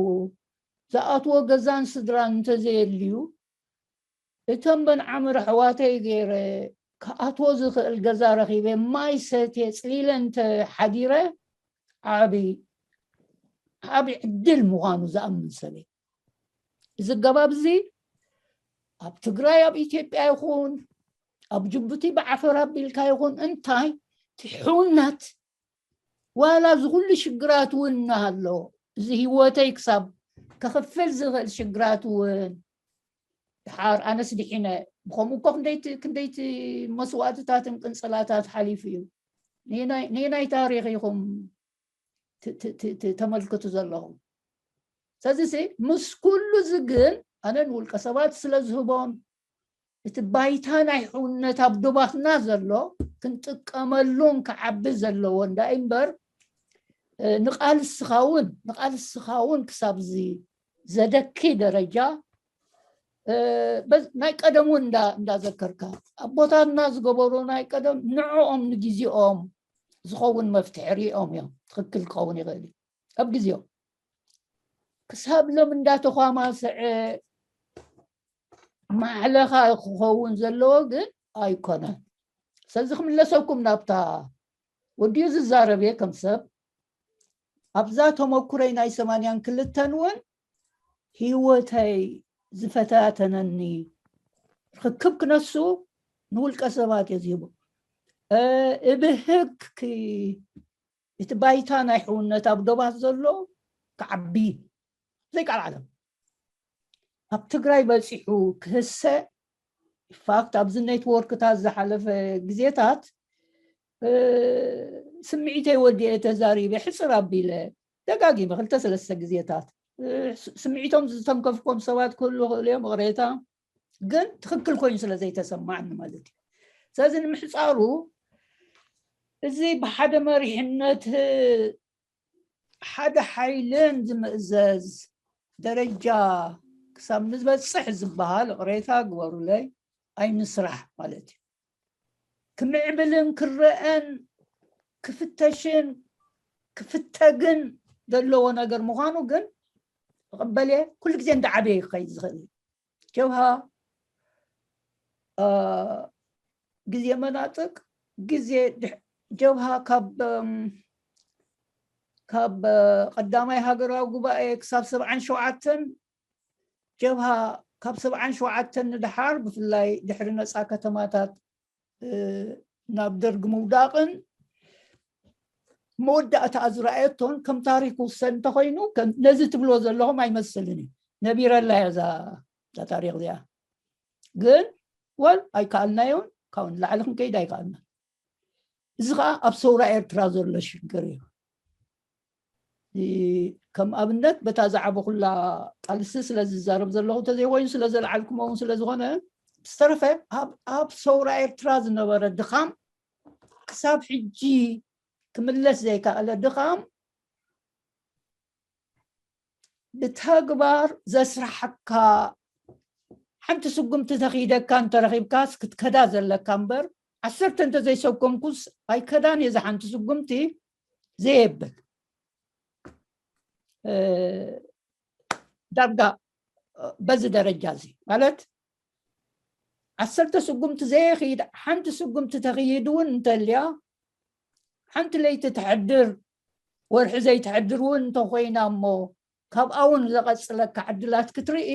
ዝኣትዎ ገዛን ስድራን እንተዘየልዩ እቶም በንዓምር ኣሕዋተይ ገይረ ክኣትዎ ዝኽእል ገዛ ረኺበ ማይ ሰትየ ፅሊለ እንተ ሓዲረ ዓቢ ዓቢ ዕድል ምዃኑ ዝኣምን ሰብ እየ። እዚ ኣገባብ እዚ ኣብ ትግራይ ኣብ ኢትዮጵያ ይኹን ኣብ ጅቡቲ ብዓፈር ኣቢልካ ይኹን እንታይ ትሕውነት ዋላ እዚ ኩሉ ሽግራት እውን እናሃሎ እዚ ህይወተይ ክሳብ ከኽፍል ዝኽእል ሽግራት እውን ድሓር ኣነስ ድሒነ ብኸምኡ እኮ ክንደይቲ ክንደይቲ መስዋእትታትን ቅንፅላታት ሓሊፉ እዩ። ነየናይ ታሪኽ ኢኹም ተመልክቱ ዘለኹም? ስለዚ ምስ ኩሉ እዚ ግን ኣነ ንውልቀ ሰባት ስለ ዝህቦም እቲ ባይታ ናይ ሕውነት ኣብ ዶባትና ዘሎ ክንጥቀመሉን ክዓቢ ዘለዎ እንዳ እምበር ንቃልስኻ እውን ንቃልስኻ እውን ክሳብ እዚ ዘደኪ ደረጃ ናይ ቀደም እውን እንዳዘከርካ ኣቦታትና ዝገበሩ ናይ ቀደም ንዕኦም ንግዜኦም ዝኸውን መፍትሒ ሪኦም እዮም። ትኽክል ክኸውን ይኽእል እዩ። ኣብ ግዜኦም ክሳብ ሎም እንዳተኳማስዐ ማዕለኻ ክኸውን ዘለዎ ግን ኣይኮነን። ስለዚ ክምለሰኩም ናብታ ወዲኡ ዝዛረብ እየ ከም ሰብ ኣብዛ ተመኩረይ ናይ ሰማንያን ክልተን እውን ህይወተይ ዝፈታተነኒ ርክክብ ክነሱ ንውልቀ ሰባት እየ ዝህቦ። እብህግ እቲ ባይታ ናይ ሕውነት ኣብ ዶባት ዘሎ ክዓቢ ዘይቃል ዓለም ኣብ ትግራይ በፂሑ ክህሰ ፋክት ኣብዚ ኔትወርክታት ዝሓለፈ ግዜታት ስምዒተይ ወዲኤ ተዛሪበ ሕፅር ኣቢለ ደጋጊመ ክልተ ሰለስተ ግዜታት ስምዒቶም ዝተንከፍኮም ሰባት ክህሉ ይኽእሉ እዮም። ቅሬታ ግን ትኽክል ኮይኑ ስለ ዘይተሰማዕኒ ማለት እዩ። ስለዚ ንምሕፃሩ እዚ ብሓደ መሪሕነት ሓደ ሓይልን ዝምእዘዝ ደረጃ ክሳብ ንዝበፅሕ ዝበሃል ቅሬታ ግበሩለይ ኣይንስራሕ ማለት እዩ። ክምዕብልን ክረአን ክፍተሽን ክፍተግን ዘለዎ ነገር ምዃኑ ግን እቕበል እየ። ኩሉ ግዜ እንዳዓበየ ክኸይድ ዝኽእል እዩ። ጀብሃ ግዜ መናጥቅ ግዜ ጀብሃ ካብ ካብ ቀዳማይ ሃገራዊ ጉባኤ ክሳብ ሰብዓን ሸውዓተን ጀብሃ፣ ካብ ሰብዓን ሸውዓተን ንደሓር ብፍላይ ድሕሪ ነፃ ከተማታት ናብ ደርግ ምውዳቕን መወዳእታ ዝረኣየቶን ከም ታሪክ ውሰን እንተኮይኑ ነዚ ትብሎ ዘለኹም ኣይመስልን እዩ። ነቢረላ እያ እዛ ታሪክ እዚኣ። ግን ወል ኣይከኣልናዮን ካብኡ ንላዕሊ ክንከይድ ኣይከኣልና። እዚ ከዓ ኣብ ሰውራ ኤርትራ ዘሎ ሽግር እዩ። ከም ኣብነት በታ ዝዓበኹላ ቃልሲ ስለ ዝዛረብ ዘለኹ እንተዘይኮይኑ ስለ ዘልዓልኩሞ እውን ስለ ዝኾነ፣ ዝተረፈ ኣብ ሰውራ ኤርትራ ዝነበረ ድኻም ክሳብ ሕጂ ክምለስ ዘይከኣለ ድኻም ብተግባር ዘስራሓካ ሓንቲ ስጉምቲ ተኺደካ እንተረኺብካስ ክትከዳ ዘለካ እምበር ዓሰርተ እንተዘይሰጎምኩስ ኣይከዳን እየ ሓንቲ ስጉምቲ ዘየብል ዳርጋ በዚ ደረጃ እዚ ማለት ዓሰርተ ስጉምቲ ዘየኺድ ሓንቲ ስጉምቲ ተኽይድ እውን እንተልያ ሓንቲ ለይቲ ትሕድር ወርሒ ዘይትሕድር እውን እንተኮይና እሞ ካብኣ እውን ዘቐፅለካ ዕድላት ክትርኢ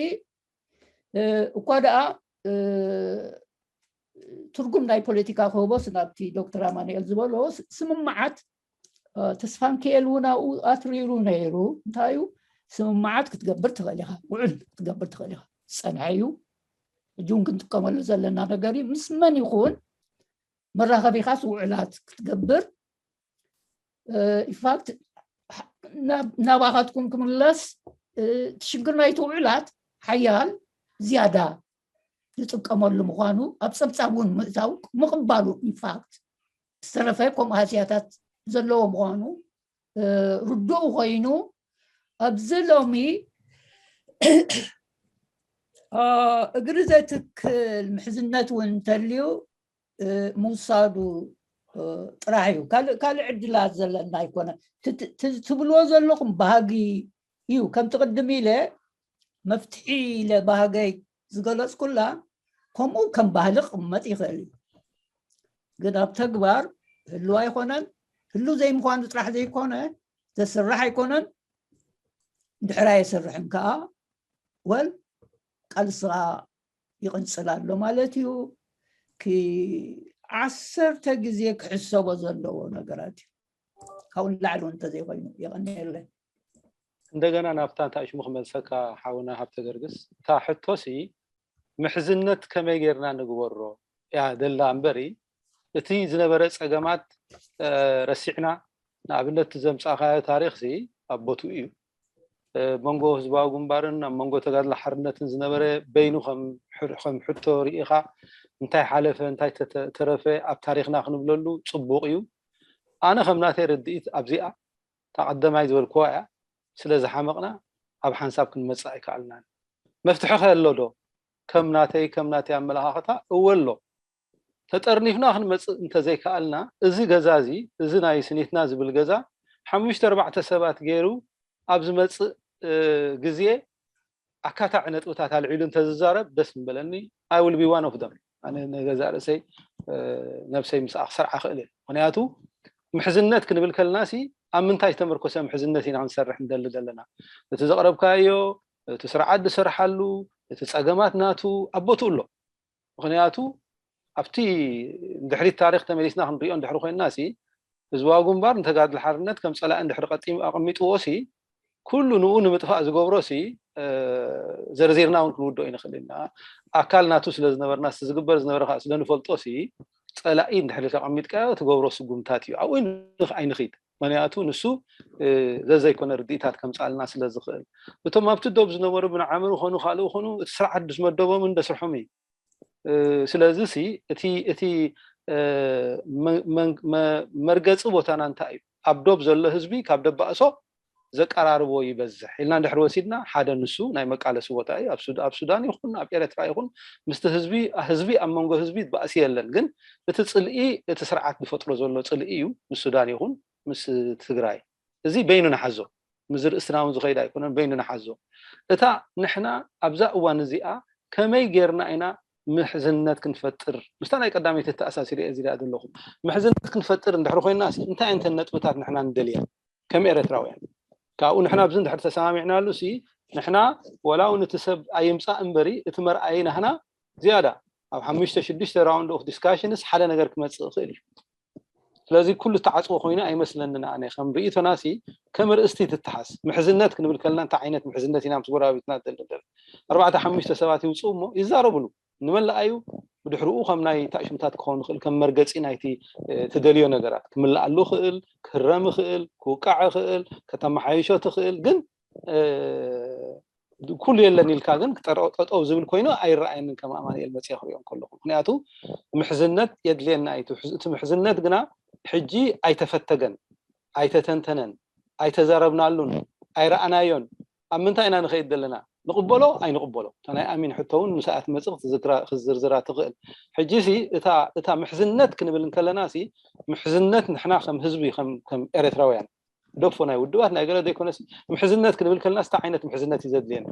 እኳ ደኣ ትርጉም ናይ ፖለቲካ ክህቦስ ናብቲ ዶክተር ኣማኑኤል ዝበሎ ስምምዓት ተስፋንኪኤል እውን ኣብኡ ኣትሪሩ ነይሩ። እንታይ እዩ ስምምዓት ክትገብር ትኽእል ኢኻ፣ ውዕል ክትገብር ትኽእል ኢኻ። ዝፀንሐ እዩ። ሕጂ እውን ክንጥቀመሉ ዘለና ነገር እዩ። ምስ መን ይኹን መራኸቢኻስ ውዕላት ክትገብር ኢንፋክት ናባኻትኩም ክምለስ እቲ ሽግር ናይቲ ውዕላት ሓያል ዝያዳ ዝጥቀመሉ ምዃኑ ኣብ ፀብፃብ እውን ምእታው ምቕባሉ ኢንፋክት ዝተረፈ ከምኡ ሃስያታት ዘለዎ ምዃኑ ርዱእ ኮይኑ ኣብዚ ሎሚ እግሪ ዘትክል ምሕዝነት እውን እንተልዩ ምውሳዱ ጥራሕ እዩ። ካልእ ዕድላት ዘለና ኣይኮነ። ትብልዎ ዘለኹም ባህጊ እዩ። ከምቲ ቅድም ኢለ መፍትሒ ኢለ ባህገይ ዝገለፅኩላ ከምኡ ከም ባህሊ ክቕመጥ ይኽእል እዩ። ግን ኣብ ተግባር ህሉ ኣይኮነን። ህሉ ዘይምዃኑ ጥራሕ ዘይኮነ ዘስራሕ ኣይኮነን። ድሕር ኣየስርሕን ከዓ ወል ቃልስኻ ይቕንፅል ኣሎ ማለት እዩ። ዓሰርተ ግዜ ክሕሰቦ ዘለዎ ነገራት እዩ። ካብኡ ንላዕሊ እውን እንተዘይኮይኑ የቐንየለይ። እንደገና ናብታ እንታይ ሽሙ ክመልሰካ ሓውና ሃብተ ገርግስ እታ ሕቶሲ ምሕዝነት ከመይ ጌርና ንግበሮ እያ ደላ እምበሪ እቲ ዝነበረ ፀገማት ረሲዕና ንኣብነት ዘምፃእካዮ ታሪክ ሲ ኣብ ቦትኡ እዩ መንጎ ህዝባዊ ግንባርን ኣብ መንጎ ተጋድሎ ሓርነትን ዝነበረ በይኑ ከም ሕቶ ርኢኻ እንታይ ሓለፈ እንታይ ተረፈ ኣብ ታሪክና ክንብለሉ ፅቡቅ እዩ ኣነ ከም ናተይ ርድኢት ኣብዚኣ እታ ቀደማይ ዝበልክዋ እያ ስለ ዝሓመቕና ኣብ ሓንሳብ ክንመፅእ ኣይከኣልናን መፍትሒ ከ ኣሎ ዶ ከም ናተይ ከም ናተይ ኣመለኻኽታ እወ ኣሎ ተጠርኒፍና ክንመፅእ እንተዘይከኣልና እዚ ገዛ እዚ እዚ ናይ ስኒትና ዝብል ገዛ ሓሙሽተ ኣርባዕተ ሰባት ገይሩ ኣብ ዝመፅእ ግዜ ኣካታዒ ነጥብታት ኣልዒሉ እንተዝዛረብ ደስ ምበለኒ I will be one of them ኣነ ንገዛእ ርእሰይ ነብሰይ ምስኣ ክሰርዓ ክእል እየ ምክንያቱ ምሕዝነት ክንብል ከለና ሲ ኣብ ምንታይ ዝተመርኮሰ ምሕዝነት ኢና ክንሰርሕ እንደሊ ዘለና እቲ ዘቕረብካዮ እቲ ስርዓት ዝሰርሓሉ እቲ ፀገማት ናቱ ኣብ ቦትኡ ኣሎ ምክንያቱ ኣብቲ ድሕሪት ታሪክ ተመሊስና ክንሪኦ እንድሕሪ ኮይንና ሲ ህዝባዊ ግንባር ንተጋድሎ ሓርነት ከም ፀላኢ እንድሕሪ ቀጢሙ ኣቐሚጥዎ ሲ ኩሉ ንኡ ንምጥፋእ ዝገብሮ ሲ ዘርዚርና እውን ክንውድኦ ይንኽእል ኢና ኣካል ናቱ ስለ ዝነበርና ዝግበር ዝነበረ ከዓ ስለ ንፈልጦ ሲ ፀላኢ እንድሕሪ ተቐሚጥካዮ ትገብሮ ስጉምታት እዩ ኣብኡ ኣይንኺድ ምክንያቱ ንሱ ዘዘይኮነ ርድኢታት ከምፃልና ስለ ዝኽእል እቶም ኣብቲ ዶብ ዝነበሩ ብንዓምር ኾኑ ካልእ ኾኑ እቲ ስርዓት ዝመደቦምን ደስርሖም እዩ ስለዚ ሲ እቲ እቲ መርገፂ ቦታና እንታይ እዩ ኣብ ዶብ ዘሎ ህዝቢ ካብ ደባእሶ ዘቀራርቦ ይበዝሕ ኢልና እንድሕር ወሲድና ሓደ ንሱ ናይ መቃለሲ ቦታ እዩ ኣብ ሱዳን ይኹን ኣብ ኤረትራ ይኹን ምስቲ ህዝቢ ህዝቢ ኣብ መንጎ ህዝቢ ባእሲ የለን ግን እቲ ፅልኢ እቲ ስርዓት ዝፈጥሮ ዘሎ ፅልኢ እዩ ምስ ሱዳን ይኹን ምስ ትግራይ እዚ በይኑ ንሓዞ ምዝርእስትና እውን ዝኸይድ ኣይኮነን በይኑ ንሓዞ እታ ንሕና ኣብዛ እዋን እዚኣ ከመይ ጌርና ኢና ምሕዝነት ክንፈጥር ምስታ ናይ ቀዳመይቲ ተኣሳሲረ እየ ዝሪኣ ዘለኹ ምሕዝነት ክንፈጥር እንድሕር ኮይና እንታይ እንተን ነጥብታት ንሕና ንደልያ ከም ኤርትራውያን። ካብኡ ንሕና ኣብዚ እንድሕር ተሰማሚዕናሉ ሲ ንሕና ወላ እውን እቲ ሰብ ኣይምፃእ እምበሪ እቲ መርኣይ ናህና ዝያዳ ኣብ ሓሙሽተ ሽዱሽተ round of discussions ሓደ ነገር ክመፅእ ይኽእል እዩ። ስለዚ ኩሉ ተዓፅዎ ኮይኑ ኣይመስለንን። ኣነ ከም ርእይቶና ሲ ከም ርእስቲ ትተሓስ ምሕዝነት ክንብል ከለና እንታይ ዓይነት ምሕዝነት ኢና ምስ ጎረባብትና ዘልደል? ኣርባዕተ ሓሙሽተ ሰባት ይውፅኡ እሞ ይዛረብሉ ንመላኣዩ። ብድሕሪኡ ከም ናይ ታሽምታት ክኸውን ይኽእል ከም መርገፂ ናይቲ ትደልዮ ነገራት ክምልኣሉ ይኽእል፣ ክህረም ይኽእል፣ ክውቃዕ ይኽእል፣ ከተመሓይሾ ትኽእል። ግን ኩሉ የለን ኢልካ ግን ጠጠው ዝብል ኮይኑ ኣይረኣየንን። ከም ኣማንኤል መፅየ ክሪኦ ከለኹ ምክንያቱ ምሕዝነት የድልየና እዩ። እቲ ምሕዝነት ግና ሕጂ ኣይተፈተገን፣ ኣይተተንተነን፣ ኣይተዛረብናሉን፣ ኣይረኣናዮን። ኣብ ምንታይ ኢና ንኸይድ ዘለና? ንቕበሎ ኣይንቕበሎ? እታ ናይ ኣሚን ሕቶ እውን ምሳኣ ትመፅእ ክትዝርዝራ ትኽእል። ሕጂ ሲ እታ ምሕዝነት ክንብል እንከለና ሲ ምሕዝነት ንሕና ከም ህዝቢ ከም ኤርትራውያን ደፎ ናይ ውድባት ናይ ገለ ዘይኮነሲ ምሕዝነት ክንብል ከለና ስታ ዓይነት ምሕዝነት እዩ ዘድልየና።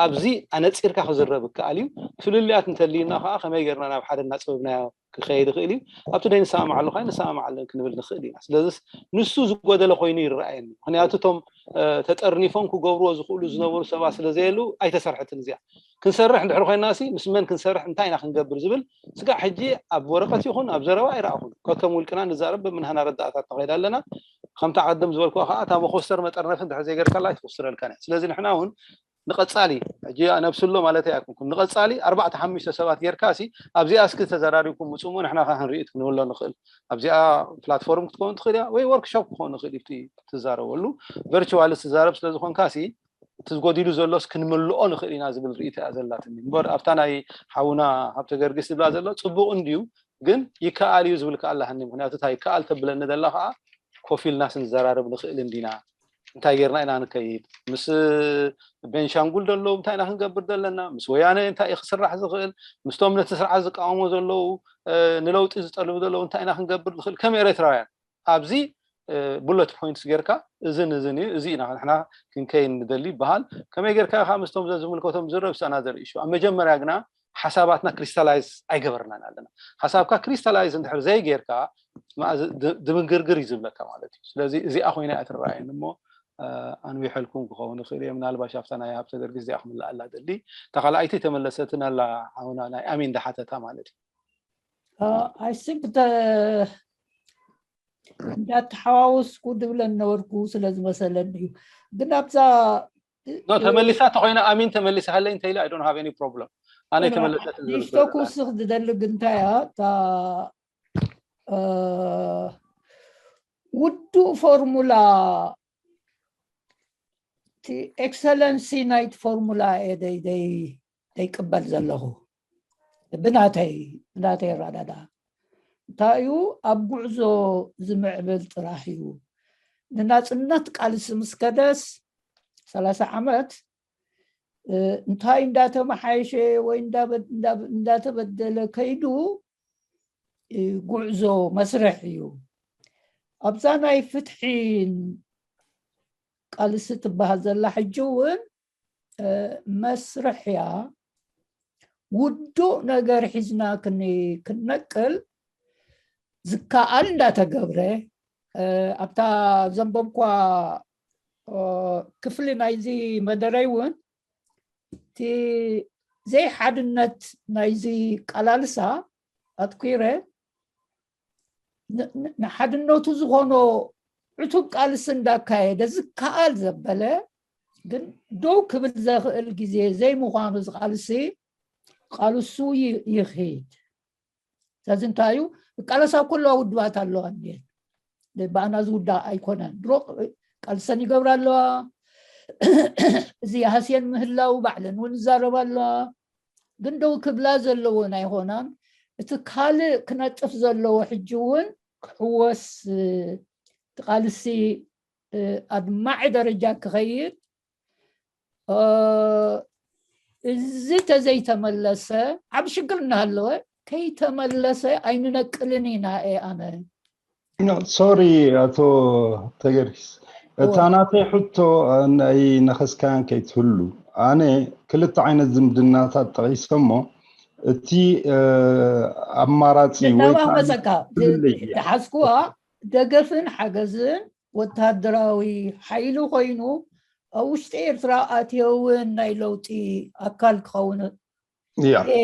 ኣብዚ ኣነፂርካ ክዝረብ ይከኣል እዩ። ፍልልያት እንተልዩና ከዓ ከመይ ጌርና ናብ ሓደ እናፅብብናዮ ክኸይድ ይኽእል እዩ። ኣብቲ ደይ ንሰማማዓሉ ከዓ ንሰማማዓለን ክንብል ንኽእል ኢና። ስለዚስ ንሱ ዝጎደለ ኮይኑ ይረኣየኒ። ምክንያቱ እቶም ተጠርኒፎም ክገብርዎ ዝኽእሉ ዝነበሩ ሰባት ስለዘየሉ ኣይተሰርሐትን እዚኣ። ክንሰርሕ እንድሕር ኮይና ሲ ምስ መን ክንሰርሕ እንታይ ኢና ክንገብር ዝብል ስጋዕ ሕጂ ኣብ ወረቀት ይኹን ኣብ ዘረባ ኣይረኣኹን። ከከም ውልቅና ንዛረብ ብምንሃና ረዳእታት ንኸይድ ኣለና። ከምታ ቀደም ዝበልኩ ከዓ እታ መኮስተር መጠርነፍ እንድሕር ዘይገርካላ ኣይትወስረልካን እያ። ስለዚ ንሕና እውን ንቐፃሊ ሕጂ ነብስሎ ማለት ኣይኮንኩን ንቐፃሊ ኣርባዕተ ሓሙሽተ ሰባት ጌርካ ሲ ኣብዚኣ እስኪ ተዘራሪብኩም ምፅሞ ንሕና ከዓ ክንርኢት ክንብሎ ንኽእል። ኣብዚኣ ፕላትፎርም ክትከውን ትኽእል እያ ወይ ወርክሾፕ ክኸውን ንኽእል እዩ ትዛረበሉ። ቨርቹዋል ትዛረብ ስለዝኾንካ ሲ እቲ ዝጎዲሉ ዘሎስ ክንምልኦ ንኽእል ኢና ዝብል ርእይቶ እያ ዘላትኒ እምበር ኣብታ ናይ ሓውና ሃብተ ገርጊስ ዝብላ ዘሎ ፅቡቕ እንድዩ ግን ይከኣል እዩ ዝብል ከኣ ኣለሃኒ። ምክንያቱ እታ ይከኣል ተብለኒ ዘላ ከዓ ኮፍ ኢልናስ ንዘራረብ ንኽእል እንዲና እንታይ ጌርና ኢና ንከይድ ምስ ቤንሻንጉል ዘለዉ እንታይ ኢና ክንገብር ዘለና ምስ ወያነ እንታይ እዩ ክስራሕ ዝኽእል ምስቶም ነቲ ስርዓት ዝቃወሞ ዘለዉ ንለውጢ ዝጠልቡ ዘለዉ እንታይ ኢና ክንገብር ንኽእል ከም ኤርትራውያን ኣብዚ ቡለት ፖይንትስ ጌርካ እዝን እዝን እዩ እዚ ኢና ንሕና ክንከይ ንደሊ ይበሃል። ከመይ ጌርካ ከዓ ምስቶም ዘዝምልከቶም ዝረብ ሰና ዘርኢ ሹ ኣብ መጀመርያ ግና ሓሳባትና ክሪስታላይዝ ኣይገበርናን ኣለና። ሓሳብካ ክሪስታላይዝ እንድሕር ዘይጌርካ ድምንግርግር እዩ ዝብለካ ማለት እዩ። ስለዚ እዚኣ ኮይና እያ ትረኣየኒ እሞ ኣንዊሐልኩም ክኸውን ይኽእል እየ። ምናልባሽ ኣብታ ናይ ሃብተ ገርጊስ እዚኣ ክምልኣላ ደሊ እታ ካልኣይቲ ተመለሰትን ኣላ ሓውና ናይ ኣሚን ዳሓተታ ማለት እዩ። I think the እንዳተሓዋወስኩ ድብለን ነበርኩ ስለ ዝመሰለኒ እዩ። ግን ኣብዛ ኖ ተመሊሳ ተኮይና ኣሚን ተመሊሳ ሃለይ እንተ ኢለ I don't have any problem። ኣነ ተመለሰት ንሽቶ ክውስኽ ዝደሊ ግንታያ እታ ውዱእ ፎርሙላ እቲ ኤክሰለንሲ ናይቲ ፎርሙላ እየ ደይደይ ዘይቅበል ዘለኹ ብናተይ ብናተይ ኣረዳዳ እንታይ እዩ ኣብ ጉዕዞ ዝምዕብል ጥራሕ እዩ። ንናፅነት ቃልሲ ምስ ከደስ ሰላሳ ዓመት እንታይ እንዳተመሓየሸ ወይ እንዳተበደለ ከይዱ ጉዕዞ መስርሕ እዩ። ኣብዛ ናይ ፍትሒ ቃልሲ ትበሃል ዘላ ሕጂ እውን መስርሕ እያ። ውዱእ ነገር ሒዝና ክንነቅል ዝከኣል እንዳተገብረ ኣብታ ዘንበብኳ ክፍሊ ናይዚ መደረይ እውን እቲ ዘይሓድነት ናይዚ ቀላልሳ ኣትኲረ ንሓድነቱ ዝኾኖ ዕቱብ ቃልሲ እንዳካየደ ዝከኣል ዘበለ ግን ደው ክብል ዘኽእል ግዜ ዘይምዃኑ ዝቃልሲ ቃልሱ ይኽድ። ስለዚ እንታይ እዩ እቃለሳ ኩለዋ ውድባት ኣለዋ እንድየን ብኣና ዝውዳእ ኣይኮነን። ድሮ ቃልሰን ይገብራ ኣለዋ። እዚ ሃስየን ምህላው ባዕለን እውን ይዛረባ ኣለዋ። ግን ደው ክብላ ዘለዎን ኣይኮናን። እቲ ካልእ ክነጥፍ ዘለዎ ሕጂ እውን ክሕወስ ትቃልሲ ኣድማዒ ደረጃ ክኸይድ እዚ ተዘይተመለሰ ዓብ ሽግር እናሃለወ ከይተመለሰ ኣይንነቅልን ኢና እየ ኣነ። ሶሪ ኣቶ ተገርጊስ እታ ናተይ ሕቶ ኣይነኸስካያን ከይትህሉ ኣነ ክልተ ዓይነት ዝምድናታት ጠቒሰ እሞ እቲ ኣማራፂ ወይ መፀካ ዝሓዝኩዋ ደገፍን ሓገዝን ወታደራዊ ሓይሊ ኮይኑ ኣብ ውሽጢ ኤርትራ ኣትዮ እውን ናይ ለውጢ ኣካል ክኸውን ያ እየ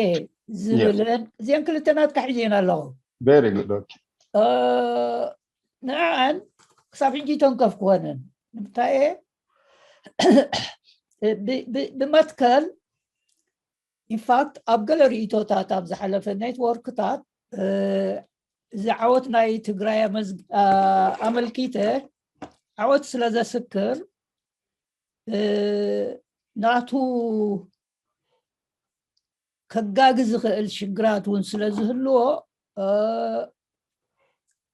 ዝብልን እዚአን ክልተ ናትካ ሒዘን ኣለኹ። very good okay ንዕዐን ክሳብ ሕጂ ተንከፍ ክኾነን ንምንታይ እየ ብ- ብ- ብመትከል ኢንፋክት ኣብ ገለ ርእቶታት ኣብ ዝሓለፈ ኔትወርክታት እዚ ዓወት ናይ ትግራይ ኣመልኪተ ዓወት ስለ ዘስክር ናቱ ከጋጊ ዝኽእል ሽግራት እውን ስለ ዝህልዎ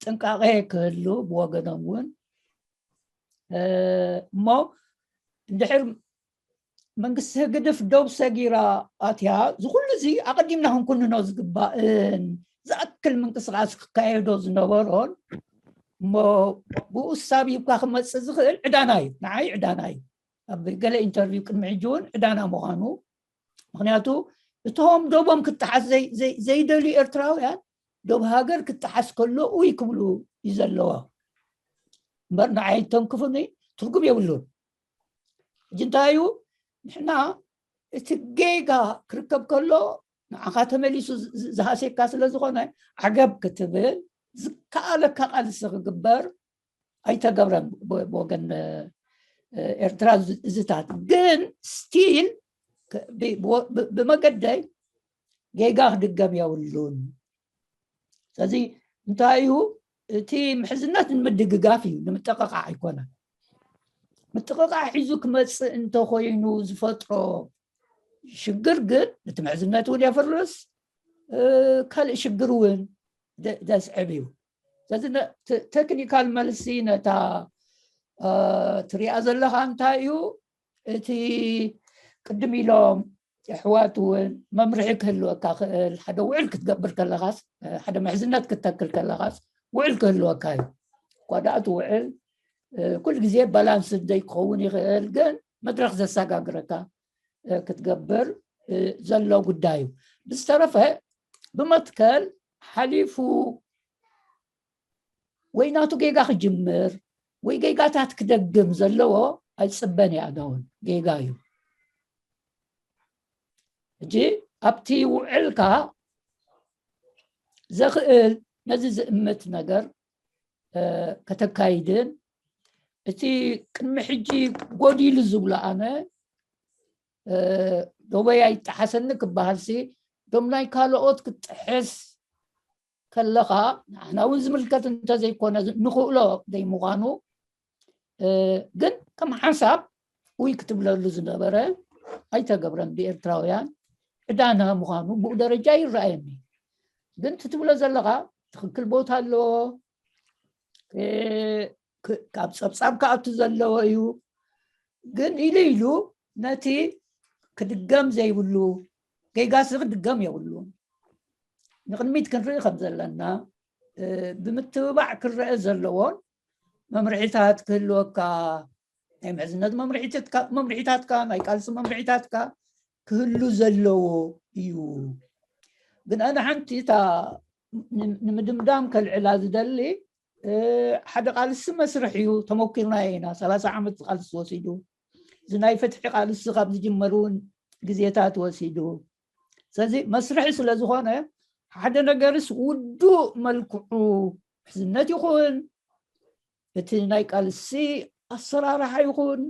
ጥንቃቄ ክህሉ ብወገኖም እውን እሞ እንድሕር መንግስቲ ህግድፍ ደው ሰጊራ ኣትያ ዝኩሉ እዚ ኣቐዲምና ክንኩንኖ ዝግባእን ዝኣክል ምንቅስቃስ ክካየዶ ዝነበሮን እሞ ብኡ ሳቢብካ ክመፅእ ዝኽእል ዕዳና እዩ። ንዓይ ዕዳና እዩ። ኣብ ገለ ኢንተርቪው ቅድሚ ሕጂ እውን ዕዳና ምዃኑ ምክንያቱ እቶም ደቦም ክጠሓስ ዘይደልዩ ኤርትራውያን ደብ ሃገር ክጠሓስ ከሎ ውይ ክብሉ እዩ ዘለዎ እምበር ንዓይ ተንክፉኒ ትርጉም የብሉን። ሕጂ እንታይ እዩ ንሕና እቲ ጌጋ ክርከብ ከሎ ንዓኻ ተመሊሱ ዝሃሴካ ስለ ዝኾነ ዓገብ ክትብል ዝከኣለካ ቃልሲ ክግበር ኣይተገብረን ብወገን ኤርትራ እዝታት ግን ስቲል ብመገደይ ጌጋ ክድገም የብሉን። ስለዚ እንታይ እዩ እቲ ምሕዝነት ንምድግጋፍ እዩ ንምጥቕቓዕ ኣይኮነን። ምጥቕቓዕ ሒዙ ክመፅእ እንተኮይኑ ዝፈጥሮ ሽግር ግን እቲ ምሕዝነት እውን የፍርስ ካልእ ሽግር እውን ደስዕብ እዩ። ስለዚ ቴክኒካል መልሲ ነታ ትሪኣ ዘለካ እንታይ እዩ እቲ ቅድም ኢሎም ኣሕዋት እውን መምርሒ ክህልወካ ክእል ሓደ ውዕል ክትገብር ከለካስ ሓደ ምሕዝነት ክተክል ከለካስ ውዕል ክህልወካ እዩ። እኳ ደኣ እቲ ውዕል ኩሉ ግዜ ባላንስ ዘይክኸውን ይኽእል ግን መድረክ ዘሰጋግረካ ክትገብር ዘሎ ጉዳይ እዩ። ብዝተረፈ ብመትከል ሓሊፉ ወይ ናቱ ጌጋ ክጅምር ወይ ጌጋታት ክደግም ዘለዎ ኣይፅበን እየ። ኣነ እውን ጌጋ እዩ። ሕጂ ኣብቲ ውዕልካ ዘኽእል ነዚ ዝእምት ነገር ከተካይድን እቲ ቅድሚ ሕጂ ጎዲሉ ዝብሎ ኣነ ዶበይ ኣይጠሓሰኒ ክበሃልሲ ዶም ናይ ካልኦት ክትጥሕስ ከለኻ ንዓና እውን ዝምልከት እንተዘይኮነ ንኽእሎ ዘይምዃኑ ግን ከም ሓሳብ ውይ ክትብለሉ ዝነበረ ኣይተገብረን ብኤርትራውያን ዕዳና ምዃኑ ብኡ ደረጃ ይረኣየኒ። ግን ትትብሎ ዘለኻ ትኽክል ቦታ ኣለዎ፣ ካብ ፀብፃብ ክኣቱ ዘለዎ እዩ። ግን ኢሉ ኢሉ ነቲ ክድገም ዘይብሉ ጌጋሲ ክድገም የብሉን። ንቕድሚት ክንርኢ ከም ዘለና ብምትብባዕ ክረአ ዘለዎን መምርሒታት ክህልወካ ናይ ምሕዝነት መምርሒታትካ ናይ ቃልሲ መምርሒታትካ ክህሉ ዘለዎ እዩ። ግን ኣነ ሓንቲ እታ ንምድምዳም ከልዕላ ዝደሊ ሓደ ቃልሲ መስርሕ እዩ። ተመኪርና ኢና ሰላሳ ዓመት ቃልሲ ወሲዱ እዚ ናይ ፍትሒ ቃልሲ ካብ ዝጅመር እውን ግዜታት ወሲዱ። ስለዚ መስርሒ ስለ ዝኾነ ሓደ ነገርስ ውዱእ መልክዑ ምሕዝነት ይኹን እቲ ናይ ቃልሲ ኣሰራርሓ ይኹን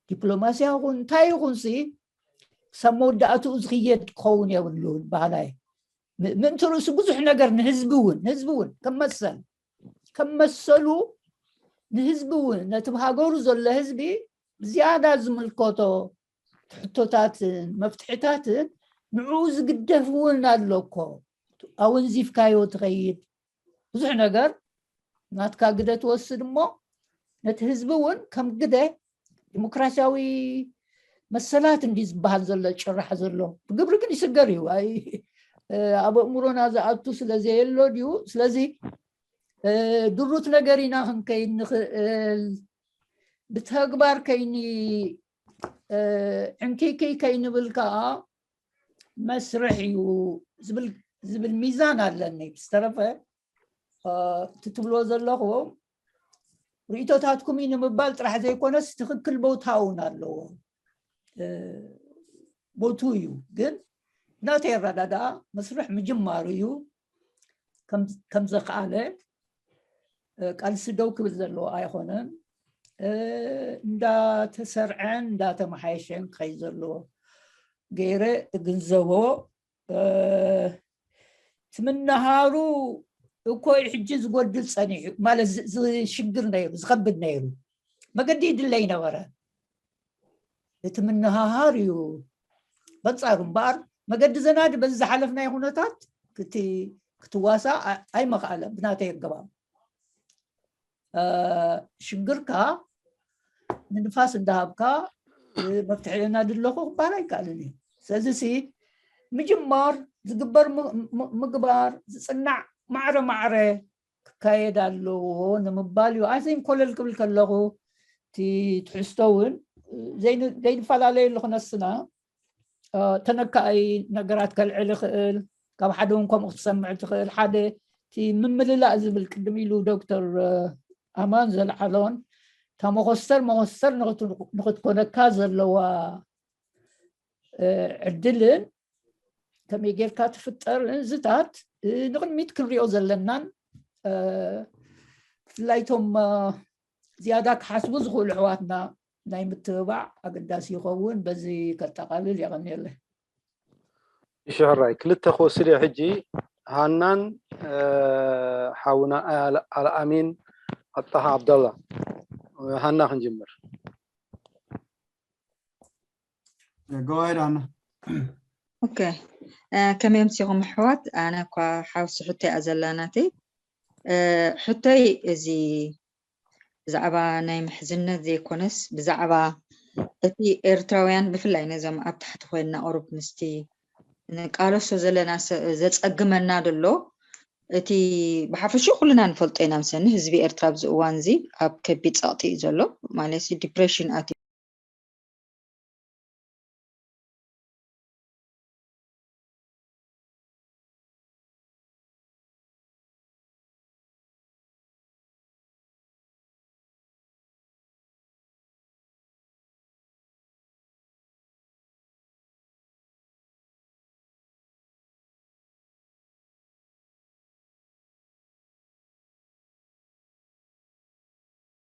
ዲፕሎማስያ ይኹን እንታይ ይኹን ሲ ክሳብ መወዳእትኡ ዝኽየድ ክኸውን የብሉን በሃላይ። ምእንቲ ርእሱ ብዙሕ ነገር ንህዝቢ እውን ንህዝቢ እውን ከም መሰል ከም መሰሉ ንህዝቢ እውን ነቲ ብሃገሩ ዘሎ ህዝቢ ብዝያዳ ዝምልከቶ ሕቶታትን መፍትሕታትን ንዕኡ ዝግደፍ እውን ኣሎ እኮ። ኣወንዚፍካዮ ትኸይድ ብዙሕ ነገር ናትካ ግደ ትወስድ እሞ ነቲ ህዝቢ እውን ከም ግደ ዲሞክራሲያዊ መሰላት እንዲ ዝበሃል ዘሎ ጭራሕ ዘሎ ብግብሪ ግን ይስገር እዩ። ኣብ ኣእምሮና ዝኣቱ ስለ ዘየሎ ድዩ? ስለዚ ድሩት ነገር ኢና ክንከይድ ንኽእል። ብተግባር ከይኒ ዕንክይክይ ከይንብል ከዓ መስርሕ እዩ ዝብል ሚዛን ኣለኒ። ብዝተረፈ እቲ ትብልዎ ዘለኹም ርእይቶታትኩም እዩ ንምባል ጥራሕ ዘይኮነስ ትኽክል ቦታ እውን ኣለዎ። ቦቱ እዩ ግን ናተይ ኣረዳድኣ መስርሕ ምጅማሩ እዩ። ከም ዘኽኣለ ቃልሲ ደው ክብል ዘለዎ ኣይኮነን። እንዳተሰርዐን እንዳተመሓየሸን ክኸይድ ዘለዎ ገይረ እግንዘቦ። ትምንሃሩ እኮ ሕጂ ዝጎድል ጸኒሑ ማለት ዝሽግር ነይሩ ዝኸብድ ነይሩ መገዲ ይድለ ይነበረ። እቲ ምንሃሃር እዩ በንጻሩ እምበኣር መገዲ ዘናዲ በዚ ዝሓለፍናዮ ኩነታት ክትዋሳ ኣይመኽኣለ ብናተይ ኣገባብ። ሽግርካ ንንፋስ እንዳሃብካ መፍትሒ ለና ድለኹ ክበሃል ኣይከኣልን እዩ። ስለዚ ምጅማር ዝግበር ምግባር ዝፅናዕ ማዕረ ማዕረ ክካየድ ኣለዎ ንምባል እዩ። ኣዚም ኮለል ክብል ከለኹ እቲ ትሕዝቶ እውን ዘይንፈላለየሉ ክነስና ተነካኣይ ነገራት ከልዕል ይኽእል። ካብ ሓደ እውን ከምኡ ክትሰምዕ ትኽእል። ሓደ እቲ ምምልላእ ዝብል ቅድም ኢሉ ዶክተር ኣማን ዘልዓሎን እታ መኾስተር መኾስተር ንኽትኮነካ ዘለዋ ዕድልን ከመይ ጌርካ ትፍጠር እዚታት ንቕድሚት ክንሪኦ ዘለናን ብፍላይ ቶም ዝያዳ ክሓስቡ ዝኽእሉ ኣሕዋትና ናይ ምትብባዕ ኣገዳሲ ይኸውን። በዚ ከጠቓልል የቐንየለይ። እሺ ሕራይ ክልተ ክወስድ እየ ሕጂ። ሃናን ሓውና ኣልኣሚን ኣጣሃ ዓብደላ። ሃና ክንጅምር። ጎሄድ ሃና። ኦኬ ከመይ ኣምሲኹም ኣሕዋት? ኣነ እኳ ሓውሲ ሕቶ እያ ዘላ ናተይ። ሕቶይ እዚ ብዛዕባ ናይ ምሕዝነት ዘይኮነስ ብዛዕባ እቲ ኤርትራውያን ብፍላይ ነዞም ኣብ ታሕቲ ኮይንና ቁሩብ ምስቲ ንቃለሶ ዘለና ዘጸግመና ዘሎ እቲ ብሓፈሽኡ ኩልና ንፈልጦ ኢና ምሰኒ ህዝቢ ኤርትራ ኣብዚ እዋን እዚ ኣብ ከቢድ ጸቕጢ እዩ ዘሎ ማለት ዲፕሬሽን ኣትዩ